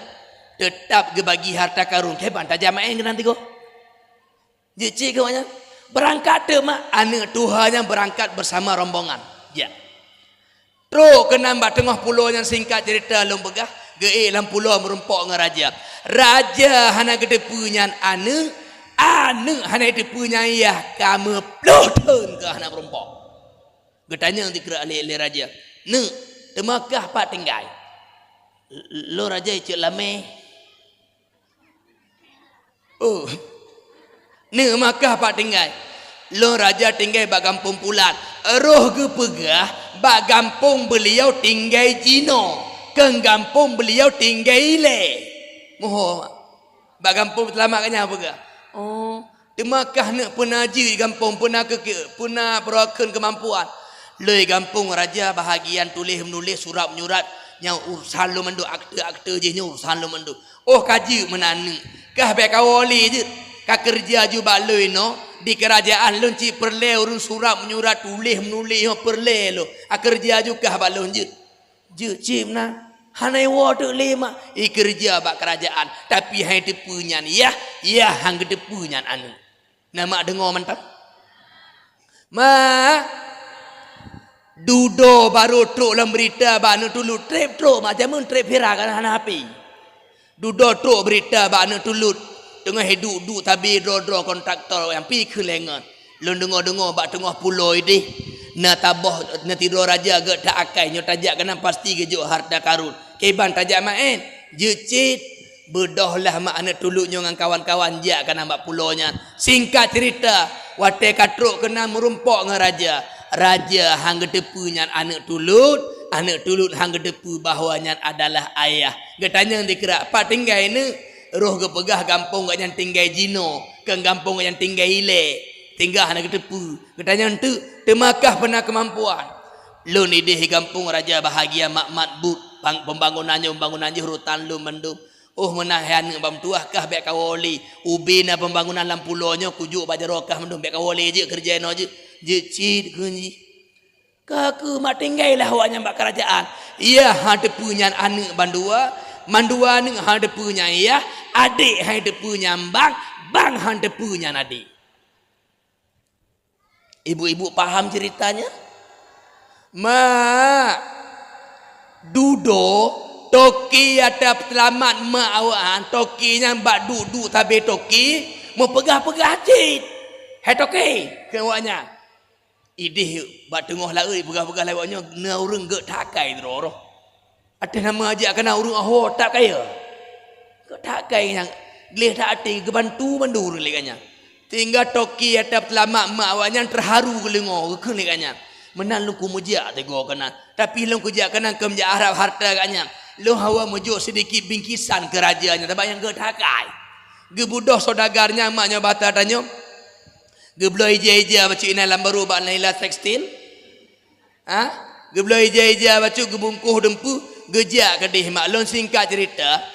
teutap geubagi harta karun. Kiban tajak maén keunan tigoe. Jeuet cit keu awak nyan. Beurangkat teuk mak, aneuk tuha nyan beurangkat beusama rombongan. Jak. Trok keunan bak teungoh pulo nyan, singkat ceurita lôn peugah, geuék lam pulo meurumpok ngon raja. Raja hana geuteupeue nyan aneuk, aneuk hana geuteupeue nyan yah, ka meuploh thon keu hana meurumpok. Geutanyong dikeue lé, lé raja, "Neuk, teumakah pat tinggai?" "Lôn raja cit lamé." "Oh, neuk makah pat tinggai?" "Lôn raja tinggai bak gampông Pulan." Roh geupeugah bak gampông beuliau tinggai jinoe, keu gampông beuliau tinggai ilée. Moho mak. Bak gampông Seulamat ka nyan peugah. Oh, teumakah neuk peuna jeuet gampông, peuna keu, peuna peurokon keumampuan. Lôn gampông raja bahagian tuléh meunuléh, surat menyurat, nyan urusan lôn mandum, akte-akte jih nyoe urusan lôn mandum. Oh ka jeuet meunan neuk, kah bék kawoe lé jeuet. Ka keureuja ju bak lôn inoe, di keurajeuen lôn cit peureulée ureuëng surat menyurat, tuléh meunuléh nyoe peureulée lôn. Ka keureuja ju kah bak lôn jeuet. Jeuet cit meunan, hana iwoe teuk lé mak, ikeureuja bak keurajeuen, tapi han iteupeue nyan yah, yah han geuteupeue nyan aneuk. Na mak deungoe mantong? Mak, dudoe barô trok lam beurita bak aneuk tulôt, treb trok mak, jameun treb viral kan hana hapé. Dudoe trok beurita bak aneuk tulôt, teungoh iduek-duek tabi droe-droe kontraktor nyang pi kheun lé ngon. Lôn deungoe-deungoe bak teungoh pulo idéh, na taboh, na sidroe raja geutak akai, nyoe tajak keunan pasti geujok harta karun. Kiban tajak maén, jeuet cit. Beudôh lah mak aneuk tulôt nyoe ngon kawan-kawan jak keunan bak pulo nyan. Singkat ceurita, watée ka trok keunan meurumpok ngon raja, raja han geuteupeue nyan aneuk tulôt, aneuk tulôt han geuteupeue bahwa nyan adalah ayah. Geutanyong dikeue, "Pat tinggai neuk?" Roh geupeugah gampông gobnyan tinggai jinoe, keu gampông gobnyan tinggai ilée. Tinggai hana geuteupeue. Geutanyong teuk, "Teumakah peuna keumampuan?" "Lôn idéh gampông raja bahagia mat-mat buet, pang-, pembangunan nyoe, pembangunan jih urutan lôn mandum." "Oh meunan hai aneuk bak meutuwah, kah bék kawoe lé. Ubé na pembangunan lam pulo nyoe kujok bak jaroe kah mandum, bék kawoe lé jeuet keureuja inoe jeuet." Jeuet cit kheun jih. Ka keuh mak tinggai lah awak nyan bak keurajeuen. Yah han teupeue nyan aneuk mandua, mandua aneuk han teupeue nyan yah, adék han teupeue nyan bang, bang han teupeue nyan adék. Ibu-ibu paham ceurita nyan? Mak, dudoe toke ata peuseulamat mak awaknyan, toke nyan bak duek-duek sabe toke, meupeugah-peugah cit. "Hai toke," kheun awaknyan. Idéh bak teungoh laôt ipeugah-peugah lé awaknyan, na ureuëng geutak akai droe-droe. Ateueh nama jak keunan ureuëng aho that kaya. Geutak akai nyang gleh that até geubantu mandum ureuëng lé gobnyan. Sehingga toke ata peuseulamat mak awaknyan teuharu geudeungoe geukheun lé gobnyan, "Meunan lôn kumeujak teungoh keunan, tapi lôn kujak keunan keu meujak harab harta gobnyan. Lôn hawa meujok sidikit bingkisan keu raja nyan, sabab nyang geutak akai." Geubeudôh saudagar nyan mak nyoe bak ata tanyoe. Geubloe ija-ija bacut inan lam barô bak Naila Tekstil. Ha? Geubloe ija-ija bacut geubungkoh dumpeue, geujak keudeh mak lôn. Singkat ceurita,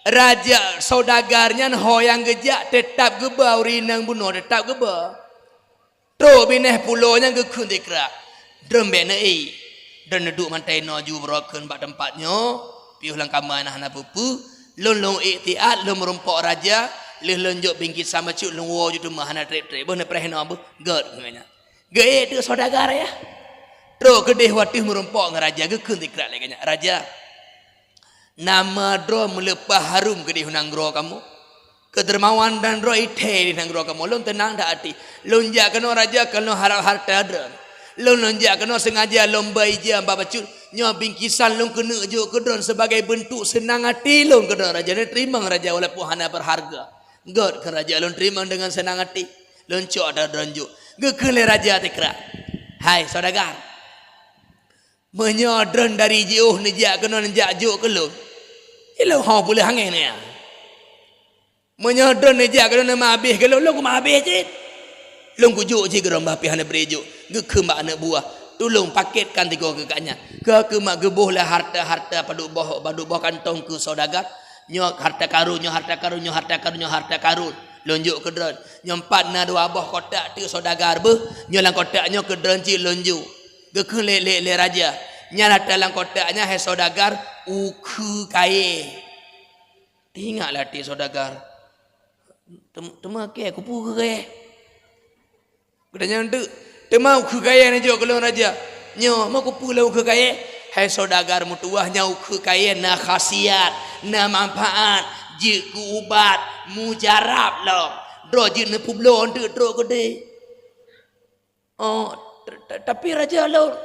raja saudagar nyan ho nyang geujak teutab geuba ureuëng inong bunoe teutab geuba. Trok binéh pulo nyan geukheun dikrak, "Droeneuh bék neuék. Droeneuh duek mantong inoe ju baroe kheun bak teumpat nyoe, piôh lam kama na hana peue-peue. Lôn lôn ék siat, lôn meurumpok raja, lheueh lôn jok bingkisan bacut lôn woe ju teuma hana treb-treb. Boh neupreh inoe beuh." Gét kheun nyan. Geuék teuk saudagar yah. Trok keudeh wateueh meurumpok ngon raja geukheun dikrak lé gobnyan, "Raja, nama droe meuleupah harôm keudeh u nanggroe kamoe. Keudeurmawan dan droe ithée di nanggroe kamoe. Lôn teunang that até. Lôn jak keunoe raja kon lôn harab harta droe. Lôn, lôn jak keunoe seungaja lôn ba ija bak bacut. Nyoe bingkisan lôn keuneuk jok keu droe sebagai beuntuk seunang até lôn keu droe raja. Neuteurimong raja walaupun hana beurharga." Gét kheun raja, "Lôn teurimong deungon seunang até. Lôn cok ata droe jok." Geukheun lé raja dikrak, "Hai saudagar, meunyoe droe dari jiôh neujak keunoe neujak jok keu lôn, ilôn ho peuleueh angén nyan. Meunyoe droe neujak keunoe neumeuhabéh keu lôn, lôn kumeuhabéh cit. Lôn kujok cit keu droe bah pih hana bri jok." Geukheun bak aneuk buah, Tulông paketkan tiga keu gobnyan. Keu, keu mak geuboh lah harta-harta padub boh, padub boh kantong keu saudagar. Nyoe harta karun, nyoe harta karun, nyoe harta karun, nyoe harta karun. Lôn jok keu droen. Nyoe pat na dua boh kotak teuk saudagar beuh. Nyoe lam kotak nyoe keu droen cit lôn jok. Geukheun lé, lé, lé raja. Nyan ata lam kotak nyan hai saudagar, ukheue kayée. Teuingat lah até saudagar. Tem-, teuma kayée, kupeue kayée. Geutanyong teuk, "Teuma ukheue kayée neujok keu lôn raja?" "Nyoe, ma kupeue lôn ukheue kayée?" "Hai saudagar meutuwah, nyan ukheue kayée na khasiat, na manfaat, jeuet keu ubat, mujarab lom. Droe jeuet neupeubloe teuk trok keudeh." "Oh, ta-, ta-, tapi raja lôn,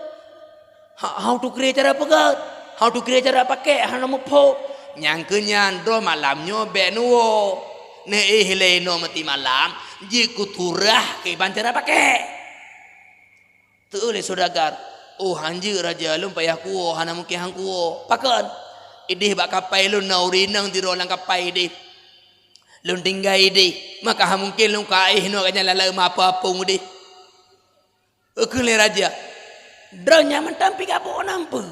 ha-, hana teukrée cara peugét, hana teukrée cara pakèk, hana muphom." "Nyang keu nyan droe malam nyoe bèk neuwoe. Neuéh lé inoe meuti malam, jeuet kuturah kiban cara pakèk." Teuh lé saudagar, "Oh, hanjeuet raja lôn payah kuwoe, hana mungken han kuwoe. Pakon? Idéh bak kapai lôn na ureueng inong sidroe lam kapai idéh. Lôn tinggai idéh, maka han mungken lôn ka éh inoe ka nyan lalai meuapo-apo udéh." Geukheun lé raja, "Droeneuh nyan mantong pih gabuk nam peue?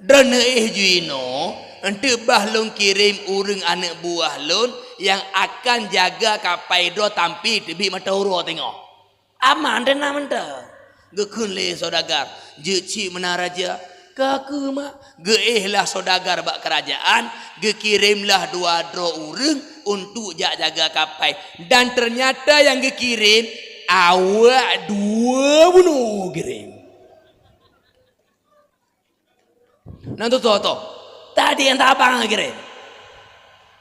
Droeneuh éh jinoe, eunteuk bah lôn kirém ureueng aneuk buah lôn nyang akan jaga kapai droe sampoe teubiet mata uroe teungoh. Aman teuh na mantong." Geukheun lé saudagar, "Jeuet cit meunan raja." Ka keuh mak, geuéh lah saudagar bak keurajeuen, geukirém lah dua droe ureueng untuk jak jaga kapai. Dan ternyata nyang geukirém, awak dua bunoe geukirém. Nyan tutoe-toe. Tadi nyang tabang geukirém.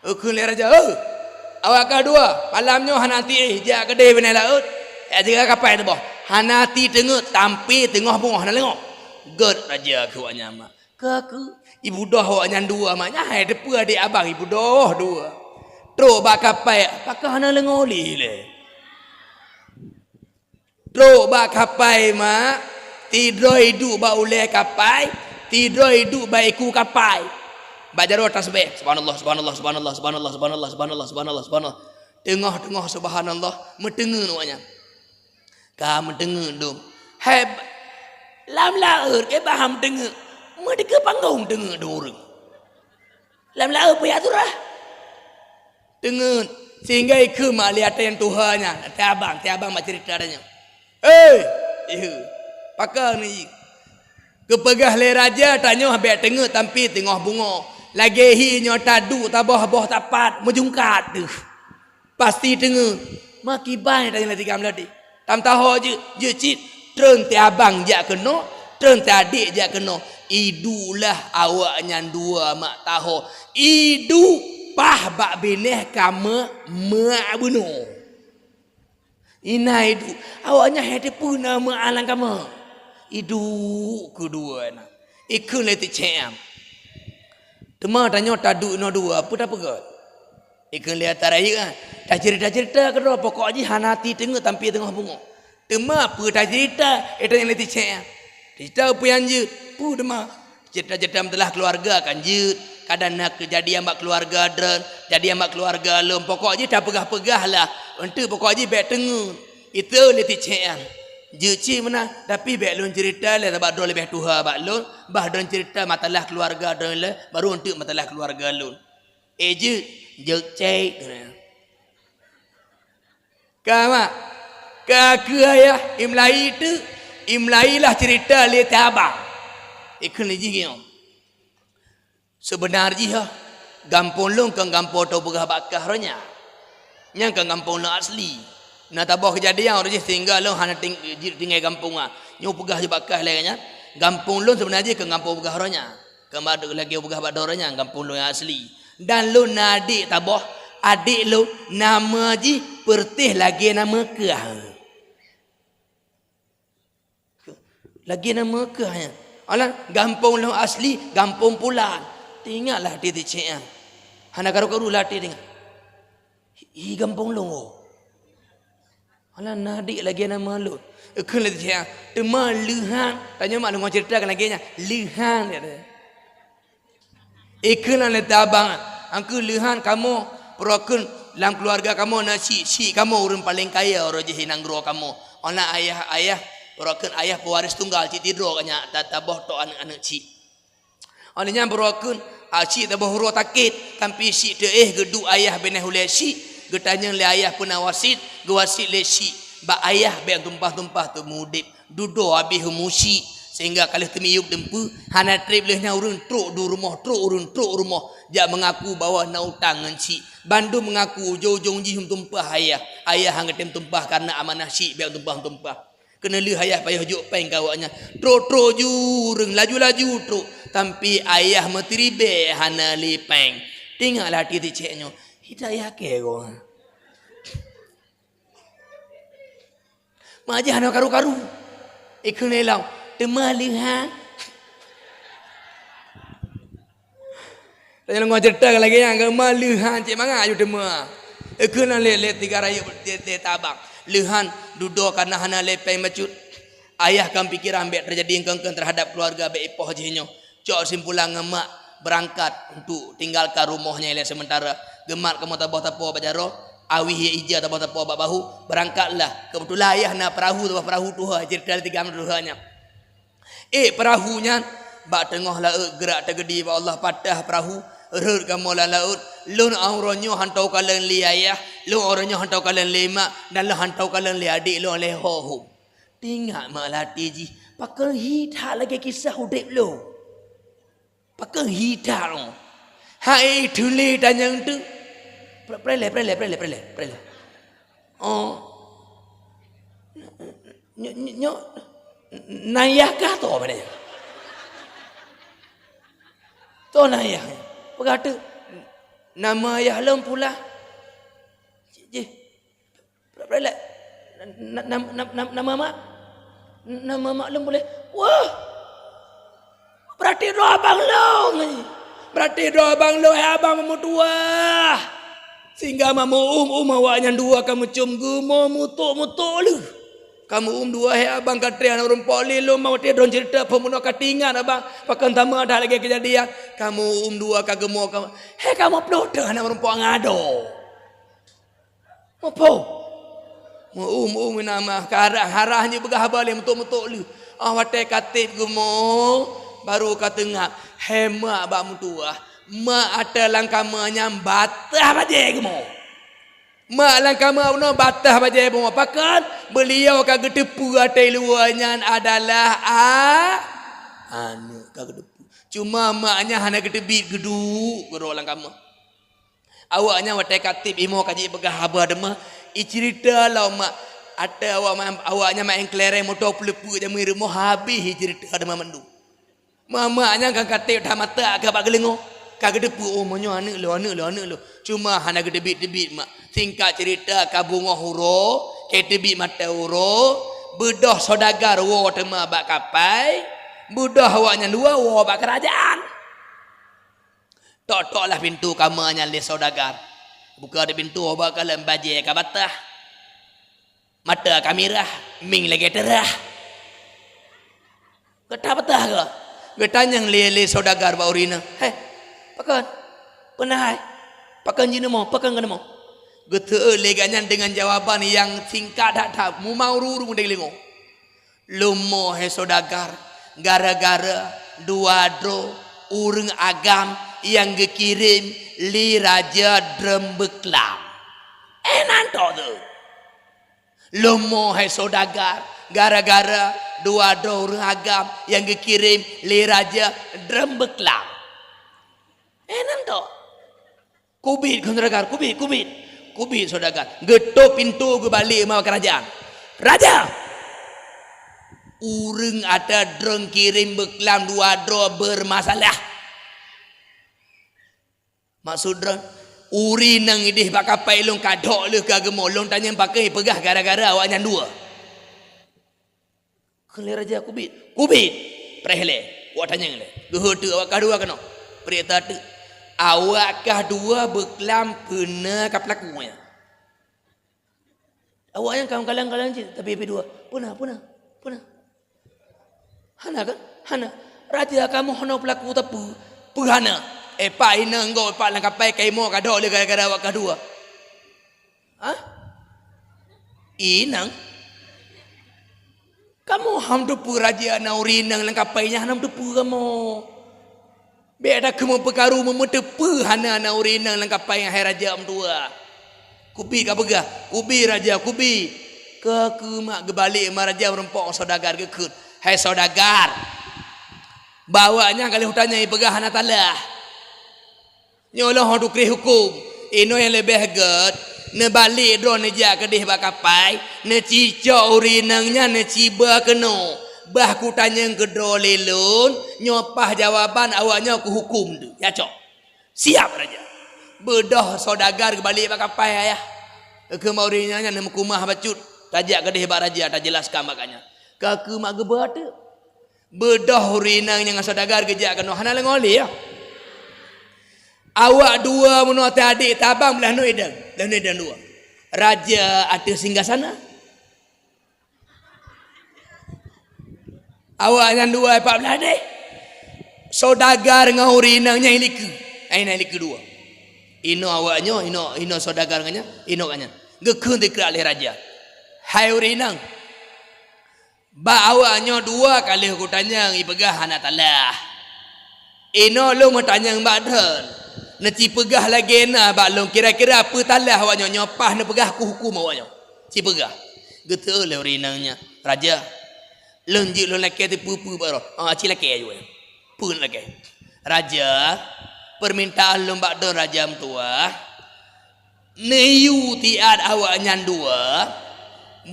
Geukheun lé raja, "Hei, awak ka dua, malam nyoe hana tiéh jak keudeh binéh laôt, jak jaga kapai teuboh. Hana ti teungeut sampoe teungoh beungoh hana leungoh." Gét raja keu awak nyan mak. Ka keuh, ibudoh awak nyan dua mak, nyan hai teupeue adék abang ibudoh dua. Trok bak kapai, pakon hana leungoh lé lé. Trok bak kapai mak, sidroe iduek bak ulée kapai, sidroe iduek bak iku kapai. Bak jaroe tasbih, "Subhanallah, subhanallah, subhanallah, subhanallah, subhanallah, subhanallah, subhanallah, subhanallah, subhanallah." Teungoh-teungoh subhanallah, meuteungeut awak nyan. Ka meuteungeut dum. Hai, lam laôt keu bah meuteungeut. Meudikeue panggong teungeut dua ureueng. Lam laôt peue jak turah. Teungeut, sehingga ikheun mak lé ata nyang tuha nyan, ata abang, ata abang bak ceurita tanyoe. "Hei, ihu, pakon ni?" Geupeugah lé raja tanyoe bèk teungeut sampoe teungoh beungoh. Lagèe hi nyoe taduek taboh boh sapat meujungkat deuh. Pasti teungeut. Makiban tanyoe lé tigam lodi. Tam taho jeuet, jeuet cit. Treun ata abang jak keunoe, treun ata adék jak keunoe. Iduek lah awak nyan dua mak taho. Iduek paih bak binéh kamoe mak bunoe. Inan iduek, awak nyan hai teupeue na meualang kamoe. Iduek keudua na. Ikheun lé Teuk Cék Am. Teuma tanyoe taduek inoe dua, peue tapeugah? Ikheun lé ata rayeuk, ah. Taceurita-ceurita keudroe, pokok jih hana ti teungeut sampoe teungoh beungoh. Teuma peue taceurita, ita nyang lé Teuk Cék Am? Ceurita peue nyang jeuet, peue teuma? Ceurita-ceurita masalah keuluwarga kan jeuet, kadang na keujadian bak keuluwarga droen, kejadian bak keuluwarga lôn, pokok jih tapeugah-peugah lah. Eunteuk pokok jih bèk teungeut. Itu lé Teuk Cék Am. Jeuet cit meunan, tapi bèk lôn ceurita lé sabab droe leubeh tuha bak lôn, bah droen ceurita masalah keuluwarga droen lé, baru eunteuk masalah keuluwarga lôn. Eh, jeuet, jeuet cék. Ka mak, ka keuh ayah, imlai teuk, imlai lah ceurita lé ata abang. Ikheun lé jih nyoe. Seubeuna jih, ah, gampông lôn kon gampông tapeugah bak kah roh nyan. Nyan kon gampông lôn asli. Na taboh keujadian roh jih sehingga lôn hana ting-, jeuet tinggai gampông nyan. Nyoe peugah jih bak kah lagèe nyan. Gampông lôn seubeuna jih kon gampông peugah roh nyan. Kon bak lagèe peugah bak droe nyan, gampông lôn nyang asli. Dan lôn na adék taboh, adék lôn nama jih peureutéh lagèe nama kah. Lagèe nama kah nyan. Alah, gampông lôn asli, gampông Pulan. Teuingat lah até Teuk Cék Am. Hana karu-karu lah até teuingat. Hi gampông lôn, oh. Alah, na adék lagèe nama lôn. Ikheun lé Teuk Cék Am. Teuma leuhan, tanyoe mak lôn ceurita kan lagèe nyan. Leuhan, kata. Ikheun lé ata abang, angkeu leuhan kamoe, peurokon lam keuluwarga kamoe na syiek, syiek kamoe ureueng paleng kaya uroe jih i nanggroe kamoe. Ona ayah-ayah, Baroe kheun ayah peuwaréh tunggal cit tidroe ka nyak ta-, taboh tok aneuk-aneuk cit. Óh lheueh nyan baroe kheun, a, cit taboh uroe takét, tapi cit teuéh geuduek ayah binéh ulée cit, geutanyong lé ayah peue na wasiet, geuwasiet lé cit bak ayah bék tumpah-tumpah teumeu udeb. Dudoe abéh umu cit, sehingga ka lheueh teumiyueb teumpeue, hana treb lheueh nyan ureuëng trok du rumoh, trok ureuëng trok rumoh, jak meungaku bahwa na utang ngon cit. Bandum meungaku ujong-ujong jih meutumpah ayah. Ayah han geutem tumpah kareuna amanah cit bék tumpah-tumpah. Keuneulheueh ayah payoh jok péng keu awaknyan. Trok-trok ju ureuëng, laju-laju trok. Tapi ayah meutiribée hana lé péng. Teuingat lam até teucék nyoe, "Hidayah kée goe." Mak jih hana karu-karu. Ikheun lé lom, "Teuma leuha." Tanyong ngon ceurita lagée nyan, "Teuma leuha cit mangat aju teuma." Ikheun lé, lé tiga rayeuk, lé, lé tabang. "Leuha dudoe kareuna hana lé péng bacut." Ayah ka meupikiran bék teujadi engkeung-engkeung teuhadab keuluwarga bék ipoh jih nyoe. Cok simpulan ngon mak beurangkat untuk tinggalkan rumoh nyan ilée seumeutara. Geumat kamoe taboh tapo bak jaroe, awih ija taboh tapo bak bahu, beurangkatlah. Keubeutulan ayah na peurahô, taboh peurahô tuha, ceurita tiga meter tuha nyan. Ék peurahô nyan bak teungoh laôt geurak teugeudi bak Allah, patah peurahô, rhot kamoe lam laôt. Lôn uroe nyoe hantom kalon lé ayah, lôn uroe nyoe hantom kalon lé mak, dan lôn hantom kalon lé adék lôn lé ho hom. Teuingat mak lam até jih, pakon hi that lagée kisah udeb lôn. Pakon hi that lôn. Hai teulé tanyong teuh. Pre-, preh lé, preh lé, preh lé, preh lé, preh lé. Oh. Nyo-, nyo-, nyoe na yah kah toh pada nyoe? Toh na yah. Peugah teuk, "Nama yah lôn Pula." Jih. Pula-pula lé. Na, na, na, na, na, nama mak? Nama mak lôn Pula. Wah! Beurati droe abang lôn. Beurati droe abang lôn, hai abang meutuah. Sehingga mak meu-uem-uem awaknyan dua ka meucom geumo meutok-meutok lheueh. Ka meu-uem dua, hai abang, ka treb hana ureuëng po lé lôn, mak watée droe ceurita phon bunoe ka teuingat abang. Pakon sama that lagée keujadian. Ka meu-uem dua ka geumo ka, hai ka meu ploh teuk hana ureuëng po ngado. Muphom. Meu-uem-uem nama ka harah-harah nyoe peugah haba lé meutok-meutok lheueh. Ah, watée ka treb geumo, baru ka teungat. Hai mak bak meutuah. Mak ata lam kama nyan bataih bajée geumo. Mak lam kama bunoe bataih bajée geumo. Pakon? Beuliau ka geuteupeue até luwa nyan adalah a-, aneuëk ka geuteupeue. Cuma mak nyan hana geuteubiet geuduek keudroe lam kama. Awaknyan watée ka treb imoe ka jipeugah haba teuma, iceurita lom mak, ata awak ma-, awaknyan maén keuléreng moto peuleupeuk jamé rumoh habéh iceurita teuma mandum. Mak-mak nyan ka, ka treb that mata ka bak geuleungoe, ka geuteupeue, "Oh, meunyoe aneuëk lôn, aneuëk lôn, aneuëk lôn." Cuma hana geuteubiet-teubiet mak. Singkat ceurita ka beungoh uroe, ka teubiet mata uroe, beudôh saudagar woe teuma bak kapai, beudôh awaknyan dua woe bak keurajaan. Tok-tok lah pintoe kama nyan lé saudagar. Buka di pintoe, bak kalon bajée ka bataih. Mata ka mirah, mieng lagée teurah. Gata bataih ka? Geutanyong lé, lé saudagar bak ureuëng inong, "Hei, pakon? Peue na hai? Pakon jinoe mo? Pakon keunoe mo?" Geuteuôt lé gobnyan deungon jawaban nyang singkat that-that, muma uru-uru deungon deungoe. Leumoh hai saudagar, gara-gara dua droe ureuëng agam nyang geukirém lé raja Dreumbeuklam. Eh, nan toh tu? Leumoh hai saudagar, gara-gara dua droe ureuëng agam nyang geukirém lé raja Dreumbeuklam. Eh, nan toh? Kubiet kheun saudagar, kubiet, kubiet. Kubiet saudagar. Geutôp pintoe geubalek ma keurajaan. "Raja! Ureuëng ata droe kirém beuklam dua droe beurmasalah." Maksud droe, "Ureuëng nyang idéh bak kapai lôn ka dok lheueh ka geumo, lôn tanyong pakon peugah gara-gara awaknyan dua." Kheun lé raja, "Kubiet." "Kubiet." Preh lé. Awak tanyong lé. Geuheuteuk awak kah dua keunoe. Peuriksa teuk. Awak kah dua beuklam peue na ka peulaku nyan. Awaknyan ka meukalon-kalon cit, tapi pi dua. "Peue na, peue na, peue na?" "Hana kan? Hana. Raja kamoe hana peulaku teupeu. Peue hana?" "Eh, pak inong gob, pak lam kapai kaimoe ka dok lé gara-gara awak kah dua." "Hah? Inong? Kamoe Hana meuteupeue raja na ureueng inong lam kapai nyan, hana meuteupeue kamoe. Bèk takheun meupeukaru, meumeuteupeu hana na ureueng inong lam kapai nyan, hai raja meutuah. Kubi ka peugah, kubi raja, kubi. Ka keuh mak geubalek ma raja meurumpok ngon saudagar geukheun, "Hai saudagar, bak awak nyan ka lheueh tanyong ipeugah hana talah. Nyoe lôn ho tukreh huköm, inoe nyang leubeh gèt, neubalek droe neujak keudeh bak kapai, neucicok ureueng inong nyan neuciba keunoe. Bah kutanyong keudroe lé lôn, nyoe paih jawaban awak nyoe kuhuköm teuh. Ya cok." "Siap, raja." Beudôh saudagar geubalek bak kapai ayah. Geukheun bak ureueng inong nyan, "Neumeukeumah bacut, tajak keudeh bak raja, tajelaskan bak gobnyan." Ka keuh mak geuba teuk. Beudôh ureueng inong nyan ngon saudagar geujak keunoe, hana lé ngon lé, ya. Awak dua meunoe teuh adék teuh abang, blah noe idong, blah noe idong dua. Raja ateueh singgasana. Awak nyan dua pat blah deh. Saudagar ngon ureueng inong nyan likeu. Ai na likeu dua. Inoe awak nyoe, inoe, inoe saudagar ngon nyan, inoe awak nyan. Geukheun dikrak lé raja, "Hai ureueng inong, bak awak nyoe dua ka lheueh kutanyong ipeugah hana talah. Inoe lôn meutanyong bak droen, neucipeugah lagèe na bak lôn, kira-kira peue talah awak nyoe, nyoe paih neupeugah kuhuköm awak nyoe. Cipeugah." Geuteu'eu lé ureueng inong nyan, "Raja, lôn jeuet lôn lakèe teupeue-peue bak droe." "Ah, ci lakèe aju." "Peue neulakèe?" "Raja, peumintaan lôn bak droen raja meutuah, neuyue tiat awak nyan dua,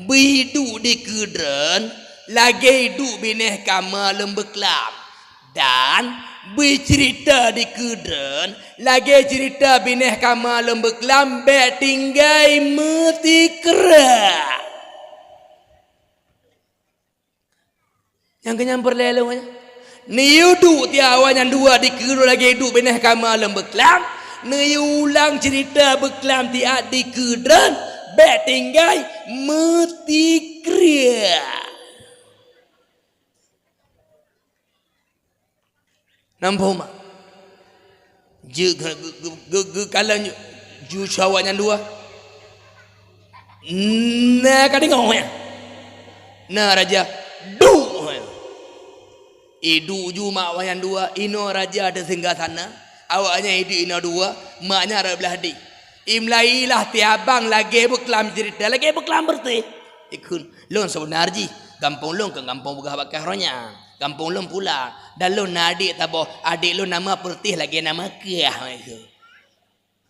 beuiduek dikeue droen lagèe iduek binéh kama lôn beuklam, dan beuiceurita dikeue droen lagèe ceurita binéh kama lôn beuklam, bèk tinggai meutikra." Nyang keunyan peureulèe lôn nyan. Neuyue duek tiat awak nyan dua dikeue droen lagèe duek binéh kama lôn beuklam, neuyue ulang ceurita beuklam tiat dikeue droen, bèk tinggai meutikra. Namphon mak. Jeuet geu-, geu-, geu-, geu-, geukalon ju-, ju awak nyan dua. Na ka deungö nyan? Na raja. Duek nyan. Iduek ju mak awak nyan dua, inoe raja teuh singgasana. Awak nyan iduek inoe dua, mak nyan rot blah deh. Imlailah tiabang lagèe beuklam ceurita, lagèe beuklam beureutéh. Ikheun, "Lôn seubeunar jih, gampông lôn kon gampông peugah bak kah roh nyan. Gampông lôn Pulan, dan lôn na adék saboh, adék lôn nama Peureutéh lagèe nama kah."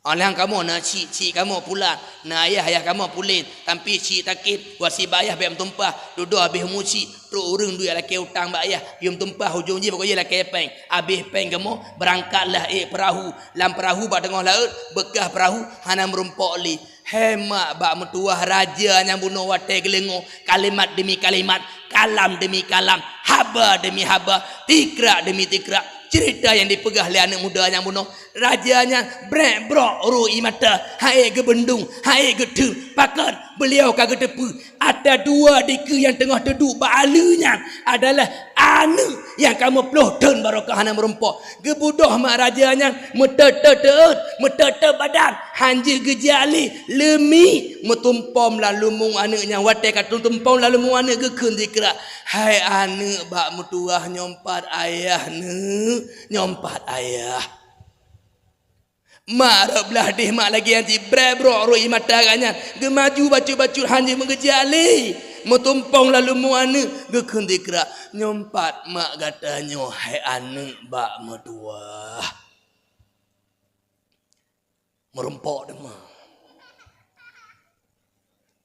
Alah kamoe na chik, chik kamoe Pulan, na ayah, ayah kamoe Pulen, tapi chik sakét, wasiet bak ayah bèk meutumpah, dudoe abéh umu chik, trok ureueng duek lakèe utang bak ayah, yum tumpah ujong jih bak yah lakèe péng. Abéh péng kamoe, beurangkatlah ék peurahô. Lam peurahô bak teungoh laôt, beukah peurahô hana meurumpok lé. Hai mak bak meutuwah, raja nyang bunoe watèe geuleungo, kalimat demi kalimat, kalam demi kalam, haba demi haba, tikrak demi tikrak. Ceurita nyang dipeugah lé aneuk muda nyang bunoe, raja nyan brek-brok rô ie mata, han ék geubeundong, han ék geutheun. Pakon? Beuliau ka geuteupeue atra dua dikeue nyang teungoh teuduek bak aleue nyan adalah aneuk nyang ka meuploh thon barokah hana meurumpok. Geubeudôh mak raja nyan, meuteuteuet, meuteuteuet badan, han jeuet geujak lé, leumi meutumpom lam leumu aneuk nyan. Watèe ka tumpom lam leumu aneuk, geukheun dikrak, "Hai aneuk bak meutuwah, nyoe pat ayah neuk, nyoe pat ayah." Mak rot blah deh, mak lagèe nyan cit, brek-brok rô ie mata geuh nyan, geumaju bacut-bacut han jeuet meugeujak lé, meutumpong lam leumu aneuk, geukheun dikrak, "Nyoe pat mak gata nyoe, hai aneuk bak meutuwah." Meurumpok teuma.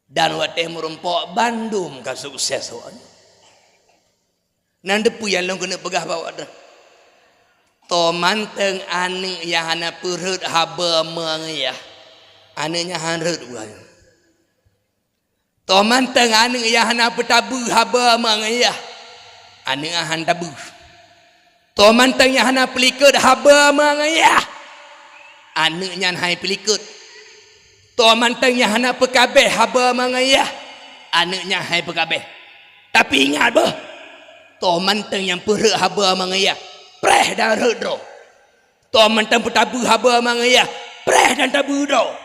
Dan watèe meurumpok bandum ka sukses awaknyan. Nyan teupeue nyang lôn keuneuk peugah bak awak droe. Toh mantong aneuk nyang hana peurhot haba ma ngon yah, aneuk nyan han rhot buah nyoe. Toh mantong aneuk nyang hana peutabeue haba ma ngon yah, aneuk nyan han tabeue. Toh mantong nyang hana peulikot haba ma ngon yah, aneuk nyan hai peulikot. Toh mantong nyang hana peukabeh haba ma ngon yah, aneuk nyan hai peukabeh. Tapi ingat beuh, toh mantong nyang peurhot haba ma ngon yah, preh dan rhot droe. Toh mantong peutabeue haba ma ngon yah, preh dan tabeue droe.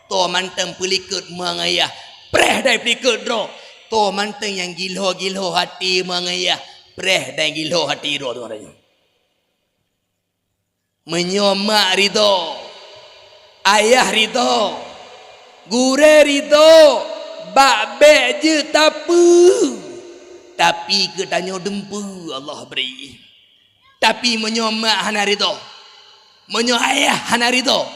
Toh mantong peulikot ma ngon yah, preh dan peulikot droe. Toh mantong nyang gilo-gilo hati meungeuyah preh dan gilo hati droe teuma tanyoe. Meunyoe mak ridho, ayah ridho, gurée ridho, bak bék jeuet tapeue, tapi keu tanyoe dumpeue Allah bri. Tapi meunyoe mak hana ridho, meunyoe ayah hana ridho,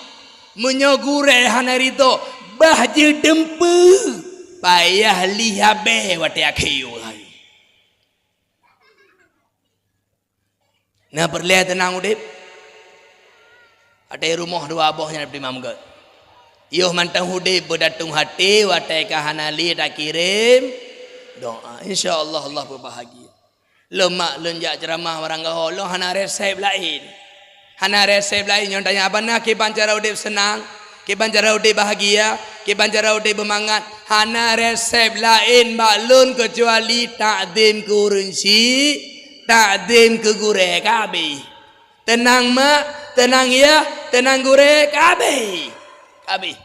meunyoe gurée hana ridho, bah jeuet dumpeue, payah lih habéh watée akhé. Na peureulée teunang udeb? Watée rumoh dua boh nyan teuma meugot. Yoh mantong udeb beudatong até watée ka hana lé takirém doá. Insya Allah, Allah peubahagia. Lôn mak lôn jak ceuramah barangkaho, lôn hana resep laén. Hana resep laén, nyoe tanya, "Abana kiban cara udeb seunang? Kiban cara udeb bahagia? Kiban cara udeb beumangat?" Hana resep laén bak lôn keucuali takzim keu ureuëng syik, takzim keu gurée, ka habéh. Teunang mak, teunang yah, teunang gurée, ka habéh. Ka habéh.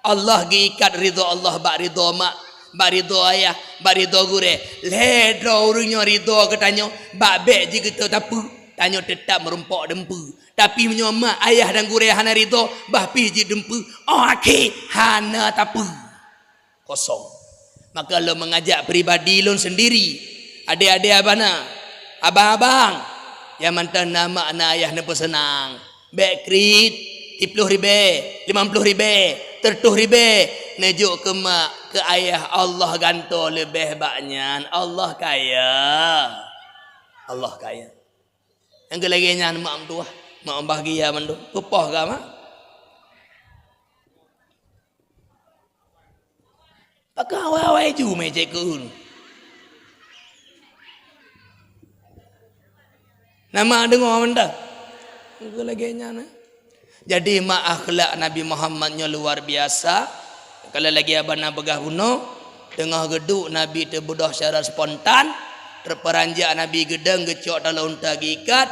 Allah geuikat ridho Allah bak ridho mak, bak ridho ayah, bak ridho gurée. Lhée droe ureuëng nyoe ridho keu tanyoe, bak bék jeuet keu tapeue, tanyoe teutab meurumpok dumpeue. Tapi meunyoe mak, ayah dan gurée hana ridho, bah pih jeuet dumpeue, óh akhé hana tapeue. Kosong. Maka lôn meungajak pribadi lôn sendiri, adé-adé abana, abang-abang, nyang mantong na mak na ayah neupeuseunang, bék kriet, siploh ribée, limong ploh ribée, seureutôh ribée, neujok keu mak, keu ayah, Allah gantoe leubeh bak nyan. Allah kaya. Allah kaya. Nyang keu lagée nyan mak meutuah, mak meubahagia mandum. Peupoh ka mak? Pakon awai-awai ju mé cek keu ureuëng? Na mak deungoe mantong? Nyang keu lagée nyan, eh? Jadi mak, akhlak Nabi Muhammad nyoe luar biasa. Kalau lagée abana peugah bunoe, teungoh geuduek Nabi teubeudôh secara spontan, teuperanjak Nabi geudong geucok taloe unta geuikat,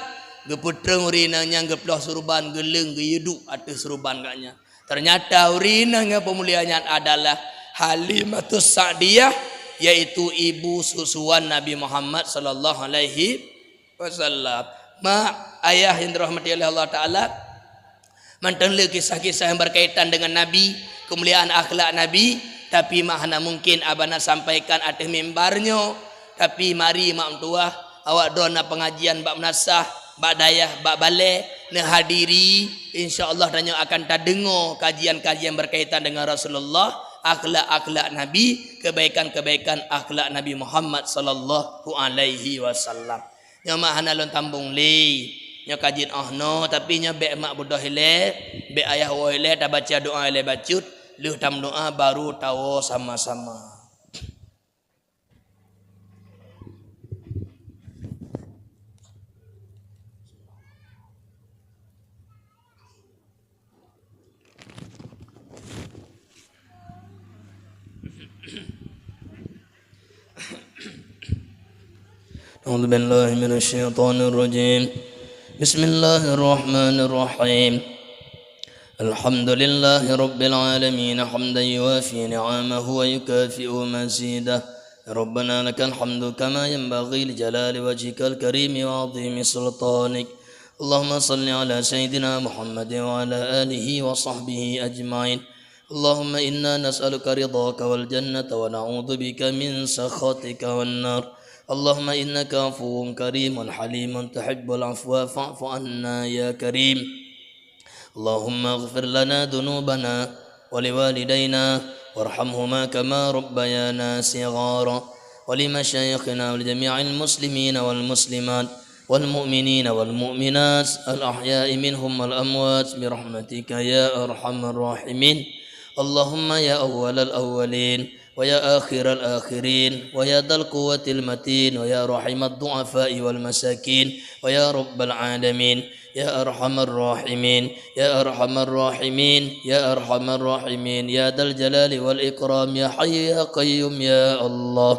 geupeutrong ureuëng inong nyan geuploh suruban geuleueng geuyue duek ateueh suruban gobnyan. Ternyata ureuëng inong nyang peumulia nyan adalah Halimatus Sa'diyah, yaitu ibu susuan Nabi Muhammad sallallahu alaihi wasallam. Mak, ayah yang dirahmati oleh Allah Taala, mantong le kisah-kisah yang berkaitan dengan Nabi, kemuliaan akhlak Nabi, tapi mak hana mungkin abana sampaikan ateueh mimbar nyoe. Tapi mari mak meutuah, awak droe na pengajian bak meunasah, bak dayah, bak balée, neuhadiri, insya Allah tanyoe akan tadeungoe kajian-kajian berkaitan dengan Rasulullah, akhlak-akhlak Nabi, kebaikan-kebaikan akhlak Nabi Muhammad sallallahu alaihi wasallam. Nyoe mak hana lôn tambong lé. Nyoe ka jeuet óh noe, tapi nyoe bék mak beudôh ilée, bék ayah woe ilée, tabaca doá ilée bacut, lheueh tameudoá baru tawoe sama-sama. أعوذ بالله من الشيطان الرجيم. بسم الله الرحمن الرحيم. الحمد لله رب العالمين، حمدا يوافي نعمه ويكافئ مزيده. ربنا لك الحمد كما ينبغي لجلال وجهك الكريم وعظيم سلطانك. اللهم صل على سيدنا محمد وعلى آله وصحبه أجمعين. اللهم إنا نسألك رضاك والجنة ونعوذ بك من سخطك والنار. اللهم إنك عفو كريم حليم تحب العفو فاعف عنا يا كريم. اللهم اغفر لنا ذنوبنا ولوالدينا وارحمهما كما ربيانا صغارا، ولمشايخنا ولجميع المسلمين والمسلمات والمؤمنين والمؤمنات الأحياء منهم والأموات برحمتك يا أرحم الراحمين. اللهم يا أول الأولين ويا آخر الآخرين ويا ذا القوة المتين ويا رحيم الضعفاء والمساكين ويا رب العالمين يا أرحم الراحمين يا أرحم الراحمين يا أرحم الراحمين يا ذا الجلال والإكرام يا حي يا قيوم يا الله.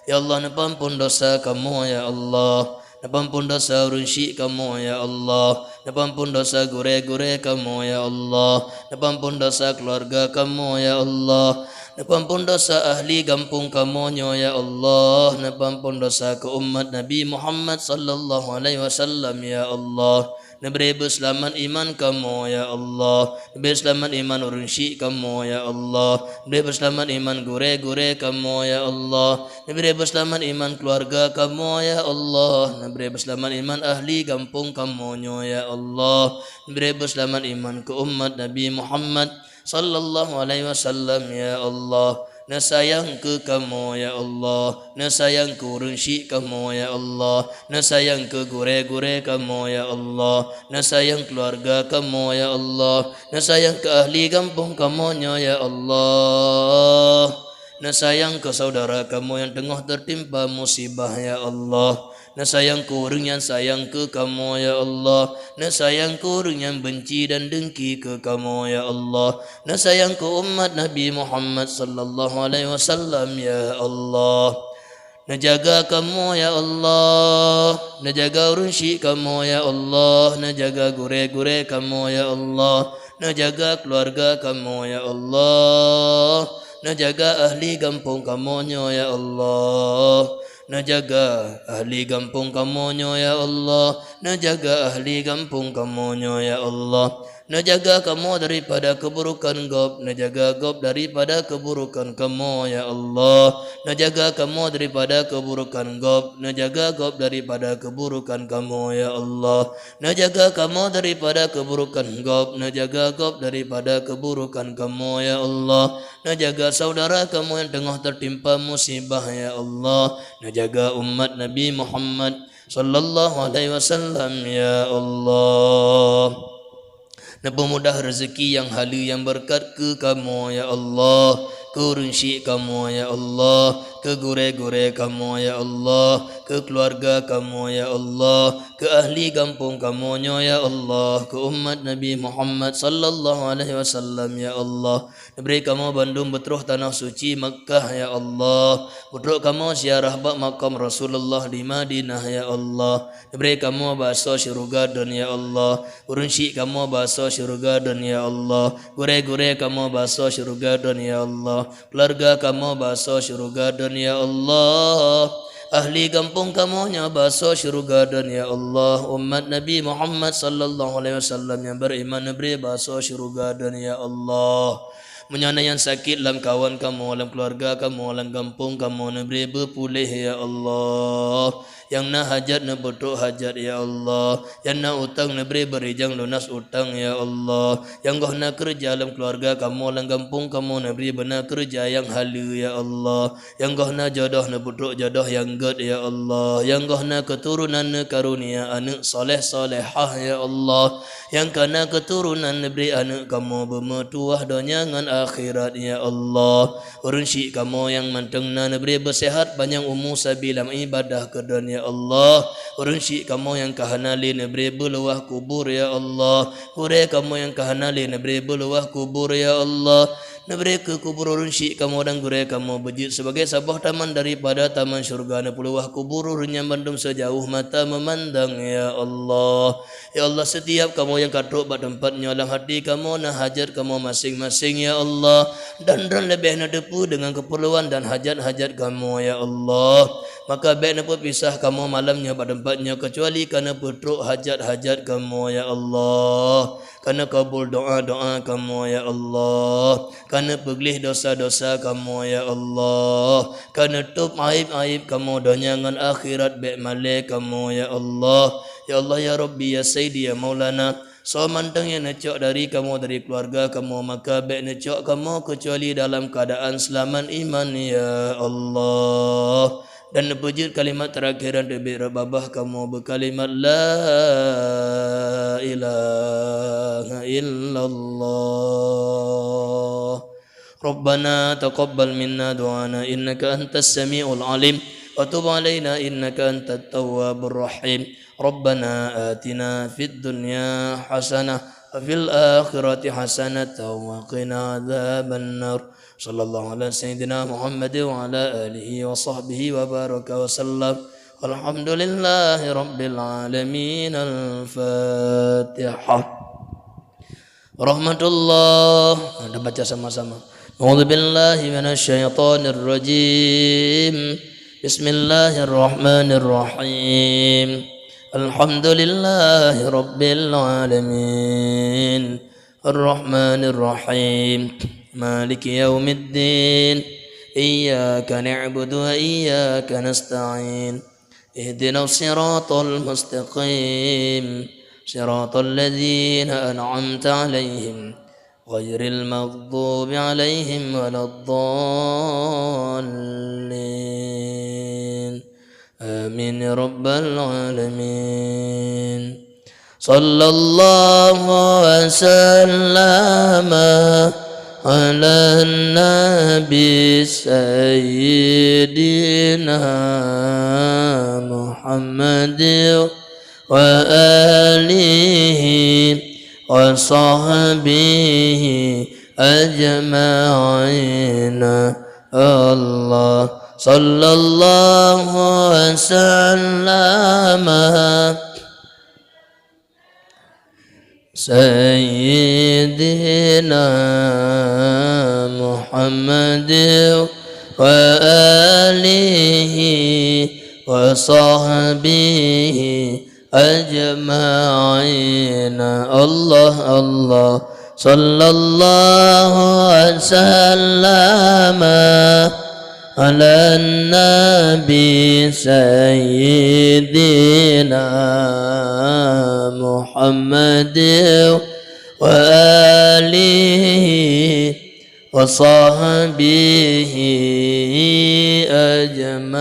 Ya Allah, neupeuampôn dosa kamoe, ya Allah. Neupeuampôn dosa ureuëng syik kamoe, ya Allah. Neupeuampôn dosa gurée-gurée kamoe, ya Allah. Neupeuampôn dosa keuluwarga kamoe, ya Allah. Neupeuampon dosa ahli gampông kamoe nyoe, ya Allah. Neupeuampon dosa keu umat Nabi Muhammad sallallahu alaihi wasallam, ya Allah. Neubri beuseulamat iman kamoe, ya Allah. Neubri seulamat iman ureuëng syik kamoe, ya Allah. Neubri beuseulamat iman gurée-gurée kamoe, ya Allah. Neubri beuseulamat iman keuluwarga kamoe, ya Allah. Neubri beuseulamat iman ahli gampông kamoe nyoe, ya Allah. Neubri beuseulamat iman keu umat Nabi Muhammad sallallahu alaihi wasallam, ya Allah. Neusayang keu kamoe, ya Allah. Neusayang keu ureuëng syik kamoe, ya Allah. Neusayang keu gurée-gurée kamoe, ya Allah. Neusayang keuluwarga kamoe, ya Allah. Neusayang keu ahli gampông kamoe nyoe, ya Allah. Neusayang keu saudara kamoe nyang teungoh teutimpa musibah, ya Allah. Neusayang keu ureuëng nyang sayang keu kamoe, ya Allah. Neusayang keu ureuëng nyang beunci dan deungki keu kamoe, ya Allah. Neusayang keu umat Nabi Muhammad sallallahu alaihi wasallam, ya Allah. Neujaga kamoe, ya Allah. Neujaga ureuëng syik kamoe, ya Allah. Neujaga gurée-gurée kamoe, ya Allah. Neujaga keuluwarga kamoe, ya Allah. Neujaga ahli gampông kamoe nyoe, ya Allah. Neujaga ahli gampông kamoe nyoe, ya Allah. Neujaga ahli gampông kamoe nyoe, ya Allah. Neujaga kamoe daripada keuburokan gob, neujaga gob daripada keuburokan kamoe, ya Allah. Neujaga kamoe daripada keuburokan gob, neujaga gob daripada keuburokan kamoe, ya Allah. Neujaga kamoe daripada keuburokan gob, neujaga gob daripada keuburokan kamoe, ya Allah. Neujaga saudara kamoe nyang teungoh teutimpa musibah, ya Allah. Neujaga umat Nabi Muhammad sallallahu alaihi wasallam, ya Allah. Neupeumudah reuzeuki nyang haleue nyang beureukat keu kamoe, ya Allah, keu ureuëng syik kamoe, ya Allah, keu gurée-gurée kamoe, ya Allah, keu keuluwarga kamoe, ya Allah, keu ahli gampông kamoe nyoe, ya Allah, keu umat Nabi Muhammad sallallahu alaihi wasallam, ya Allah. Neubri kamoe bandum beutroh tanoh suci Makkah, ya Allah. Beutrok kamoe ziarah bak makam Rasulullah di Madinah, ya Allah. Neubri kamoe bak asoe syeuruga dron, ya Allah. Ureuëng syik kamoe bak asoe syeuruga dron, ya Allah. Gurée-gurée kamoe bak asoe syeuruga dron, ya Allah. Keuluwarga kamoe bak asoe syeuruga dron, ya Allah. Ahli gampông kamoe nyoe bak asoe syeuruga dron, ya Allah. Umat Nabi Muhammad sallallahu alaihi wasallam nyang beriman neubri bak asoe syeuruga dron, ya Allah. Meunyoe na nyang sakét lam kawan kamoe, lam keuluwarga kamoe, lam gampông kamoe, neubri beupuléh, ya Allah. Nyang na hajat neupeutrok hajat, ya Allah. Nyang na utang neubri beurijang lunas utang, ya Allah. Nyang goh na keureuja lam keuluwarga kamoe, lam gampông kamoe, neubri beuna keureuja nyang haleue, ya Allah. Nyang goh na jodoh neupeutrok jodoh nyang gét, ya Allah. Nyang goh na keuturonan neukarunia aneuëk saleh-salehah, ya Allah. Nyang ka na keuturonan neubri aneuëk kamoe beumeutuwah donya ngon akhirat, ya Allah. Ureuëng syik kamoe nyang mantong na neubri beuseuhat panyang umu sabe lam ibadah keu dron, ya Allah. Ureuëng syik kamoe nyang ka hana lé neubri beuluwah kubur, ya Allah. Gurée kamoe nyang ka hana lé neubri beuluwah kubur, ya Allah. Neubri keu kubur ureuëng syik kamoe dan gurée kamoe beujeuet sibagoe saboh taman daripada taman syeuruga, neupeuluwah kubur ureuëng nyan bandum sijauh mata meumandang, ya Allah. Ya Allah, sitiap kamoe nyang ka trok bak teumpat nyoe, lam hati kamoe na hajat kamoe maséng-maséng, ya Allah. Dan dron leubeh neuteupeue deungon keupeurluan dan hajat-hajat kamoe, ya Allah. Maka bék neupeupisah kamoe malam nyoe bak teumpat nyoe, keucuali ka neupeutrok hajat-hajat kamoe, ya Allah. Ka neukabul doá-doá kamoe, ya Allah. Ka neupeugleh dosa-dosa kamoe, ya Allah. Ka neutôb aéb-aéb kamoe donya ngon akhirat, bék malée kamoe, ya Allah. Ya Allah, ya Rabbi, ya Sayyidi, ya Maulana, soe mantong nyang neucok dari kamoe, dari keuluwarga kamoe, maka bék neucok kamoe keucuali dalam keuadaan seulamat iman, ya Allah. Dan neupeujeuet kalimat teurakhé dan teubiet rot babah kamoe beukalimat la ilaha illallah. Rabbana taqabbal minna du'ana innaka antas samiul alim wa tub alaina innaka antat tawwabur rahim. Rabbana atina fid dunya hasanah wa fil akhirati hasanatan wa qina adzabannar. Sallallahu ala sayyidina Muhammad wa ala alihi wa sahbihi wa baraka wa sallam. Alhamdulillahi rabbil alamin. Al-Fatihah. Rahmatullah. Kita baca sama-sama. أعوذ بالله من الشيطان الرجيم. بسم الله الرحمن الرحيم. الحمد لله رب العالمين. الرحمن الرحيم. مالك يوم الدين. إياك نعبد وإياك نستعين. اهدنا الصراط المستقيم. صراط الذين أنعمت عليهم. غير المغضوب عليهم ولا الضالين. آمين يا رب العالمين. صلى الله وسلم على النبي سيدنا محمد وآله وصحبه أجمعين. الله صلى الله وسلم سيدنا محمد وآله وصحبه أجمعين. الله الله. صلى الله وسلم على النبي سيدنا محمد وآله وصحبه أجمعين.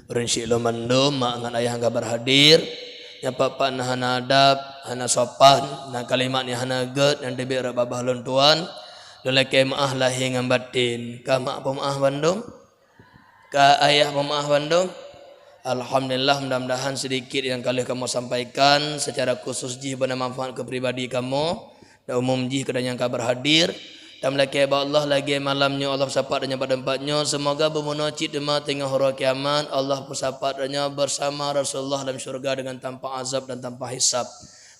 Ureuëng syik lôn mandum, mak ngon ayah nyang ka berhadir, nyang pat-pat na hana adab, hana sopan, na kalimat nyang hana gét, nyang teubiet rot babah lôn tuan, lôn lakée meuáh lahé ngon batin. Ka mak peumeuáh bandum? Ka ayah peumeuáh bandum? Alhamdulillah, mudah-mudahan sedikit nyang ka lheueh kamoe sampaikan secara khusus jih beuna manfaat keu pribadi kamoe dan umum jih keu nyang ka berhadir. Dan meulakée bak Allah lagée malam nyoe Allah sapat donya bak teumpat nyoe, seumoga beumeunoe cit teuma teungoh uroe kiamat Allah peusapat donya bersama Rasulullah lam syurga dengan tanpa azab dan tanpa hisab.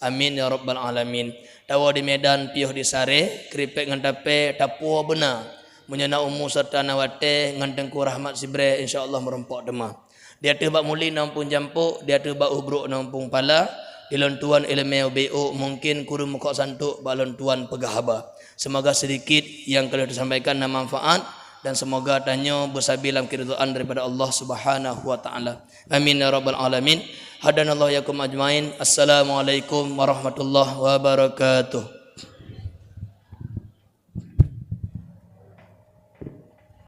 Amin ya rabbal alamin. Tawoe di Medan, piôh di Sareh, kripek ngon tapée, tapuwoe beuna. Meunyoe na umu serta na watée ngon Teungku Rahmat sibrée, insya Allah meurumpok teuma. Di ateueh bak muli na umpung jampok, di ateueh bak ueh brok na umpung pala, di lôn tuan iéleumé ubé ôk, mungken kureueng mukok santok bak lôn tuan peugah haba. Seumoga sedikit nyang ka lheueh teusampaikan na manfaat, dan seumoga tanyoe beusabe lam keuridhaan daripada Allah Subhanahu wa Taala. Amin ya rabbal alamin. Hadanallahu iyyakum ajmain. Assalamualaikum warahmatullahi wabarakatuh.